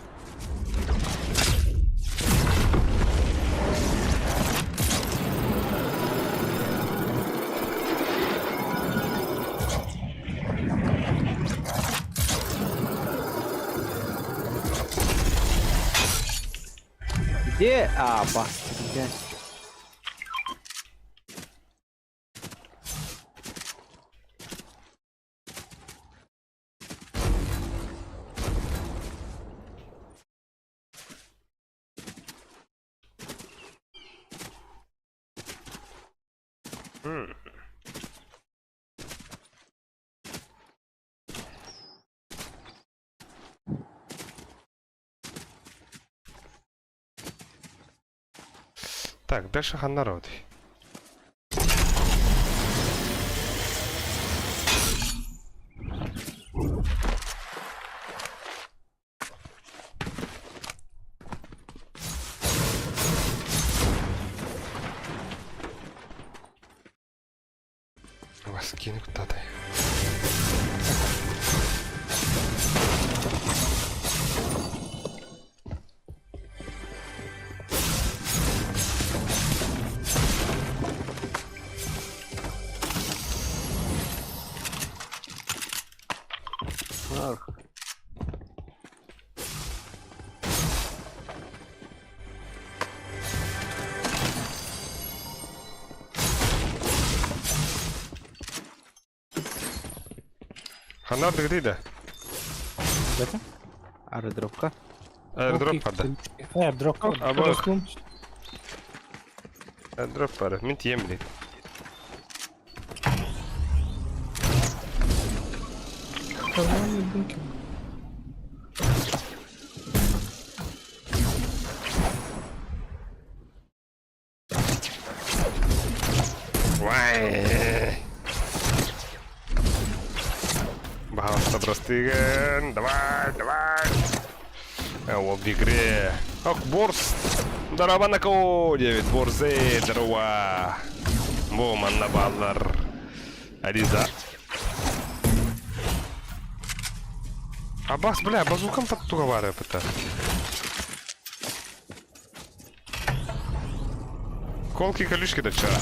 Где? А, баста, блядь. Так, дальше ханна родый. Вас кину куда-то. Ах. Ханна дыгдыйда. Это? Аэродропка. Аэродроп барды. Airdrop. Аба. Аэродроп бары. Мин тием билей. Нормальный бункер. Вай! Баһаалыста бырастыгын, давай, давай! Ол в игре. Ох, Борс! Здорово, Нако! 9 Борзы, здорово! Бу манна бааллар. Ализа. Абас, бля, базукам под бары это. Колки колючки да вчера.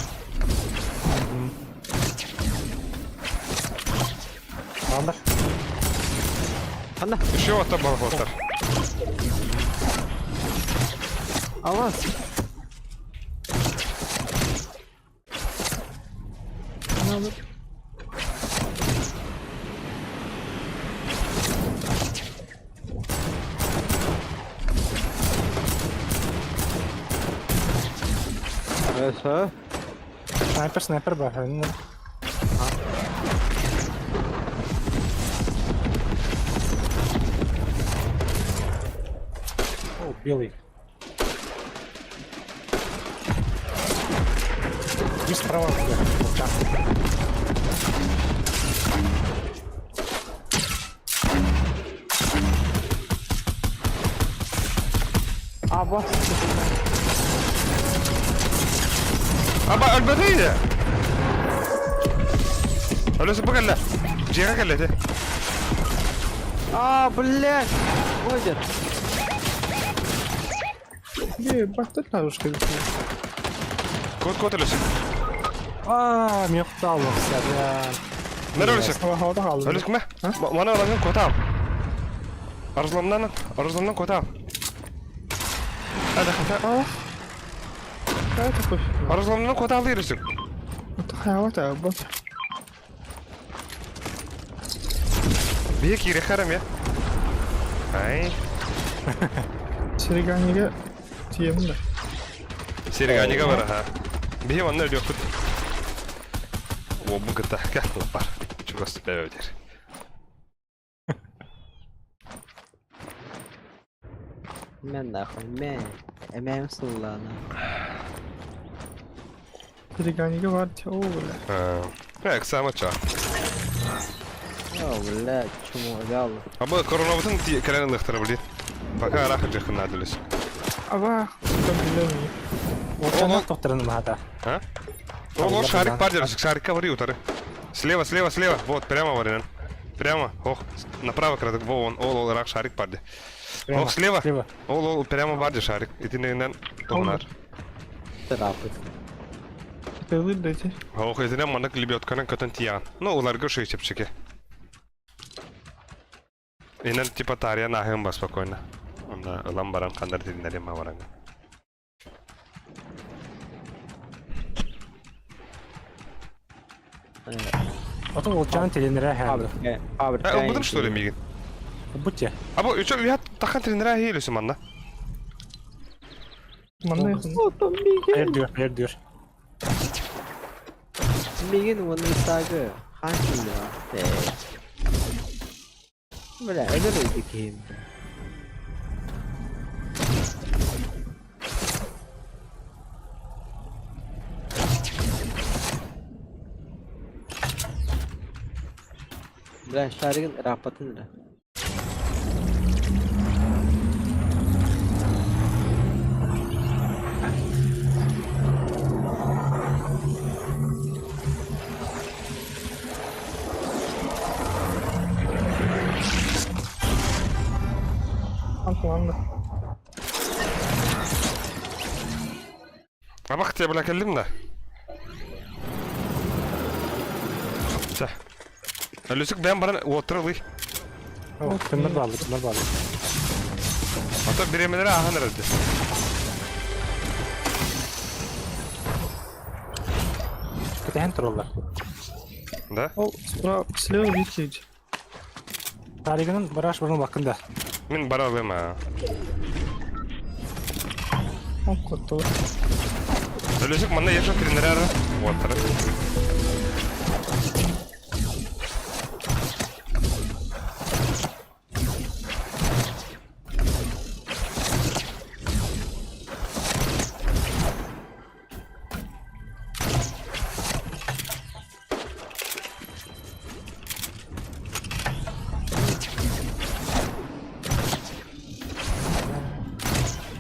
Аллах. Ханна. Еще вот там балхостер. Авас. Надо. Э, Снайпер, снайпер бар. О, белый. Иди справа. Вот там. Абас. Аба өлбөтүй Өлөсө бу кэллэ. Дьиэҕэ кэллэ ити. А, блядь! Выйдет. Ебать, тут надо уж Кот кот өлөсө. А, мехтал бля. Нэр өлөсө. Хаҕа хаалла. Өлөс кимэ? Маны ылаҥҥын куотаал. Арызламнан, арызламнан куотаал. Ада хата. А? Это пофиг. Арызламнан куотаал диир Это хаявата, бот. Бие киире харам я. Ай. Сереганига тиемин да. Сереганига бар ха. Бие онно өлүөхпүт. Уолбун кытта кэхтылпар. Чугас бэбэбитэр. Мэн нахуй, мэн. Эмэм сыллаана. Сереганига бар, о, бля. Э, Эксама ча. О, блядь, чему взял? А бу коронабытын кэлэн ылыахтара блин. Пока арах дьахын наадылыс. Абах, там билемий. Вот тохторын мата. А? О, шарик бар шарикка вари утары. Слева, слева, слева. Вот, прямо варинан. Прямо. Ох, направо краток. Во, он, ол, ол, рак шарик барди. Ох, слева. Слева. Ол, ол, прямо барди шарик. Итиннэн туһунар. Трапы. Это выдайте. Ох, итинэн маннык лебедканан көтөн тиийэҕин. Ну, уларга шый чэпчэки. Инэн типа таарыйан ааһыам ба спокойно. Онно ылан баран ханнар тилиннэриэм бараҥҥа. Ото уолчаан тренерэ һээбит. Э, ылбытым что ли миигин? Ылбыт дьэ. А бу үчө үһэ тахан тренера иһилүсү манна. Манна Хайыр хайыр дүр. Миигин уонна Исаагы хаан киинэҕэ Бля, өлөр өлдү киһим. Бля, шаригын ырааппатын эрэ. Ладно. Абах тебя, бля, кэллим да. Чэ. Өлүсүк бэйэм баран уоттара ылый. Кымнар бааллы, кымнар бааллы. Ото бириэмэлэри ааһан эрэрди. Кэтэһэн тураллар. Да? Ол справа, слева видите. Таригынан бараш баран бакын да. Мин бара алыам аа. Ол кутталар. Өлүсүк манна ешо тренерэ уоттара.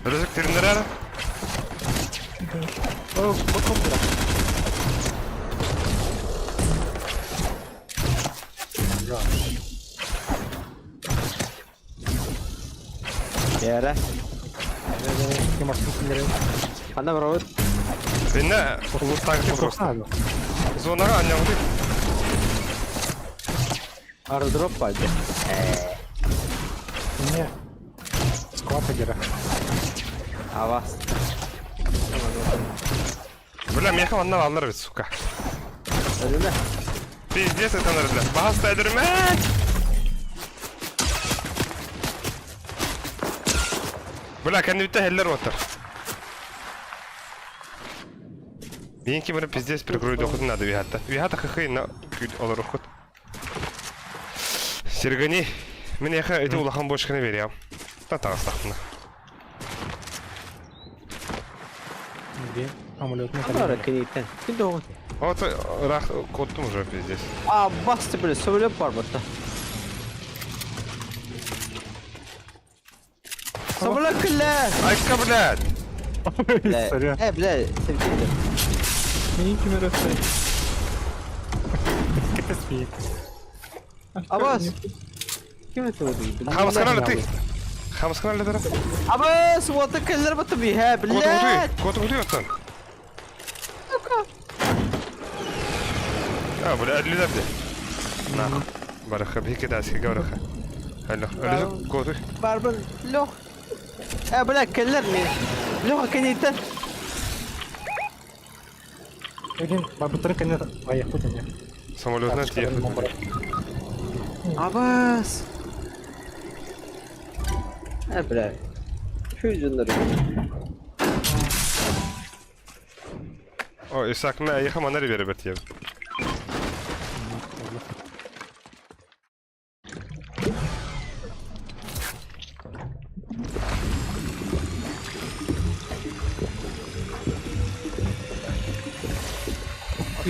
Өлүсүк тренерэ О, боком Бээрэ. Ханна барабыт? Инна улуустааҕы просто. Зонаҕа анньаҕытый. Аэродроп баар дии. Мне склад дера. Авас. Бля, меха манна бааллар эбит, сука. Өлүмэ. Пиздец это бля. Баһаста өлөрүмэ! Бля, кэннибиттэн хеллер уоттар. Биинки бары пиздец прикройдуоххутун надо уйаатта. Уйаата хыхый на күйд олоруххут. Сергани, мин эхэ ити улахан бочканы бериям. Та таҕыстахпына. Где? Самолетный Ара киниттэн. Ким тоҕун? Вот ыраах куоттум уже пиздец. А, басты бile сөбүлөп бар бутта. Самолет кэллэ! Айка, блядь! Бля, э, бля, севдиде. Миигин ким эрэ Кэтэспиик. Абас! Ким это вот? Хамаскана ты! Хамаскана летара. Абас, вот кэллэр бутта биһэ, блядь! Куоту кутуй оттон. А, бля, лидер На. Бараха, бики даски гавраха. Алло, алло, куотуй. Барбын, лох. Э, бля, кэллэр ми. Леха кэнниттэн. Один барбыттарын кэннэ айахпыт эмиэ. Самолетынан тиийэхпит. Абас! Э, бля. Фьюжннары. О, Исаак, мэ, эйиэхэ манна эрэ биэрэбэр тиийэбин.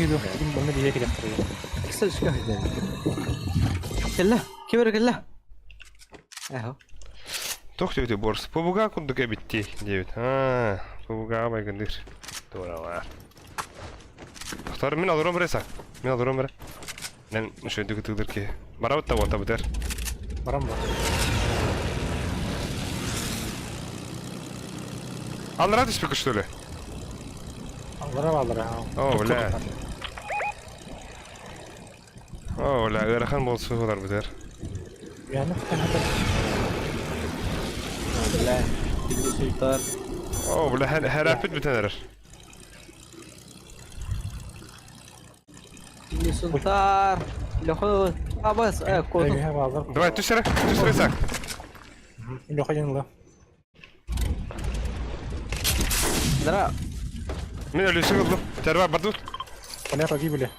Манна биһиэхэ кэлэхтэрэ. Кэллэ, ким эрэ кэллэ. Эхо. Туох диэбитий буорс ПВГ курдук эбиттии диэбит. Аа, ПВГ майгындыыр. Туоралаар. Тохтор мин олоруом эрэ сак. Мин олоруом эрэ. Мен үчүгэйдик ытыылыр киһи. Барабыт да уотабытыгар. Баран бар. Аллараа түспүккүт что ли? Аллара аллара. О, бля. О, бля, ыарахан буолсуһуларбытыгар. Яны Бля, султар. О, бля, хәрәппит бүтэн эрэр. Сунтаар. Лехо абас куоту. Давай, түс эрэ, түс эрэ сак. Леха диэн ыла. Дара. Мин өлүсүк ыллым. Терва бардут. Поля погибли.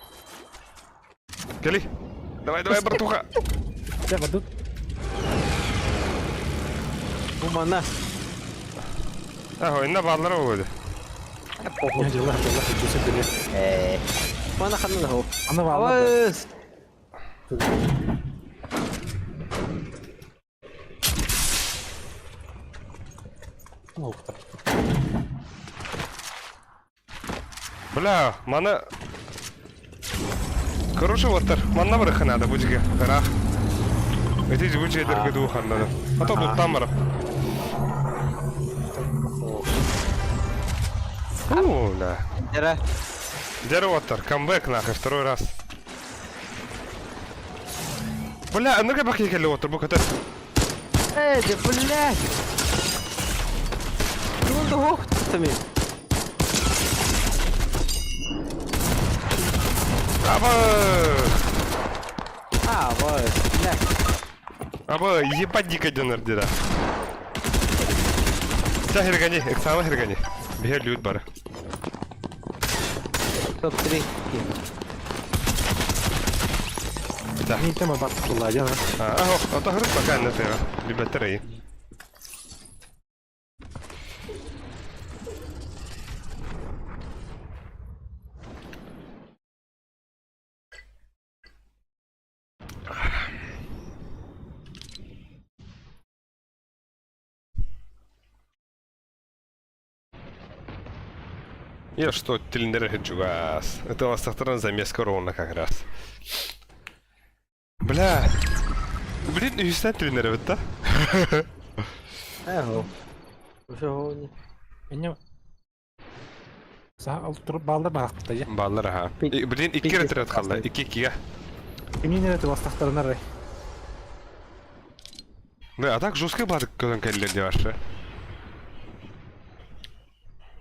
Кели. Давай, давай, братуха. Дьэ, бардут. Бу манна. Ахо, инна бааллара буолуо. Не дела, дела, хочу себе. Э. Манна ханна хо. Аны бааллар. Абыс. Уохтар. Бля, маны... Короче, оттар, манна барыхха надо, бу дьигэ, ыраах. Ити бу дьиэлэргэ дуу ханнаны. А то буттан барап. Фу, бля. Дьэрэ. Дьэрэ оттар, камбэк нахуй, второй раз. Бля, аныга бакы кэллэ оттар, бу көтөр. Э, да блядь. Ну да ох ты мен. Аба! А, вот, блядь. Аба, ебать дико дьонор дира. Ча хергани, эксама хергани. Бихер люд бары. Топ-3. Да. Мин тема бар тулла, Аһо, ото хырыт пока не тыга. Билбэттэр эйи. Я что, тилиннэрэ чугас. Это у вас второй замес ровно как раз. Бля. Блин, үһүстэн тилиннэрэбит да? Эһо. Уже Инне Саа баллар баахтыта дьэ. Баллар аха. Блин, икки эрэ тирет халла. Икки иккигэ. Кимин эрэ тыластахтарына арай. Да, а так жесткий бар көтөн кэллэр диye баршы.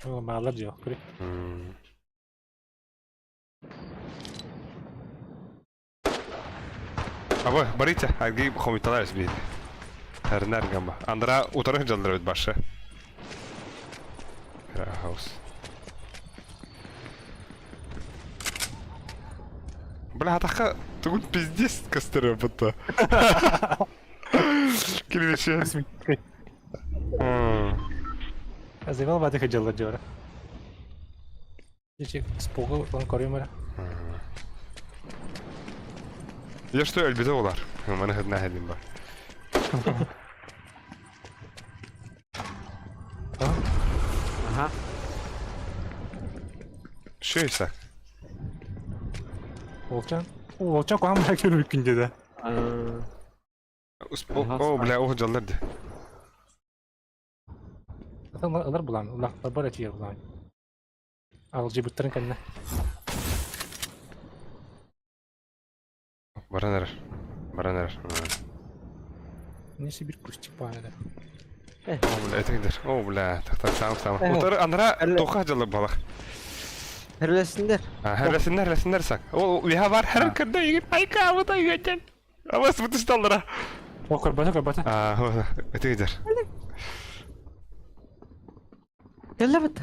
Баалар дьиэ, көрү. Абы, барыйча, аргий хомиталар биир. Тарнар гамба. Андра утары жалдыр бит башы. Хаус. Бля, атака тугун пиздец костыры будто. Кирилище. Азывал баты хаджалар дьора. Ичи спугу лан көрүм эрэ. Я что, өлбүтэ олар. Маны хытна хәдим бар. Ага. Шо Исак? Олчан. Олчан куһаҕан бара көрбүккүн деді. О, бля, ох дьаллар ди. Ылар булан, улахтар бар этиер булан. Алжыбыттарын кэннэ. Баран эрэр. Баран эрэр. Не Сибирь кустик баар этэ. О, бля, этиңдер. О, бля, так сам сам. Утары андра тоха дьаллар балах. Херлесиндер. Херлесиннер, херлесиннер сак. Ол уяха бар хер кырда егит. Айка, вот айгатен. Абас бутысталлара. О, көрбөтө, көрбөтө. Аа, этиңдер. Кэллэбит.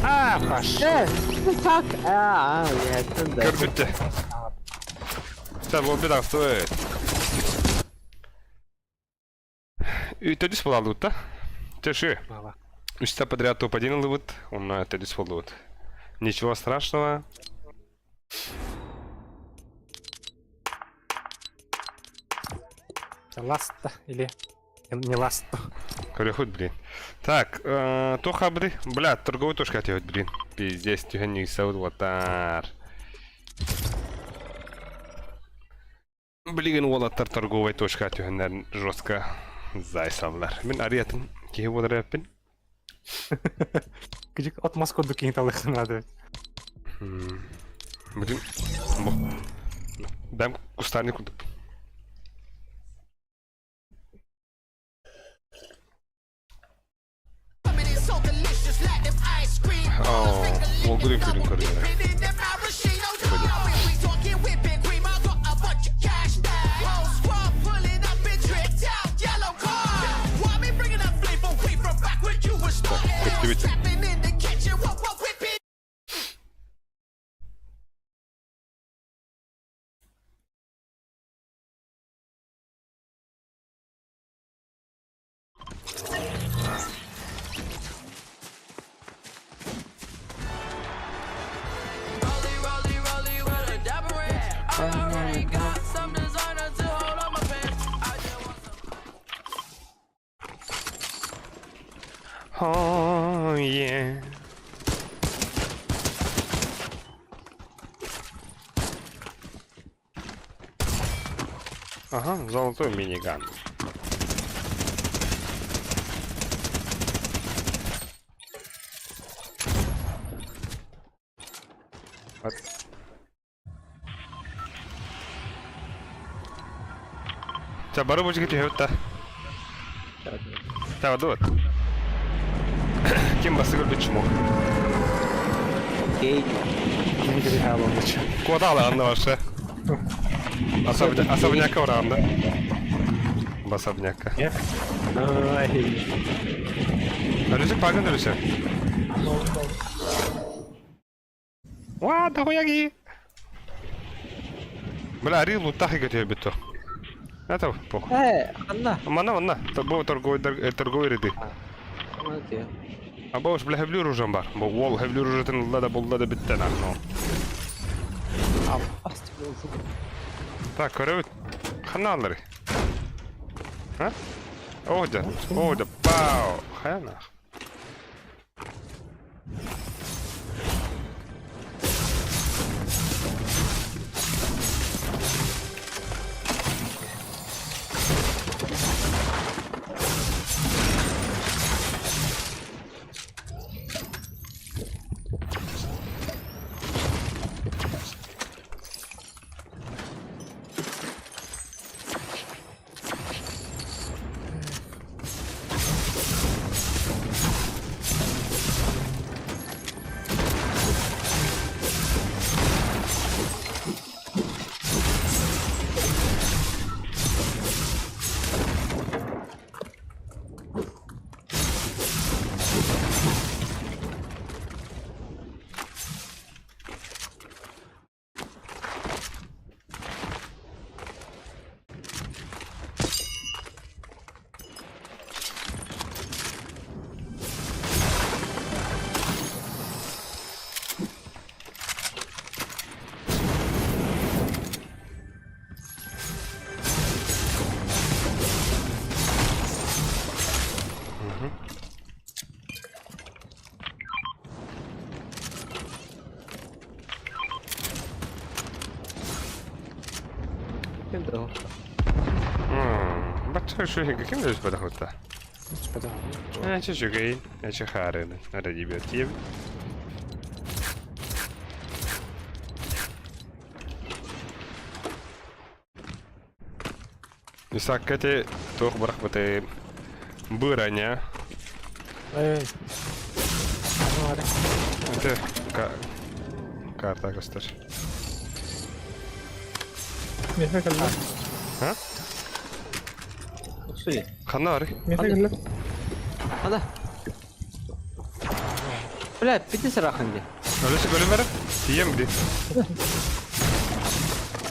Аа, хаш. Э, так. Аа, я да. Көрбүттэ. Сәл ол бит ахсыбыт. Үтөдүс буолалыбыт да. Төшү. Үстэ подряд топ-1 ылыбыт, онно төдүс буоллубут. Ничего страшного. Ласта или не ласта. Көрөхүт, блин. Так, туох абды? Бля, торговый точка түһүт, блин. Пиздец, түһэн ньыгсабыт уотар. Билигин уолаттар торговай точка түһэннэр жестко зайсаллар. Мин арыйатын киһи буолар эппин. Кыжык от мас курдук киһи талыхтын надо. Блин, бу. Бэм кустарник курдук. Уолгу үҥкүүтүн көрүҥ Көстүбүт. Oh yeah. Ага, золотой миниган. Вот. Чэ, бары бу түһэбит да. Чэ, вот. Ким бастык өлбүт чмо. Окей. Куотаала анна вообще. Особняка ураанда. Басобняка. Өлүсүк пагын өлүсүк. Ва, дохуяги! Бля, арыы луттах көтөбүт то. Это похуй. Э, ханна? Манна, манна. Бу торговый торговый ряды. А бу уж бля хевлюр уже бар. Бу уол хевлюр уже ылла да булла да бүттэ нахуй. Так, көрөбүт. Ханна аллары? А? Оодя, оодя, пау. Хайа нах. Ким да Бачча үчүгэй ким да өспөтөх Эчи үчүгэй, эчи хаарыны. Эрэ диэбит. Исаакка ити туох бырахпытай быраня. Эй. Ити карта көстөр. Миэхэ кэллэ. А? Уксуй. Ханна бары? Миэхэ кэллэ. Ана. Бля, пити сарахан ди. Өлөсө бөлүмөр. Тиийем ди.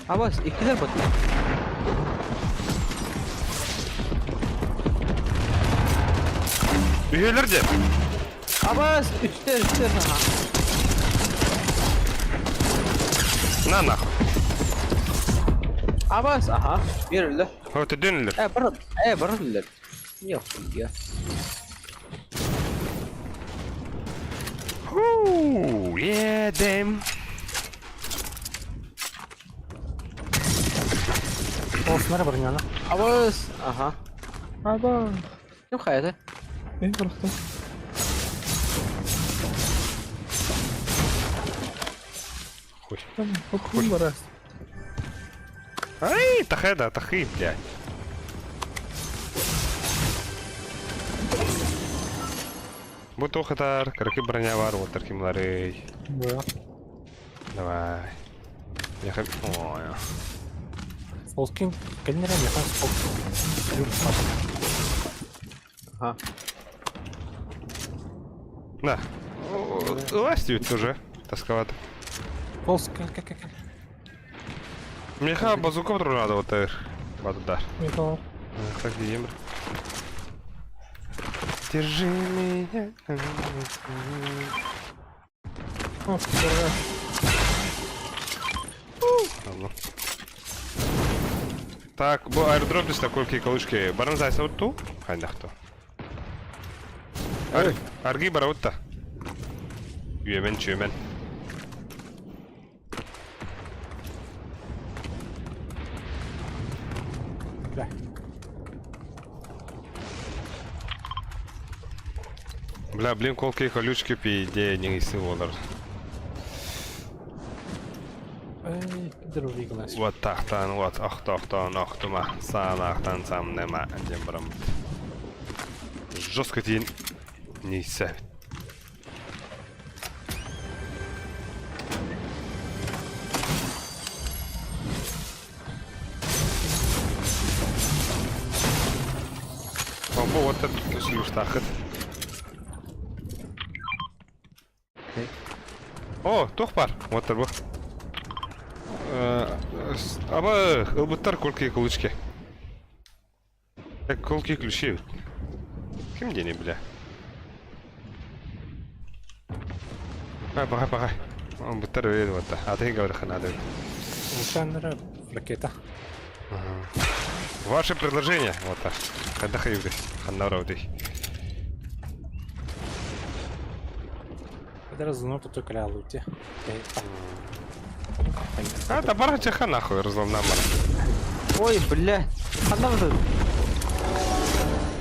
Абас, иккилер бот. Үһүөлэр дьэ. Абас, үстэр, үстэр. На нахуй. Абас, аха. Биир өллө. О, төдөн өлөр. Э, бар, э, бар өллөр. Нихуя. Хуу, yeah, damn. Olsunlar бронёна. Абас, аха. Аба. Ким хайата? Мин бырахтым. Хуй. Хуй барас. Ай, тахеда, тахи, блядь. Бу туох ытар, кыракый броня бар, уоттар кимларый? Да. Давай. Меха... Ой. Фолкин, кэлин эрэ меха Фолкин. Ага. На. Ластит уже. Тосковато. Фолс, кэл, кэл, кэл, кэл. Меха базука надо вот так. Бадар. Михаил. Так, где Держи меня. О, здорово. Ладно. Так, бу аэродроп түстэ кольки колышки. Баран зайса ту? Хайдахто. Ар, арги бараутта. Үөмэн чүөмэн. Бля. Бля, блин, колки колючки пиде не исы олар. Эй, пидор выигралась. Вот тахтан, вот охтохтон, охтума, санахтан самнема, диэн бараммыт. Жестко тиин нейсэ. Бу вот көсүлүштаахыт. О, туох бар. Вот бу. Аба, ылбыттар колки кулучки. Так, колки ключи. Ким дени, бля? А, пага, пага. Ылбыттар өйд вот. А ты говоришь, надо. Улучшаннара ракета. Ваше предложение, вот так. Когда хайбы, ханнарауды. Это разлом тут только лути. А, да барачаха нахуй разломна Ой, бля. Ханна тут?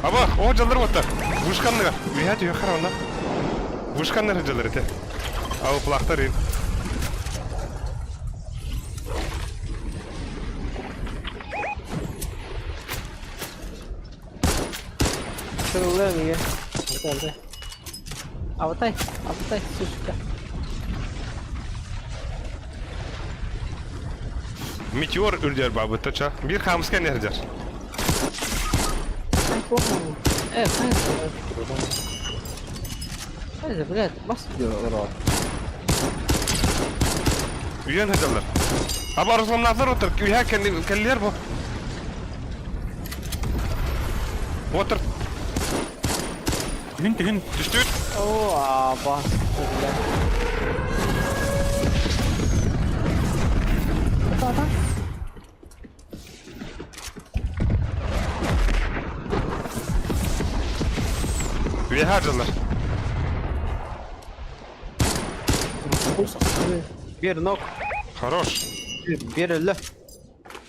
Аба, о, жалдар вот так. Вышканныга. Үйәт үйә харана. Вышканнар жалдар ете. Ал плахтар ин. Сырылы миге. Алды. Абатай, абатай, сучка. Метеор үрдер бабы тача. Бир хамскен эрдер. Э, хайда. Блядь, бас diyor Үйән жалдар. Аба разломназар отыр. Үйә келлер бу. Отыр. Түһүн түһүн. Түштүт. О, бас, бля. Үйә жалдар. Bir нок, Хорош. bir өлі.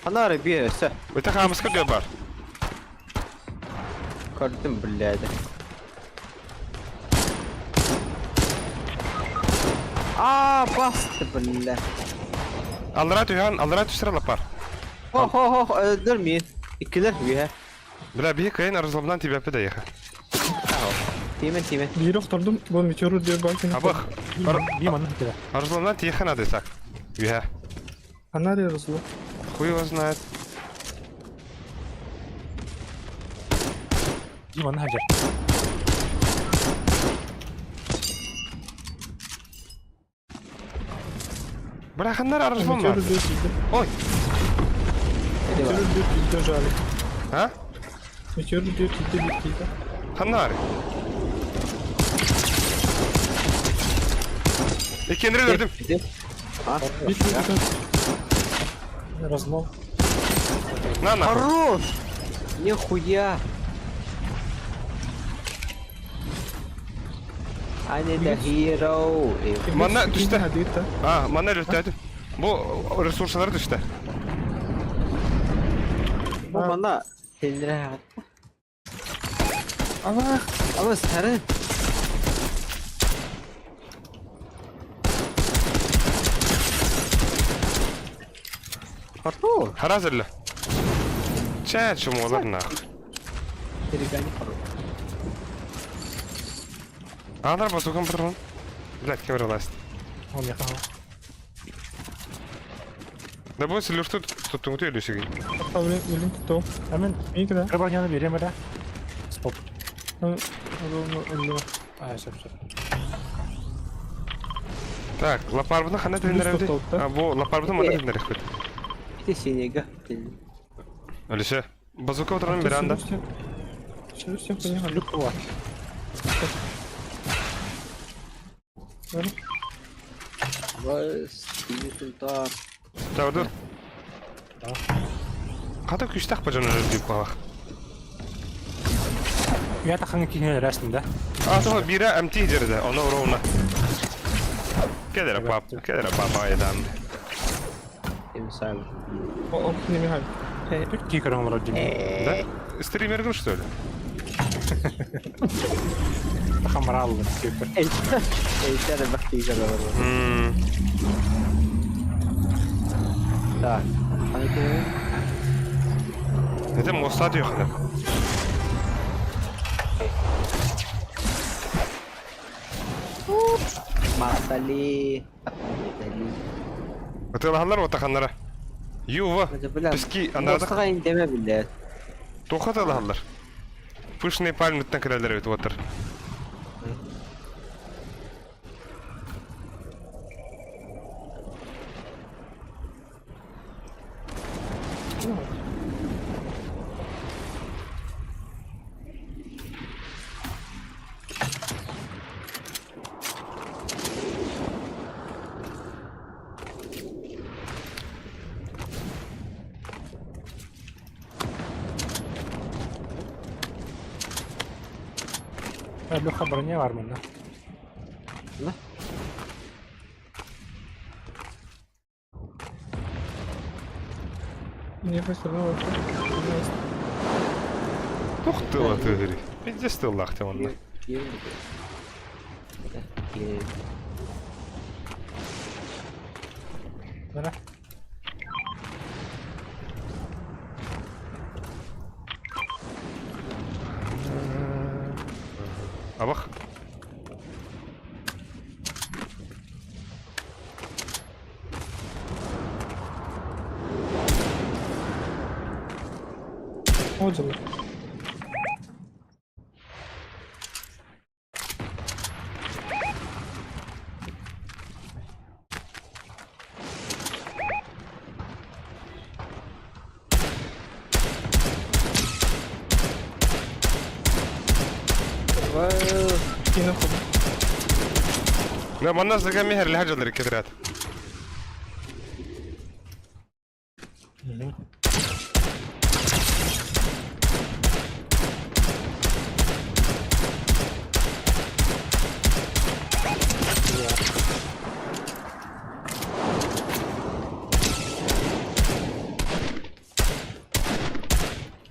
Анары bir өсі. Өте хамска дө бар. Көрдім, блядь. А, басты, бля. Аллара түйән, аллара түстер бар. Хо, хо, хо, өлдірмейін. Иккилер үйе. Бля, бии кайын разломнан тебе педе еха. Тимен, тимен. Биир охтордум, бу метеор диир бакин. Абах. Би манна кэлэ. Разломнан тиеха надо так. Үйә. Она разло. Хуй его знает. Би манна хажар. Бля, ханнар разломнан. Метеор диир тиийдэ. Ой. Метеор диир тиийдэ жали. А? Метеор диир тиийдэ биир тиийдэ. Ханнар. Иккенри өлөрдүм. А? Биир тиийдэ. Разлом. На нахуй. Хорош! Нихуя! I need a hero. Манна түстэ. Диир А, манна өлөртөөтүм. Бу ресурслар түстэ. Бу манна сенре. Аллах. Ама сары. Хорош. Харазылла. Чэ, чумолар нахуй. Перегони хорош. Аалар базукам патрон. Блядь, кем ласт. Ол миэхэ Да бу селюрту туттуҥуту өлүсүгүн. Блин, кто? А мен Микро. кыра броняны берем эрэ. Стоп. Ну, А, сөп, сөп. Так, лапарбыны хана төннөрөбүт. А бу лапарбыны мана төннөрөбүт. Ити синега. Өлүсө. Базука патронун бере анда. Люк бар. Тавды. Хата күстах бажан өлөр деп қалақ. Я тахаңы киһини өлөрөстүм да. А, то бира МТ жерде, оны ровно. Кедere пап, кедere папа айдан. Тут кии көрөн олорор дии. Да? Стример гын что ли? Тахам бара алды. Так. Это моста diyor Масали. Атылаханнар отаханнара. Юва. Пески анарда. Мостаға индеме билет. Тоха атылаханнар. Пышные пальмы кірелер өтіп отыр. Леха броня бар мында. Не? Не просто Тух тыла тыгыри. Пиздец тыллах те онна. Бара. Абах. Отзывы. لا ما الناس كان مهر الحاجة اللي كثرات.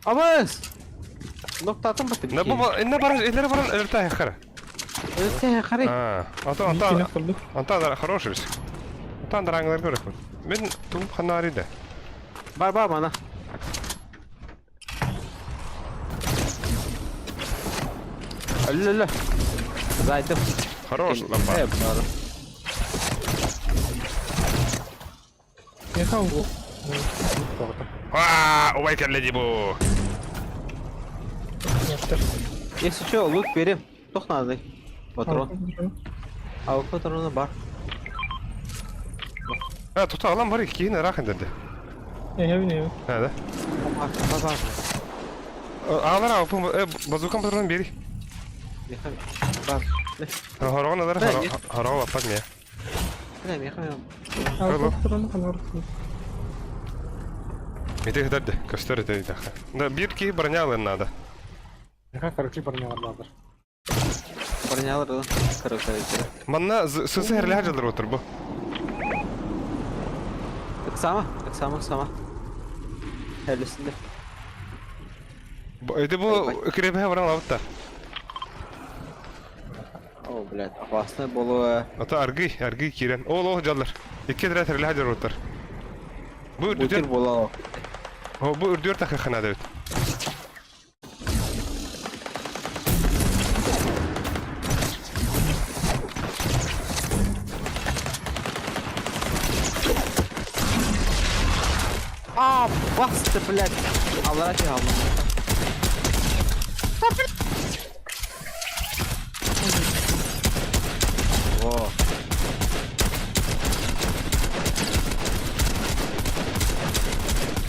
Абыз! Ноктатын баты. На бу инна баран илер баран өлтә хара. Өлтә хара. А, ата ата ата хороший. Ата драңлар көрөк. Мен туп ханарида. Бар бар мана. Алла. Зайтым. Хорош лампа. Я хау. А, убай кэлле бу. Если что, лук берем. Тох надо. Патрон. А патроны бар. А, тут алам бар икки рахын dedi. Я не Ha да. Бар бар. Алар а базукам патрон бери. Бар. Хорогон алар хорогон аппат ме. Мите хдарды, костер это даха. Да бир ки бронялы надо. Леха короче бронялар бардыр. Бронялар короче. Манна сысы херле хаҗалар отыр бу. Ыксама, ыксама, ыксама. Хәлесендә. Эти бу крепе баран лавта. О, блядь, опасно было. Ата аргы, аргы кирен. О, лох жаллар. Икки дра херле хаҗалар отыр. Бу Бутыр үрдүр. була. О, бу үрдүр тахы хана бит. Басты, блядь. Аллара түһэ Во.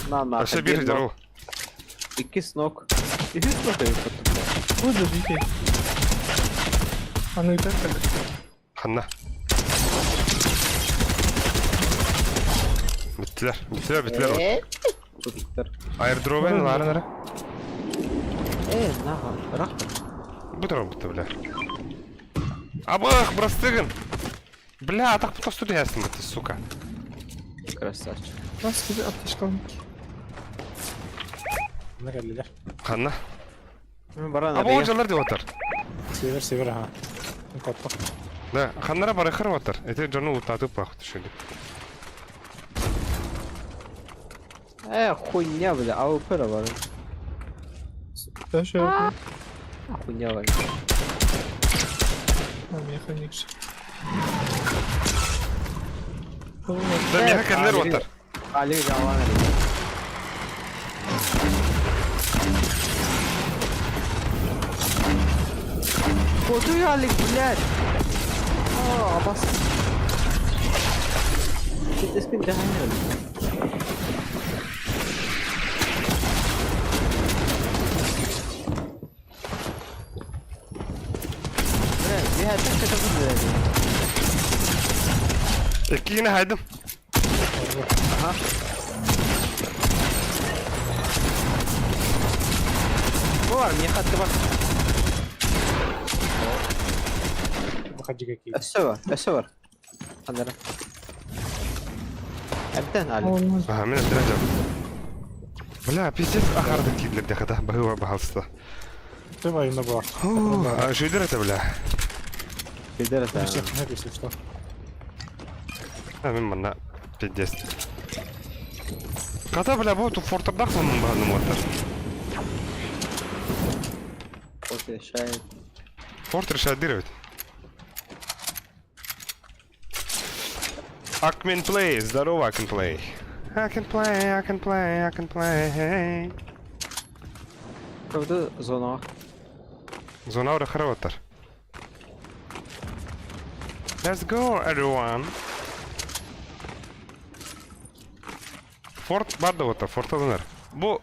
На, на. Өссө биир здорово. Иккис ног. Үһүс ног эбит. Бу да дикий. Аны ыытар кэлэр. Ханна? Бүттүлэр. Бүттүлэр, бүттүлэр. Туттар. Аирдробен ларын эрэ. Э, наха, ырах. Бу тура бутта, бля. Абых, бырастыгын! Бля, атах тосту түһээсин бытты, сука. Красавчик. Нас киһи аптечкалын. Мына кэллилэр. Ханна? Баран Аба ол дьаллар деп отар. Север, север, аха. Коттох. Да, ханнара барыхар отар. Эти дьону утатып бах түшүлү. Э, хуйня, бля, АВП бар. Даже я Хуйня, бля. механик. Да, меха кэллэр отар. Али жалан. Куда Алик, блядь? А, абас. Ты даганы. Бля, я так это буду. Иккигine хайдым. Ага. Бар, мне хатка бар. Выходи какие. Өссө бар, өссө бар. Ханара. Әбден Алик. Ага, мен әбден жам. Бля, пиздец, ахарды кидлер дехата, бахыва бахалста. Ты военно была. А жүйдер это, бля. Пидор это. Всех нет, если что. А, мен манна пиздец. Ката, бля, бу ту фортордах сонун баханым отар. Вот решает. Форт решает дырывать. Акмен Play, здорово, Акен Play. I can play, I can play, I can play. Правда, зона. Зона ура хараватар. Let's go, everyone. Форт бардавата, форт адынар. Бу...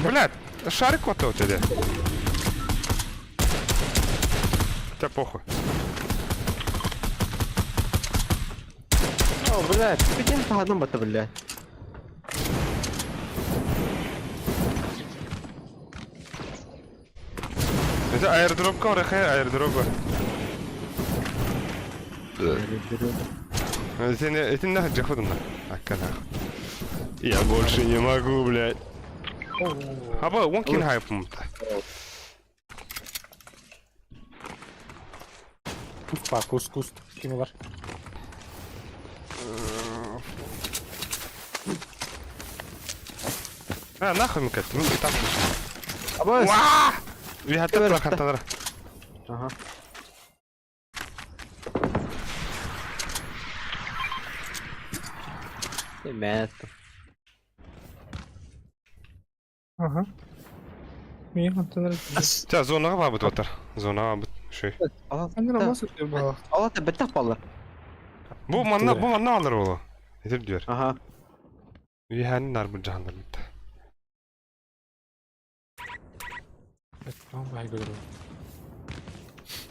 Блядь, шарик вот у тебя. Да похуй. О, блядь, где таһадан бата, блядь. Это аирдропка, орехай, аирдропка. Это нахуй джахудна. Ака нахуй. Я больше не могу, блядь. Аба, он кин хайп мта. Куст па, куст, куст. Ким бар? А, нахуй мне это, ну там. Аба, Уа! Вихаттар хаттар. Ага. Мэтт. Ага. Мин хантан Та зонага бабыт отар. Зонага бабыт. Шей. Аны мас өтөр бала. Ала та беттах баллар. Бу манна, бу манна алар болу. Этип дүйөр. Ага. Виханин нар бу жахандар битте. Там бай көрөр.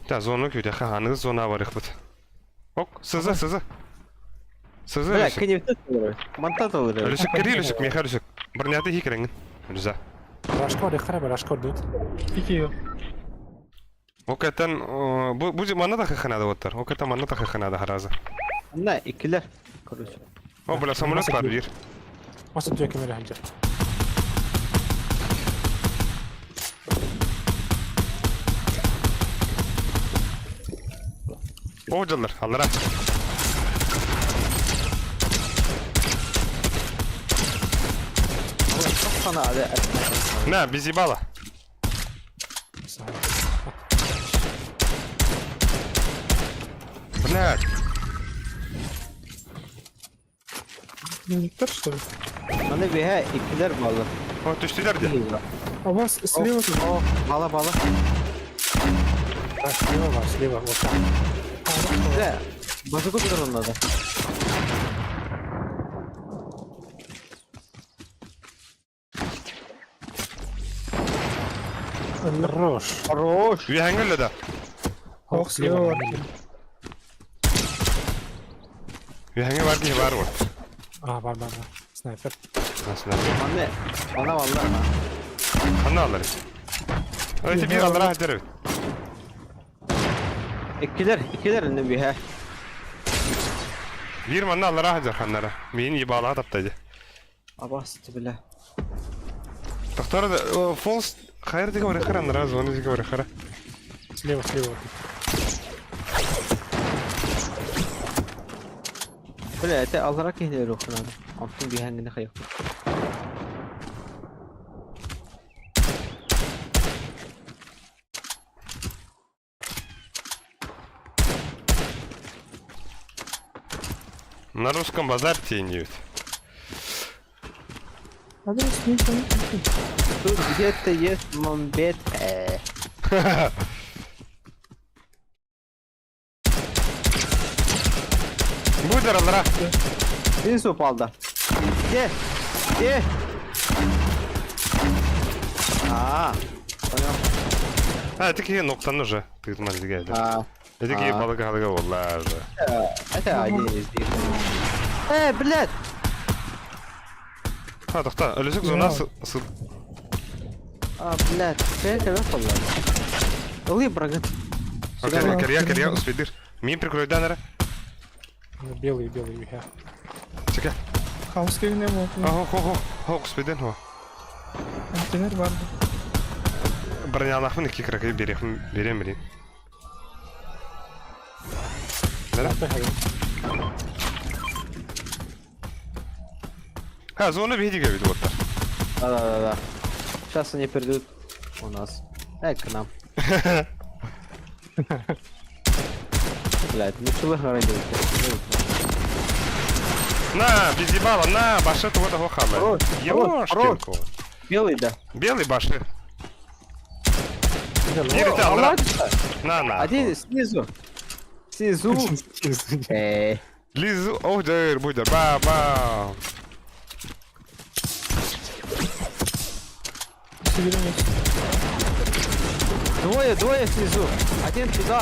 Та зона күдә ханыңыз зона бар ихбит. Ок, сызы, сызы. Сызы. Бля, кини Монтат алыр. Үлүсүк кири, үлүсүк, меха үлүсүк. Бирняты хикереңин. Үлүза. Рашкор, хара рашкор дут. Ики Окетен бу бу манна да хаханада оттар. Окетен манна да хаханада хараза. На, икилер. Короче. О, бля, самолет бар бир. Мас өтө кемер ханжар. О, жаллар, аллара. Хана, На, без ебала. Блядь. Медиктер, что ли? Маны биһэ иккилэр буолла. О, түстүлэр дии. А у вас слева тут? О, бала бала. Да, слева, бар, слева, вот там. Бля, базуку тутар надо. Хорош. Хорош. Үөһэҥҥэ өллө да? Ох, слева бар. Үөһэҥҥэ бар киһи баар уол. А, бар, бар, бар. Снайпер. Снайпер. Манна, ана баллар. Ханна аллар? Ити биир аллара сылдьар эбит. Иккилэр, иккилэр иннин биһэ. Биир манна аллара сылдьар ханнара. Миин ебалаҕа тапта дии. Абасты бля. Тохтор фолс хайыр диге барыхара анара зона диге барыхара. Слева, слева. Бля, это аллара киһилэр охранады. Онтун биһэҥҥини хайык. На русском базар теньют. Тут где-то есть мамбет. Будер аллара. Снизу упал, да. Где? Где? А, понял. А, это киһи ноктан уже. Тыытман диге. А, Это киһи балык халыга буолла уже. Это один из них. Блядь! А, тохта, өлүсүк зона сыл. А, блядь, это выпало. Ылый брагат. Окей, кэрия, кэрия, успейдыр. Мин прикройдан эрэ. Белый, белый, я. Чэкэ. Хаус кегине болот. Хо, хо, хо, хо, успейден хо. Контейнер бар. Бронялаахпын икки кыракый биэриэхпин биэриэм билин. А, зона биһиги эбит уоттар. Да-да-да. Сейчас они придут у нас. Эй, к нам. Блядь, ну что вы говорите? На, без ебала, на, башы туга да хохалы. Хорош, Ёшкин хорош. кот. Белый, да. Белый башы. Кирите алра. На, на. Один снизу. Снизу. Эй. Лизу, о, дыр, будер, ба, ба. Двое, двое снизу. Один туда.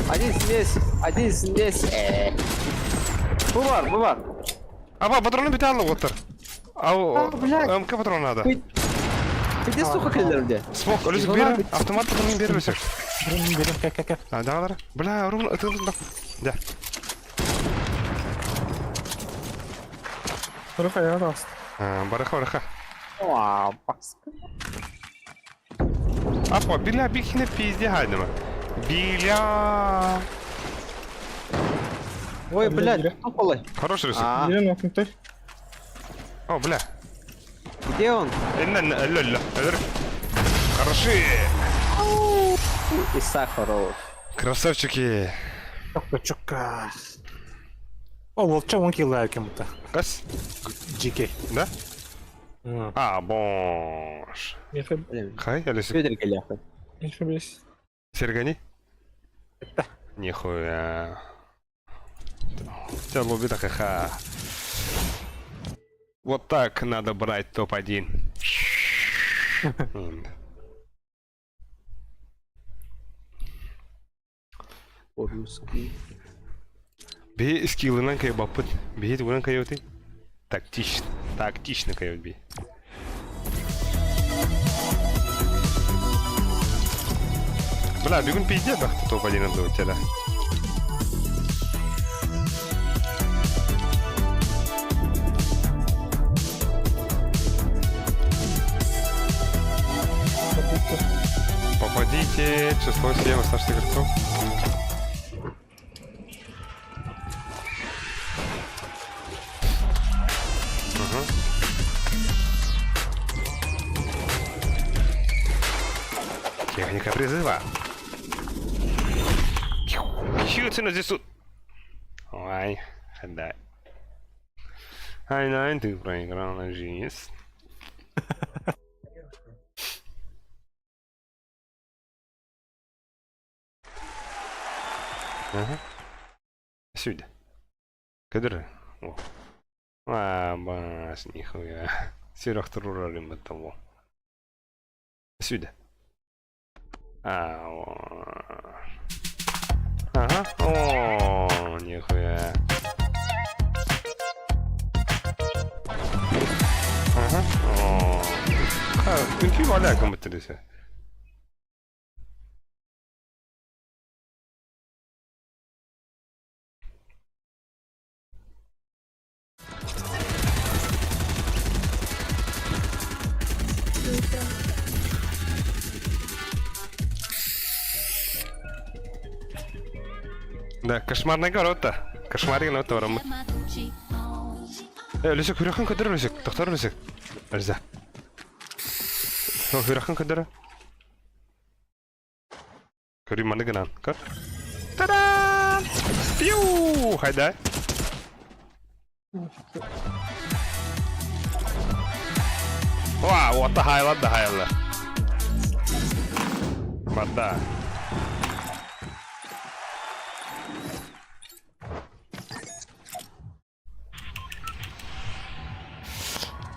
Один здесь. Один здесь. Бувар, бувар. Аба, патроны бүтэ уоттар. Ау, блядь. МК патрон надо. Где сука киллер где? Смок, өлүсүк бер, автомат патронын бер өлүсүк. Берем, как, как, как. А, да, Бля, ровно, это, да. Барыха я даст. Барыха, барыха. О, баска. Апа, биля бихине пизде хайдыма. Биля. Ой, блядь, кто Хороший рисунок. А. О, бля. Где он? Хороши. И сахаров. Красавчики. Чокка, чокка. О, волча вон килла кем-то. Кас? GK. Да? А, бош. Хай, Алиса. Сергани? Нихуя. Тебя лоби так ха. Вот так надо брать топ-1. По-русски. Би скиллынан кайбаппыт. Биһи тугунан кайбыты? Тактично. Тактично кайбыт би. Бля, бүгүн пиздец бахты топ-1 ылдыбыт Попадите число 7 оставшихся игроков. Угу. Техника призыва. Ой, да. Ай-най, ты проиграла жизнь. Ага. Сюда. Кадр. О. А, бас, нихуя. Сирах труралим того. Сюда. А, о. Ага. О, нихуя. Ага. О. Ха, күнтүү баля кымыттырысы. Да, кошмарный город-то. Кошмарный город бараммыт. Э, Өлүсүк, хүрөххүн көдөр Өлүсүк, тохтор Өлүсүк. Өлүсэ. Хүрөххүн көдөр. Көрүй маны гынан. Көр. Та-дам! Пиу! Хайда. Вау, вот хайла да хайла. Вода.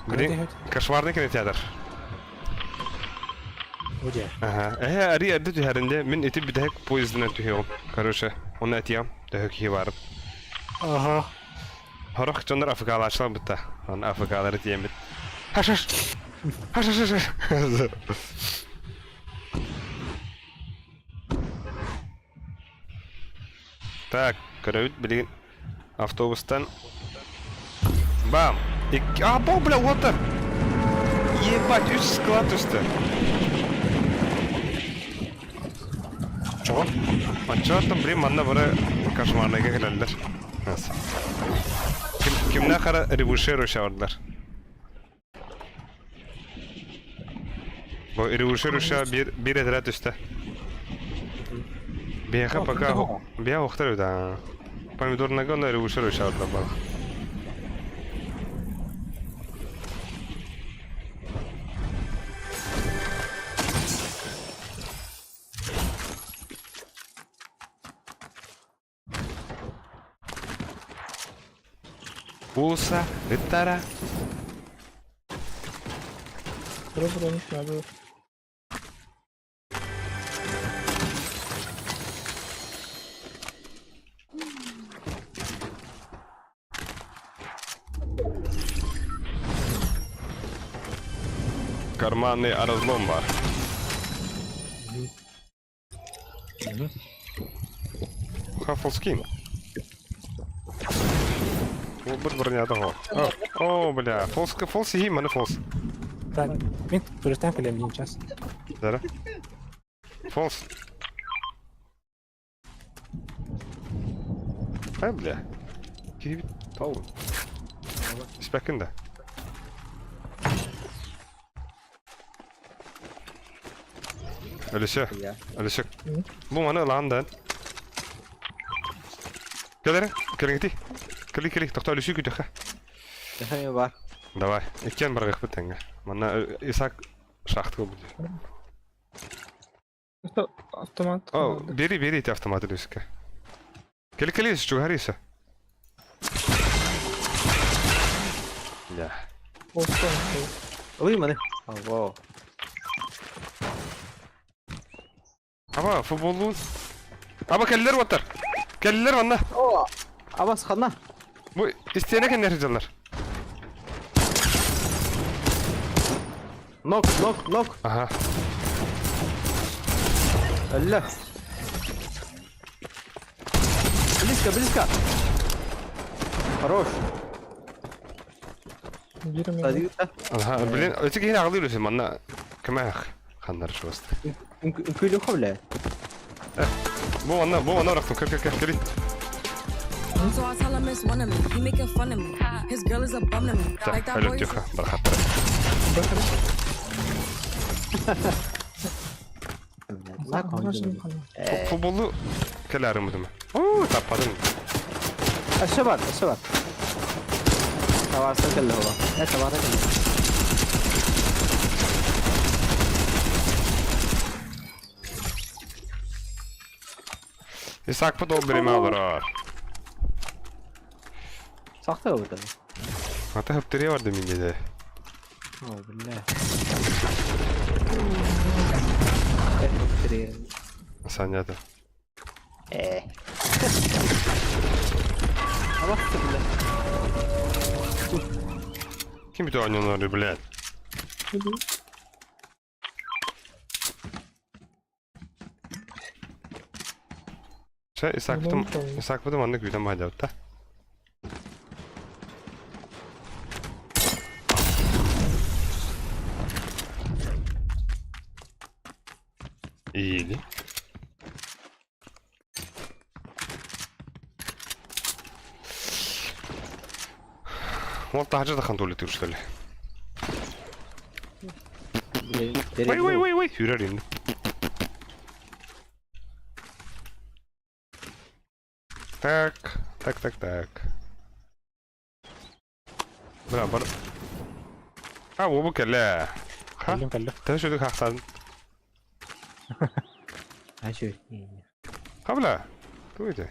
Блин, кошмарный кинотеатр. Где? Ага. Э, ари эрдэ түһэринде мин ити бүтэһик поездынан түһүөҕүм. Короче, оны этиэм, төһө киһи баар. Ага. Хорох дьоннор АФК-лаачылар бытта. Аны АФК-лары тиэммит. Хаш хаш! Хаш хаш хаш! Так, көрөбүт билигин автобустан Бам! Икки... А, бо, бля, уота! Ебать, үс склад үстэ. Чего? Оччоттон блин манна бары кошмарныйга кэлэллэр. Ким, кимнээх хара ревуширующий бардылар. Бу ревуширующий биир, биир этэрэ түстэ. Биһиэхэ пока биһиэхэ охтор эбит аа. Помидорнага онно ревуширующий бардылар баар. Уулусса ыттара. Броник надо. Карманный разлом бар. Хаффлскин. О, бір броня того. О, о, бля, фолс, фолс и маны фолс. Так, мен туристан кэлем дин час. Да. Фолс. Ай, бля. Киһи тау. Испэккин да. Өлүсө. Өлүсө. Бу маны ылаан да. Кэлэрэ, кэлиҥити. Кэли, кэли, тохтоо өлүсүү күтүөххэ. Төһө бар. Давай, иккиэн барыахпыт тэҥҥэ. Манна Исаак шахтка будет. Это автомат. О, бери, бери эти автоматы Люсика. Кэли, кэли, чугариса. Да. Ылый маны. Во. Аба, футболлуун. Аба кэллэр уоттар. Кэллэр манна. О! Абас ханна. Бу истиэнэ кэннэр дьаллар. Нок, нок, нок. Ага. Өллө. Близко, близко. Хорош. Садита. Ага, блин, эти киһини аҕалыы үлүсү манна кэмээх ханнар чугаста. Үҥкүүлү бля. Бу манна, бу манна ырахтым, көр, көр, көр, кэли. So I tell him it's one of me. He making fun of me. His girl is a bum to me. Так, Like that boy is өлөттүөххэ, барахаттара. Футболу кэлээрим бутума. Оо, таппадым. Өссө бар, өссө бар. Табаарыстар кэллэ буолла. Э, табаара кэллэ. Исаакпыт ол биримэ олорор. Сахта ылбыта. Ата хыптырыа барда миннede. О, бля. Э, хыптырыа. Санята. Э. Абахты, бля. Ким бүтэ оонньонор, блядь? Чэ, Исаакпытым, Исаакпытым маннык күүтэн баһадьабыт да. Или. Уол таһырдьа тахан туалеттыыр что ли? Ой, ой, ой, ой, сүүрэр инни. Так, так, так, так. Бра, бар. А, уобу кэллэ. Ха? Кэллим, кэллим. Төһө сүдүк хахсан. А чё? Хабла. Тугу ити?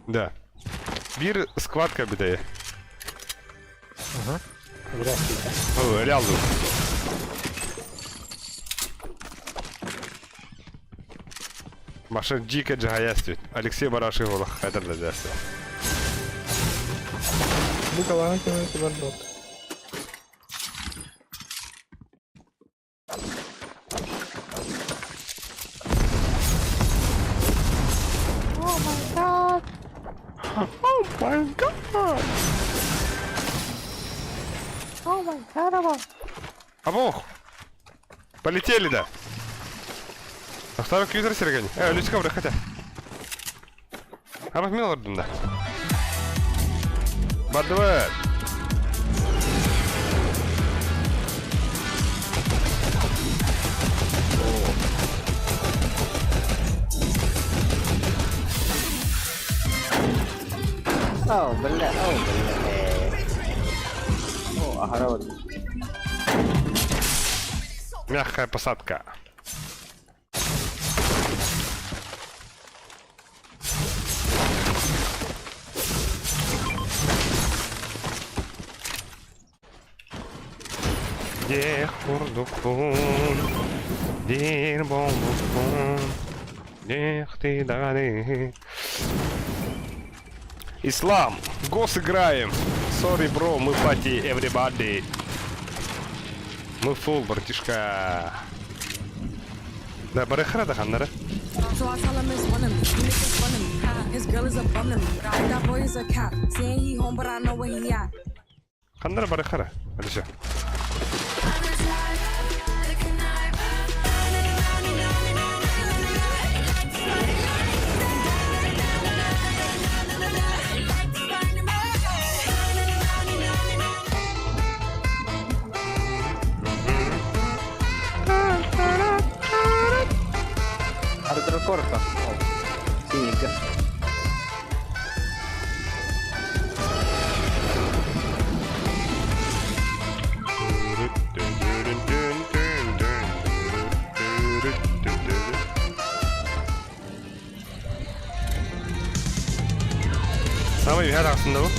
Да. Биир сквад кэлбитэ. Здравствуйте. О, реалду. Маша дико дьаһайа Алексей Барашев олох хайдар да дьаһайа. Бу калаан кэмэ барбат. Oh my god! Oh my god! Абох! Полетели, да! А второй кьютер Сергей. Э, Люська, хотя. Абах мен олордум да. Бардыбыт! О, бля, о, бля. О, огород. Мягкая посадка. Диэх курдукпун, диир буолбуппун, диэхти даҕаны. Ислам, гос играем. Sorry, bro, мы party everybody. Мы full, братишка. Да, барыхара да ханнара. So I tell him it's one of me. He making fun of me. His girl is a bum to me. Like that boy is a cap. Saying he home, but I know where he at. Ханнара барыхара. Алиша. Хардкорка. Синенько. Самый үһэр ахсында бу.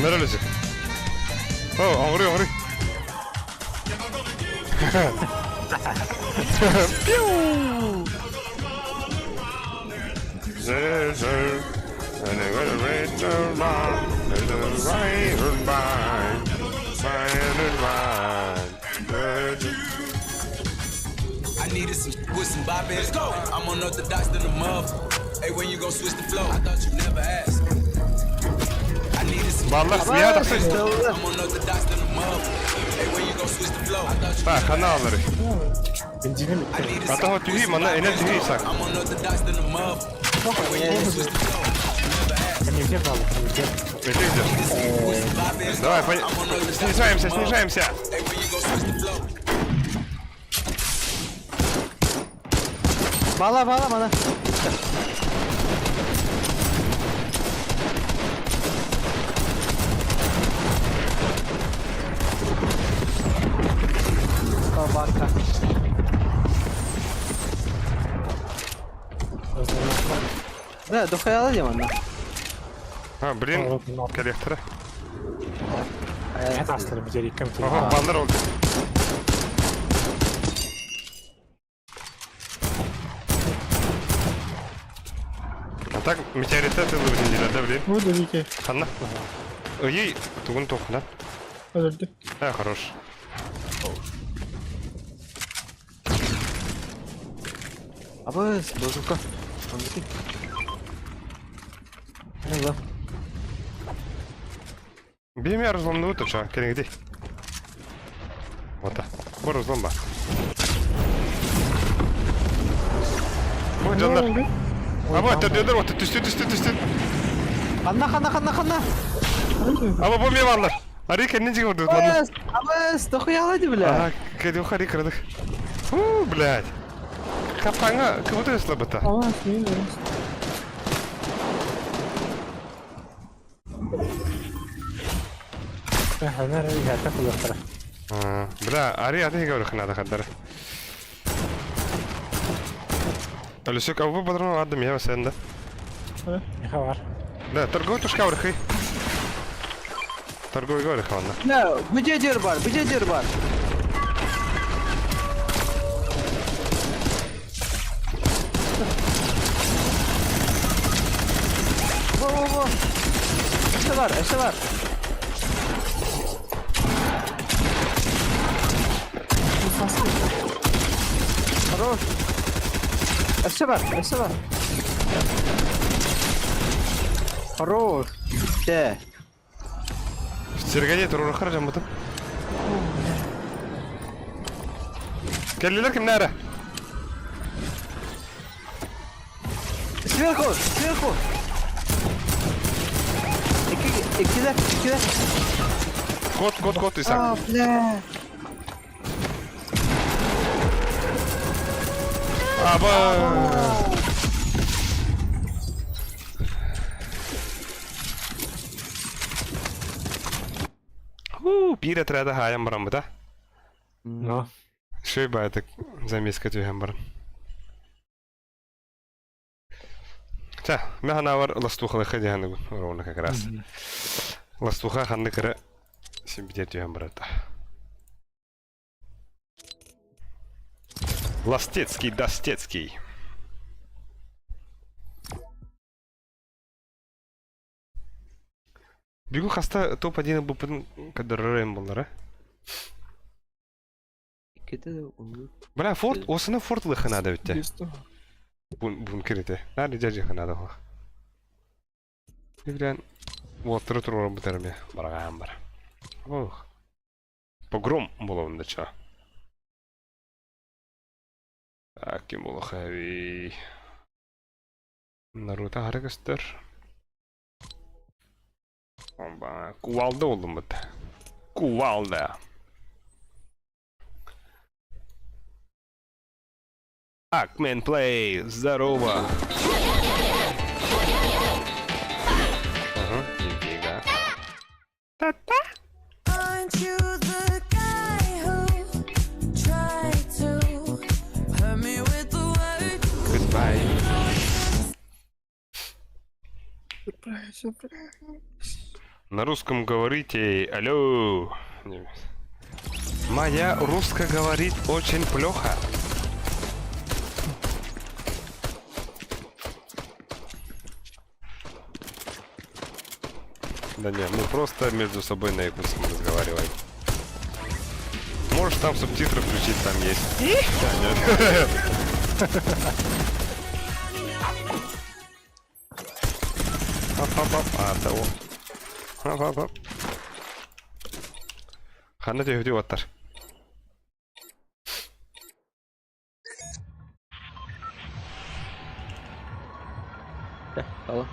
Мөрөлөсү. О, оҥору, оҥору. Пиу! I needed some with some bop in. Let's go. I'm unorthodox than the muff. Hey, when you gon' switch the flow? I thought you never asked. I needed some. Баллах, я тахсый. I'm unorthodox than the muff. Hey, when you gon' switch the flow? I thought you Та, хана алары. Бензиним I needed some. Атаҕа түһүү, манна энэ түһүү сак. I'm unorthodox than the muff. Hey, when you gon' switch the flow? Они где баллы? Они где? Ты идешь. Давай, снижаемся, снижаемся. Hey, when you gon' switch the flow? Бала, бала, мана. Собака. Да, дохуя дима, да. А, блин, коллектора. Эт астары бүтериккем Ага, баннер oldu. А так, метеоритет ылыбытын диилэр да, блин. Ну, давите. Ханна? Ыйый, тугун туохна. Подожди. А, хорош. Абыс, базука. Алла. Биэми разломнубут оча, кэлиҥити. Ота. Бу разлом ба. Бу дьоннор. Аба, төрдүөдөр ота түстү түстү түстү. Ханна, ханна, ханна, ханна. Аба, бу миэ бааллар. Арый кэннин дьиҥ ордубут манна. Абыс, абыс, дохуяла ди, бля. Ага, кэдиуха арый кырадык. Фу, блядь. Капкаҥа кыбыты ыслабыта. А, минус. Бля, ари аты говорю надо хаддар. Алисек, а вы патрон ладно, меня сенда. Бар. Да, торговый тушка врхи. Торговый говорю, ладно. Да, где дер бар, где дер бар? Во-во-во. Эше бар, эше бар. Хорош. Эше бар, эше бар. Хорош. Де. Сергей туруорахар дьоммутун. Кэллилэр кимнээрэ? Сверху, сверху. Икки, иккилэр, иккилэр. Кот, кот, кот, Исаак. А, бля. Аба! Уу, биир отряда хаайан бараммыта. Но. Шөй баайдык замеска түһэн баран. Ча, мен ханаабар ластухалыха диһаныгын, ровно как раз. Ластуха ханнык эрэ син битэ түһэн барата. Ластецкий, Достецкий. Бүгүн хаста топ-1 буппутун көрдөрөр буллара. Бля, форт, осына форт лыхына да битте. Бункер ити. Нары дьадьыхына да хуах. Билэн уоттары туруоран бүтэрме барагаан бар. Ох. Погром буолабын да чаа. Так, ким буолуохай Наруто аһара көстөр. Оба, кувалда болдум бут. Кувалда. Акмен Плей, здорово. Ага, нифига. Та-та. Aren't you the guy who tried to hurt me with the word? Goodbye. На русском говорите, алло. Моя русская говорит очень плохо. Да нет, мы просто между собой на якутском разговариваем. Можешь там субтитры включить, там есть. Да, нет. Оп-оп-оп. А, того. Оп-оп-оп. Ханна түһүтү уоттар. Алло.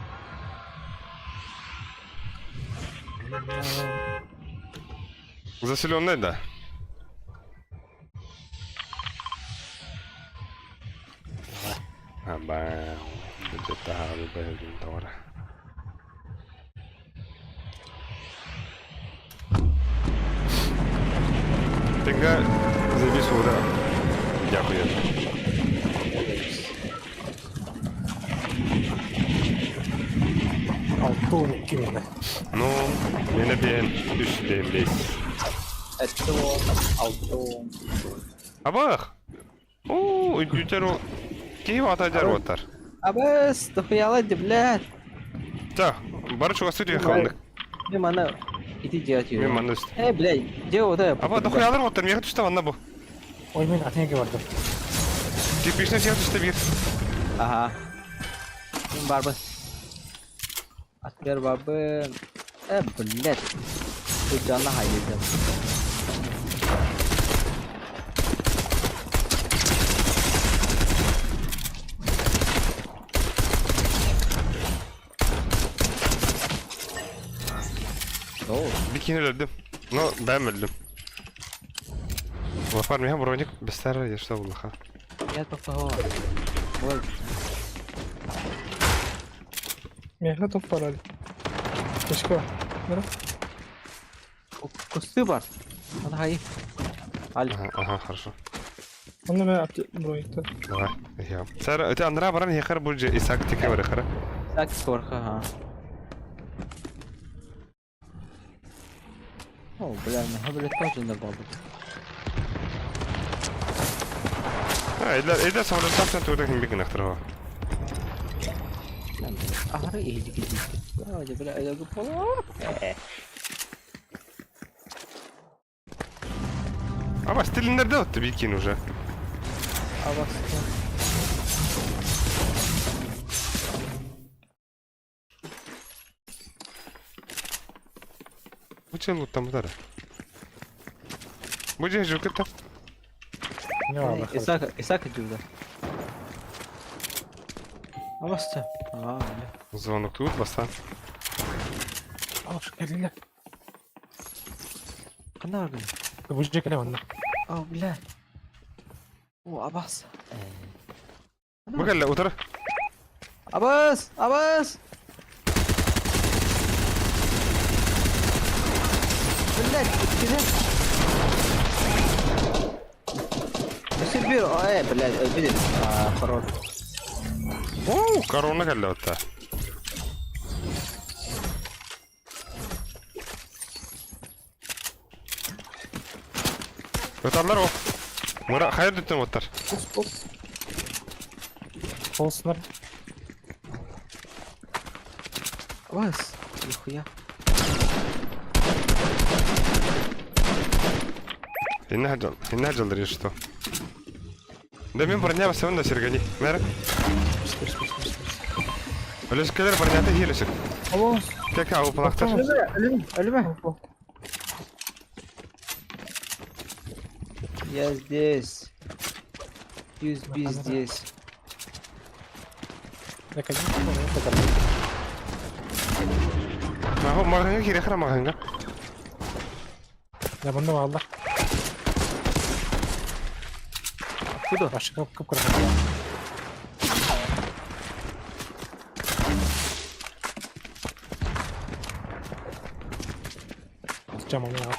Заселенный, да. Бам-бам. Бюджеттааҕы бэйэбин тоҕо Тинга заебись ура. Дякую. Алты мина. Ну, мені бен үс бес. Эттэ уон, алта уон. Абах! Оо, үтер киһи баҕата дьаруоттар. Абыс, дохуяла ди, блядь. Та, бары чугастыы түһэн хааллык. Мин маны ити дьиэ Мин манна үст. Э, блядь, дьиэ ота. Аба, дохуялар оттар, миэхэ түстэ манна бу. Ой, мин атын бардым. Кирпичнэй дьиэҕэ түстэ биир. Аха. Мин барбын. Атыгар барбын. Э, блядь. Сылдьанна хайдыйдым. Бикини өлөрдүм. Но бэйэм өлдүм. Лапар миһэ броник бестар что буллаха. Я тохтоһо. Ой, Миэхэ топ барар. Точка. Бара. Костыы бар. Аны хай. Аль. Ага, ага, хорошо. Онно мен броникта. Давай, я. Сэр, это Андра баран ехар бу же Исаак тике бар хара. Так скорха, ха. О, бля, на блядь, тоже на бабу. А, эдер эдер самолеттан тууда ким бигин ахтар. Аһары иһдик иһдик. Бля, бля, я гупола. Аба стилиннерде отты бикин уже. Абаста. Бу че луттаммытара. Бу дьиэ жукета. Исаак, Исаак дьулла. Абаста. Аа, бля. Звонок тут бастан. Аш, кэллэ. Ханна баргын? Бу дьиэ кэлэ манна. О, бля. О, абас. Бу кэллэ утары. Абас, абас. Блядь, киһи. Өссө биир, э, блядь, өлбүт. Аа, хорош. Оо, корона кэллэ отта. Ыталлар о. Мыра хайыр дүттен оттар. Холснар. Абас, нихуя. Инна жал, инна жалдыр что. Да мен броня басабын да Сергей. Мэр. Өлөскөлөр броняты хиелесик. Алло. Тек ау палактар. Өлүмэ, өлүмэ, өлүмэ. Я здесь. USB здесь. Маҕа маҕаҥҥа киирэ хара маҕаҥҥа. Я манна бааллар. Откуда? Башка кып-кыра. Жаман ya.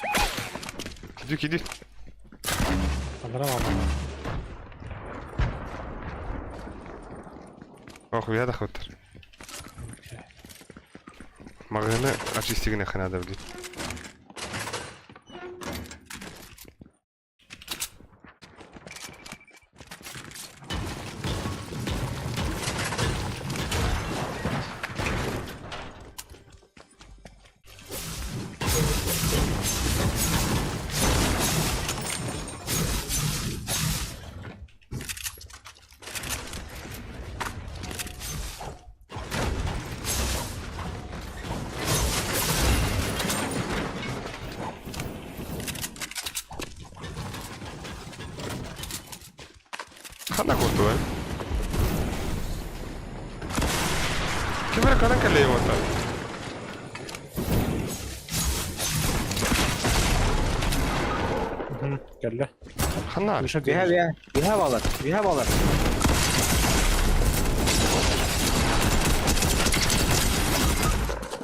Киди киди. Анара бааллар. Ох, я да хоттар. Маҕаһыыны очистигин надо блин. Ханна куттуй? Ким эрэ кэлэн кэллэ уота? Кэллэ. Ханна? Үһэ, үһэ, үһэ бааллар, үһэ бааллар.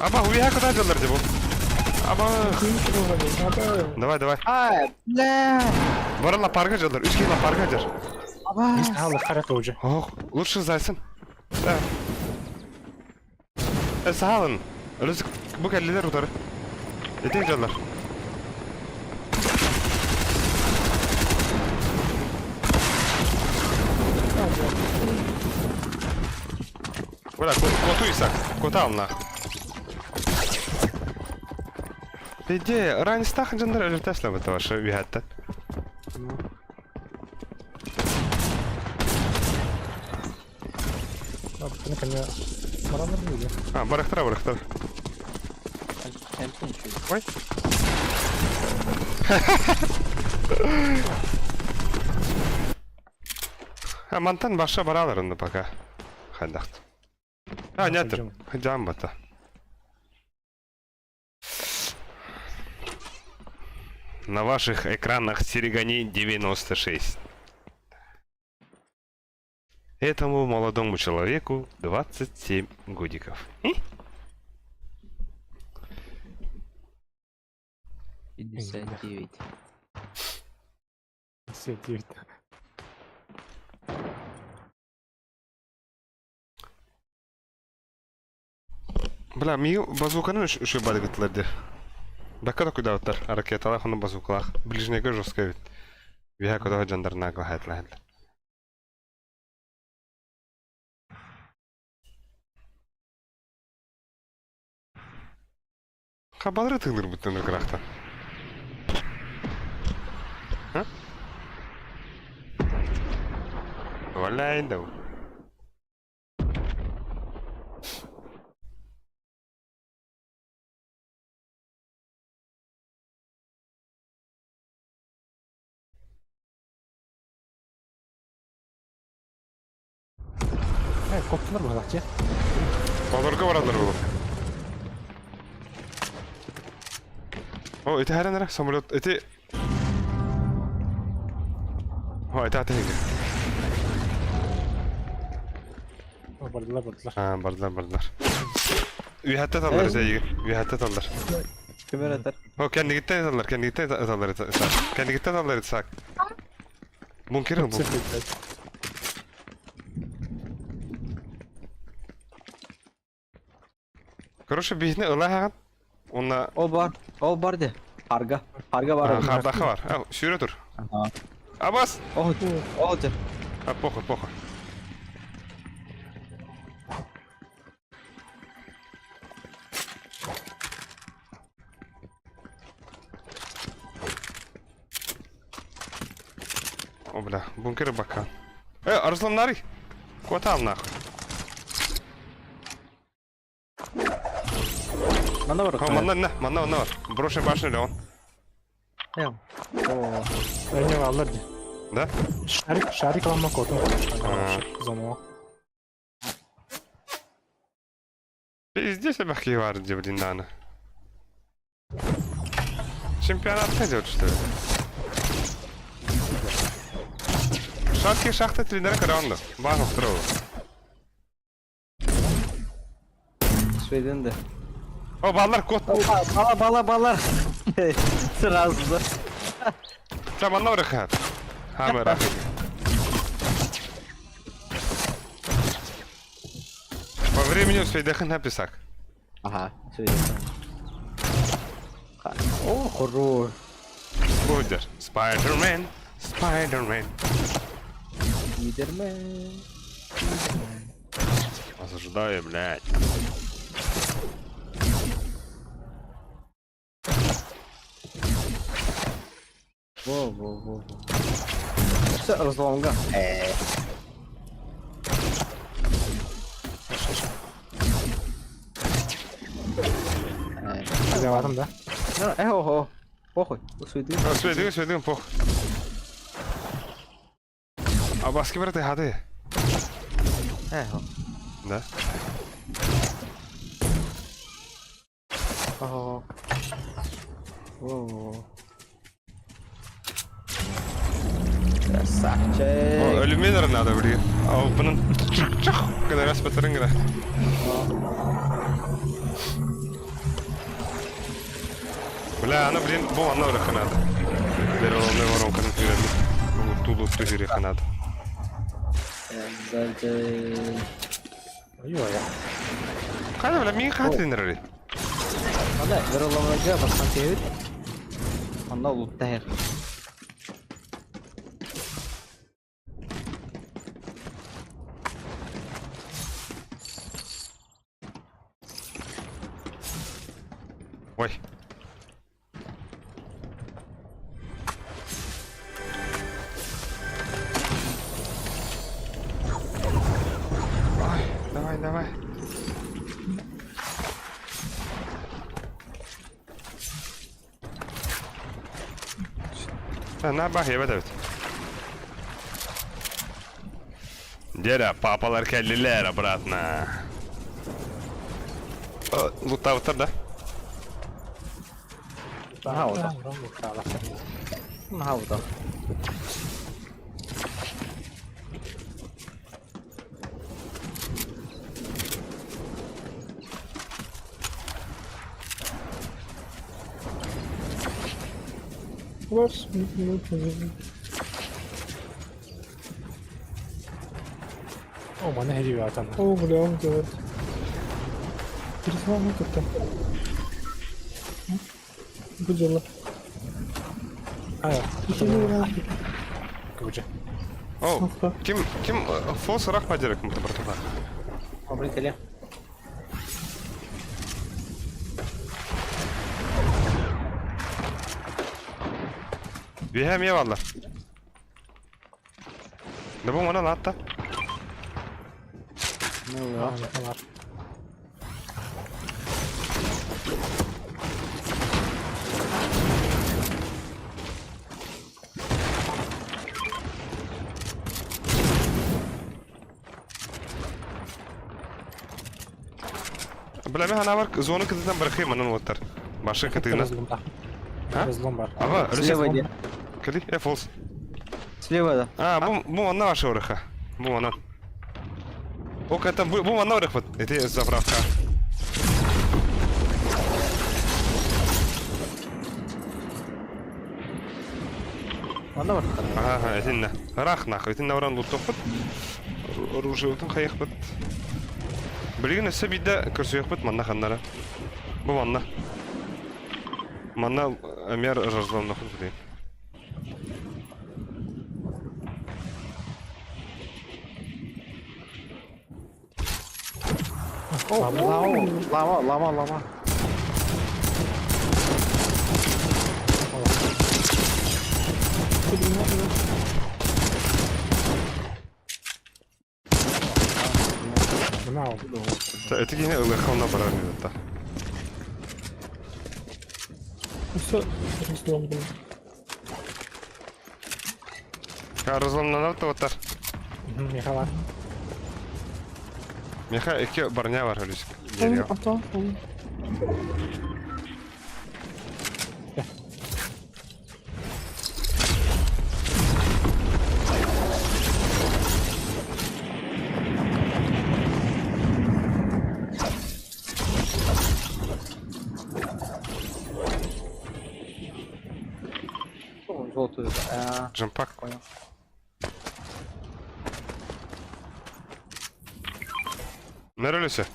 Аба, уя куда дьаллар дебу. Аба. Давай, давай. Ай, бля! Бары лапарга дьаллар, үс киһи лапарга дьар. Биз хаалла хара уже. Ох, лучше зайсын. Да. Э, саалын. Өлөс бу кэллилер утары. Ити дьаллар. Бля, коту Исак, кота ал нах. Иди, ранистах дьоннор өлөртөслөбүт ваша үһәттен. А, барахтара, барахтара. Ой. А мантан баша баралар онно пока. Хайдахт. А, нет, жам бата. На ваших экранах Серегани 96. Этому молодому человеку 27 годиков. И? 59. 59. Бля, миигин базуканы үчүгэй бадыгыттылар дии. Бакка да кудаабыттар, ракеталаах уонна базукалаах. Ближнийгэ жестко эбит. Үөһэ көтөҕө дьоннорнаах лаһатлаһаллар. Хабалары тыылырбыттан ыргырахтан. А? Валяй да. Э, коптулар быһалааччы. Олорго бараллар буолуо. О, ити хэрэн эрэ самолет ити О, ити аты Бардылар, бардылар. Аа, бардылар, бардылар. Үөһэттэ таллар эйигин. Үөһэттэ таллар. Ким эрэ О, кэннигиттэн ыталлар, кэннигиттэн ыталлар Исаак. Кэннигиттэн ыталлар Исаак. Бункер бу. Короче, биһини ыла хаҕан. Уонна Ол бар, ол бар де. Харга, харга бар. Хардаха бар. А, сүүрэ тур. Абас! О, ол де. А, похуй, похуй. О, бля, бункеры бака. Э, Арслан Нарый! Кватал нахуй. Манна бар. О, манна, на, манна, манна бар. Брошен башню, Леон. О, Не аллар ди. Да? Шарик, шарик аламма котун. Зону. Пиздец, я бар ди, блин, Дана. Чемпионат идет, что ли? Шатки шахты тренера Караунда. Бан второго. Сведен де. О, баллар кот. Бала, бала, балар. Сразу. Там манна барыха. Хамера. По времени успейдахын написак. Ага, Сведен. О, хорош. Будешь. Спайдермен. Спайдермен. Спайдермен. Осуждаю, блядь. Во, во, во, во. Все, разломга. Э. Заватым да. Э, ого. Похуй. Суйды. Суйды, суйды, похуй. А баски браты хаты. Э, Да. Ого. Во. Красавчик. О, иллюминатор надо, блин. А, блин, чах, чах, когда раз патрон гра. Бля, аны блин, бу манна ырыхха надо. Вероломная воронканы күүрэммит. Луттуу-луттуу күүрүөххэ надо. Сзади... Ой-ой. Хайда, бля, миигин хаһан тилиннэрэрий? Анда вероломнайга бастан түһэбит. Онно луттаһыр. Ой. Ой, давай, давай. На бах, эбит. Дьэ, папалар кэллилэр обратно. Луттаабыттар да? Наһаа утах. Наһаа утах. Вас О, маны ребята. О, бля, он делает. Перезвони как-то. Будила. А, Короче. О, ким, ким, фос рах падерек мыты братуха. Обрын кэлиэ. Биһэ эмиэ баллар. Да бу мана лаатта. Бля, мен ханавар зона кытытан бырахы манан уоттар. Башын кытыгына. Разлом бар. Ага, Слева иди. Кали, э, фолс. Слева да. А, бу, бу манна ваша ырыха. Бу манан. Ок, это бу, бу манна ырых вот. Это заправка. Манна бар. Ага, ага, итиннэ. Ыраах нах, итиннэ баран луттуохпут. Оружиебытын хайыахпыт. Билигин өссө биирдэ көрсүөхпүт манна ханнара. Бу манна. Манна эмиэ разломнохпут билигин. Лама, лама, лама, лама. Эти киһини ылыахха онно барар минутта. Все, разлом был. Разломнанар туоттар. Михала. Миха икки барня бар өлүсүк. А то, Желтую. Джампак. Понял. Нөрөлүсө.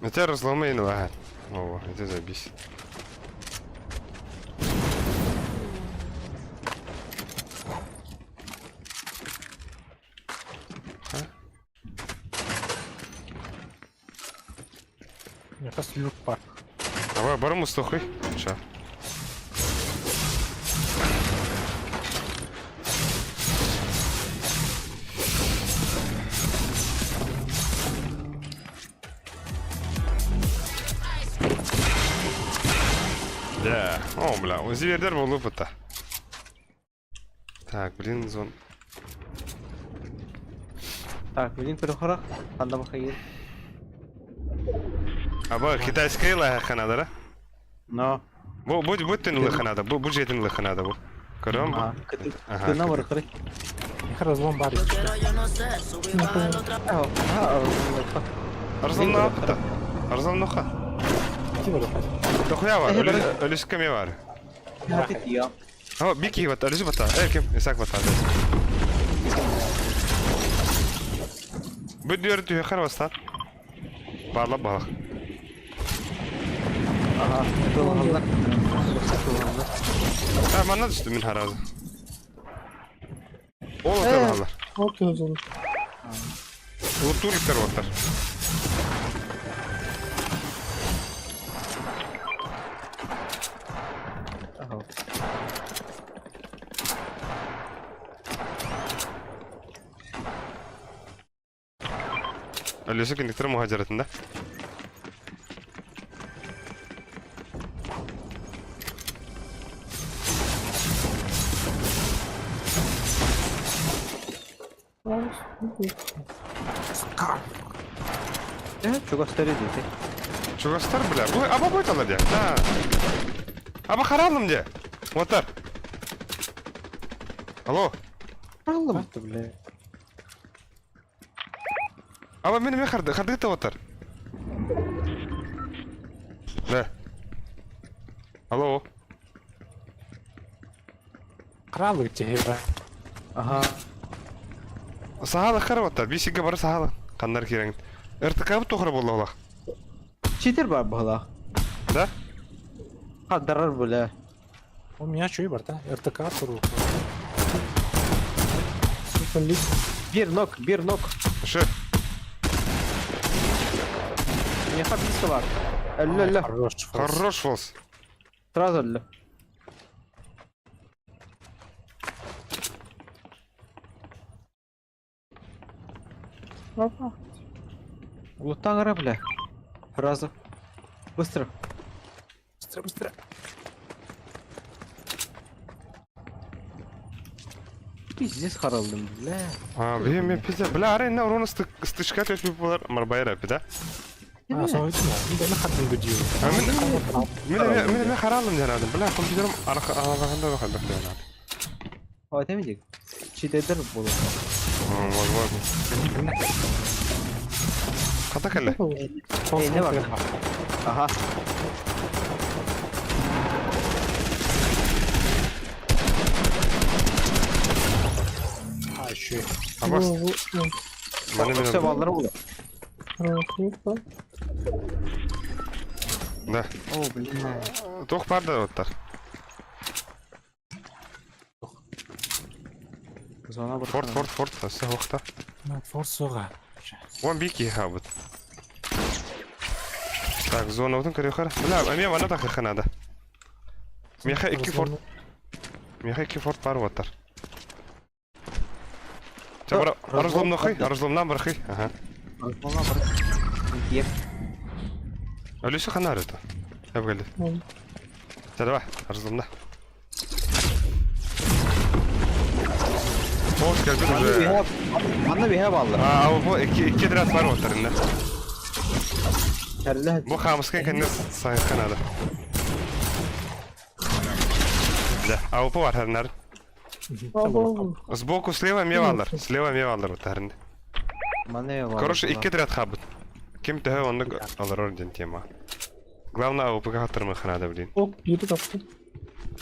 Это разломы лагает. О, это забись. Хас люк бар. Давай, барым устухай. Ща. Да. О, бля, звердер был опыта. Так, блин, зон. Так, блин, перехора. Ханда бахайыр. Аба, китайская лаха ханадара. Но. Бу бу бу тын лыханада, бу бу жетин лыханада бу. Көрөм бу. Ага. Кытына барыкыры. Миха разлом бар. Разлом на опыта. Разлом ноха. Дохуя бар, өлүскө ме бар. О, бики бата, өлүсү бата. Э, ким? Исаак бата. Бу дүөр түһэ бастар. Баалап балах. Ага, тыланнар. А, манна түстүм мин харазы. Ол отар балар. Ол төзүл. Лутур иттер оттар. Ага. Өлүсү киниктер мухаджаратында. Чугастар диде. Чугастар бля. Бу аба бойталар де. Да. Аба харалым де. Отар. Алло. Харалым бля. Аба мени мен харды, харды та отар. Да. Алло. Кралы тебе. Ага. Сахала хар отар. Бисиге бар сахала. Кандар кирен. РТК тухра болла олах. Читер бар бала. Да? Хадарар бля. У меня что и бар, да? РТК туру. Бир нок, бир нок. Шы. Не хабиска бар. Алло, алло. Хорош. Хорош волс. Сразу алло. Опа. Лутан бля. Сразу. Быстро. Быстро, быстро. Пиздец харалдым, бля. А, бе, мен пизде. Бля, ары на урона стычка төшмей болар марбайра, да? А, соны айтма. Мен хаттым гүдиу. А, мен мен мен мен харалым жанадым. Бля, компьютерим арка алағанда бақады жанады. Ой, демейдик. Читер болот. Возможно. Қата кәлі. Эй, не бар? Ага. А, еще. Абас. Маны Все мен. баллар болот. Да. О, бля. Тоқ бар да оттар. Зона бар. Форт, форт, форт. Все, оқта. Форсуға. Вон бики хабыт. Так, зона отын көрі қара. Бля, а мен вана тақы қанада. Меха екі форт. Меха екі форт бар оттар. Чабара, арызлом нахай, арызломнан бархи. Ага. Зона бар. Еп. Өлесі қанар это. Әбгелді. Давай, арызломда. Hoş geldin уже. Манна биһэ баллар. А, бу iki iki драт бар оттарында. Кәрле. Бу хамыскен кәнне сайханада. Да, а бу бар хәрнәр. Сбоку слева мевалар, слева мевалар оттарында. Манна баллар. Короче, iki драт хабыт. Ким төһө онны алар орден тема. Главное, АВП хаттырмы ханада, блин. Ок, бiri тапты.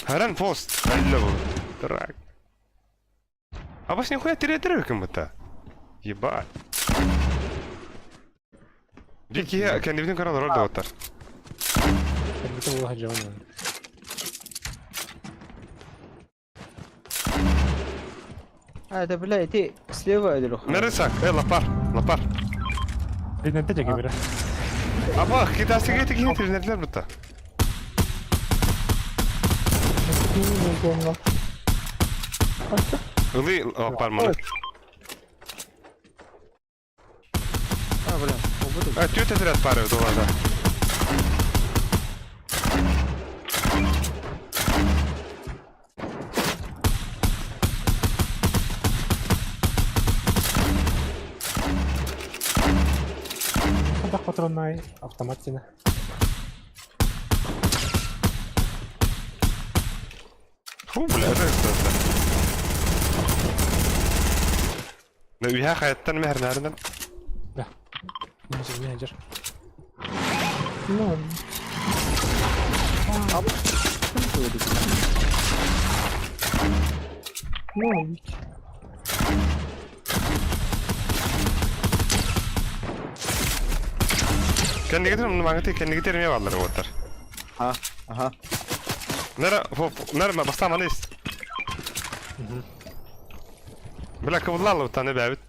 Харан пост. Әллә бу. Дурак. А бас нихуя тире-тире кем бата. Ебать. Бики кәндебитин каралар орда оттар. Это было жауна. А, это, бля, ты слева или Нересак, э, лапар, лапар. Тринете жеке бері. Аба, китасы кети кини тренерлер бата. Ылы лапар мана. А, бля, убуду. А, тют отряд пары долада. Хадах патронай автомат сені. Фу, бля, это что-то. Үһэ хайаттан мэһэрнээринэн. Да. Не не дер. Ну, ну, Кэннигитин умнумаҥытый, кэннигитин эмиэ бааллар уоттар. Ага, ага. Нара, нара, бастаан маны ис. Бля, кыбыллаалыбыттан эбээбит.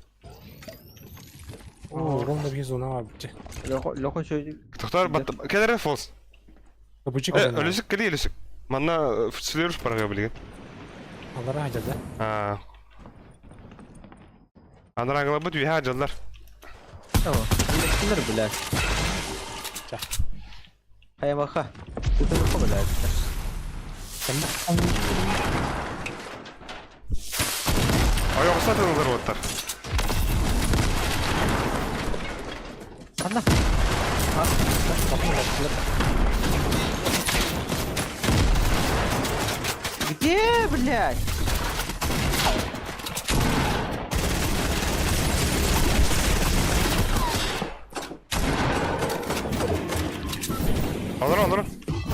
Оо, ровно биир зонаҕа бүтэ. Лёха, Лёха чё... Тохтоор, кэлэрэ фолс. Кабучик Э, өлүсүк кэлии өлүсүк. Манна сүлүрүс барга билигин. Алара хадьа да. Аа. Анарааҥыларбыт үөһэ дьаллар. Кимнэр блядь? Хайамаха. Тутунуха блядь. Ойоҕосто тыллар уоттар. Ханна? Где, блядь? Олорон, олорон.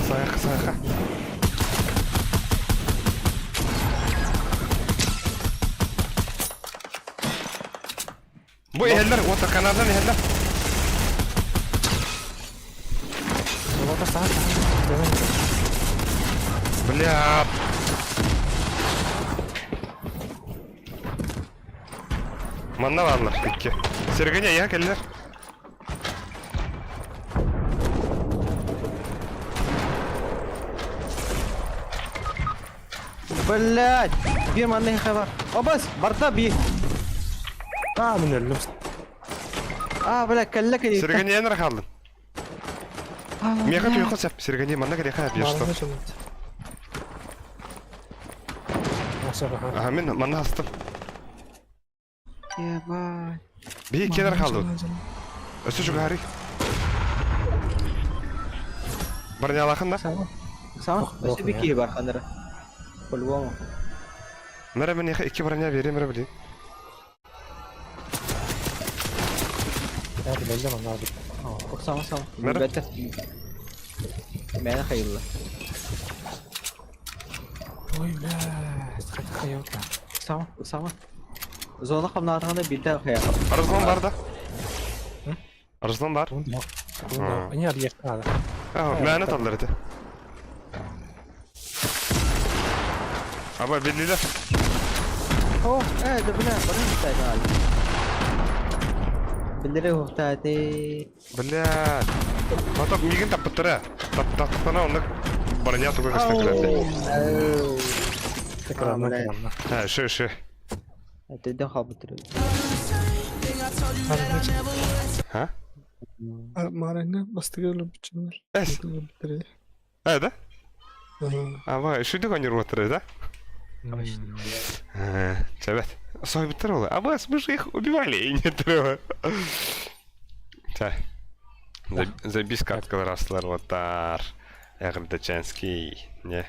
Сайха, сайха. Бу иһэллэр, уоттар канадан иһэллэр. Бля. Манна бааллар икки. Сергеня иһэ кэллэр. Блядь! Биир манна бар. Обас, барда би. Аа, мин өллүм. Аа, бля, кэллэ кэлиитэ. Сергеня эн эрэ хааллын. Миэхэ түһүөххэ сөп. Сергеня манна кэлиэхэ эбиэ что. Аха, мин манна хастым. Ебать. Биһи иккиэн эрэ хааллыбыт. Өссө чугаһарый. Бронялаахын да? Сама, өссө bir киһи бар ханара. По-любому. Мэрэ миэхэ икки броня биэриэм эрэ билигин. Сама, сама. Мэрэ? Бэтэ. Мээнэ хайылла. Ой, бля, хайа Сама, сама. Зона хамнаатаҕына биирдэ хайа. Арыслан бар да? Арыслан бар. Не объект надо. Мээнэ таллар этэ. Аба биллилэр. О, э, да бля, бары мустайдаал. Биллери ухтаати. Бля. Потом мигин таппыттара. Таптахтана оннук броня туга көстөн кэлэрдэ. Экранна, экранна. Ha, şu şu. Төдөн хаалбыттар. Ha? Маарыҥҥа бастакы өлөрбүччүлэр. Эс. Э, да? Ама шүдүк ойнур да? Чэбэт. Сойбуттар ол. А мы же их убивали, и не треба. Чэ. Забис каткалар астылар оттар. Эҕэрдэчэнский. Не.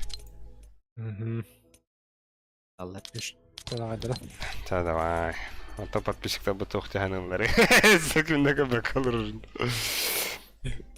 Алла. Чэ, давай. А то подписчиктар бу туох түһэн ыллары. Секүндэ көбөк олорор.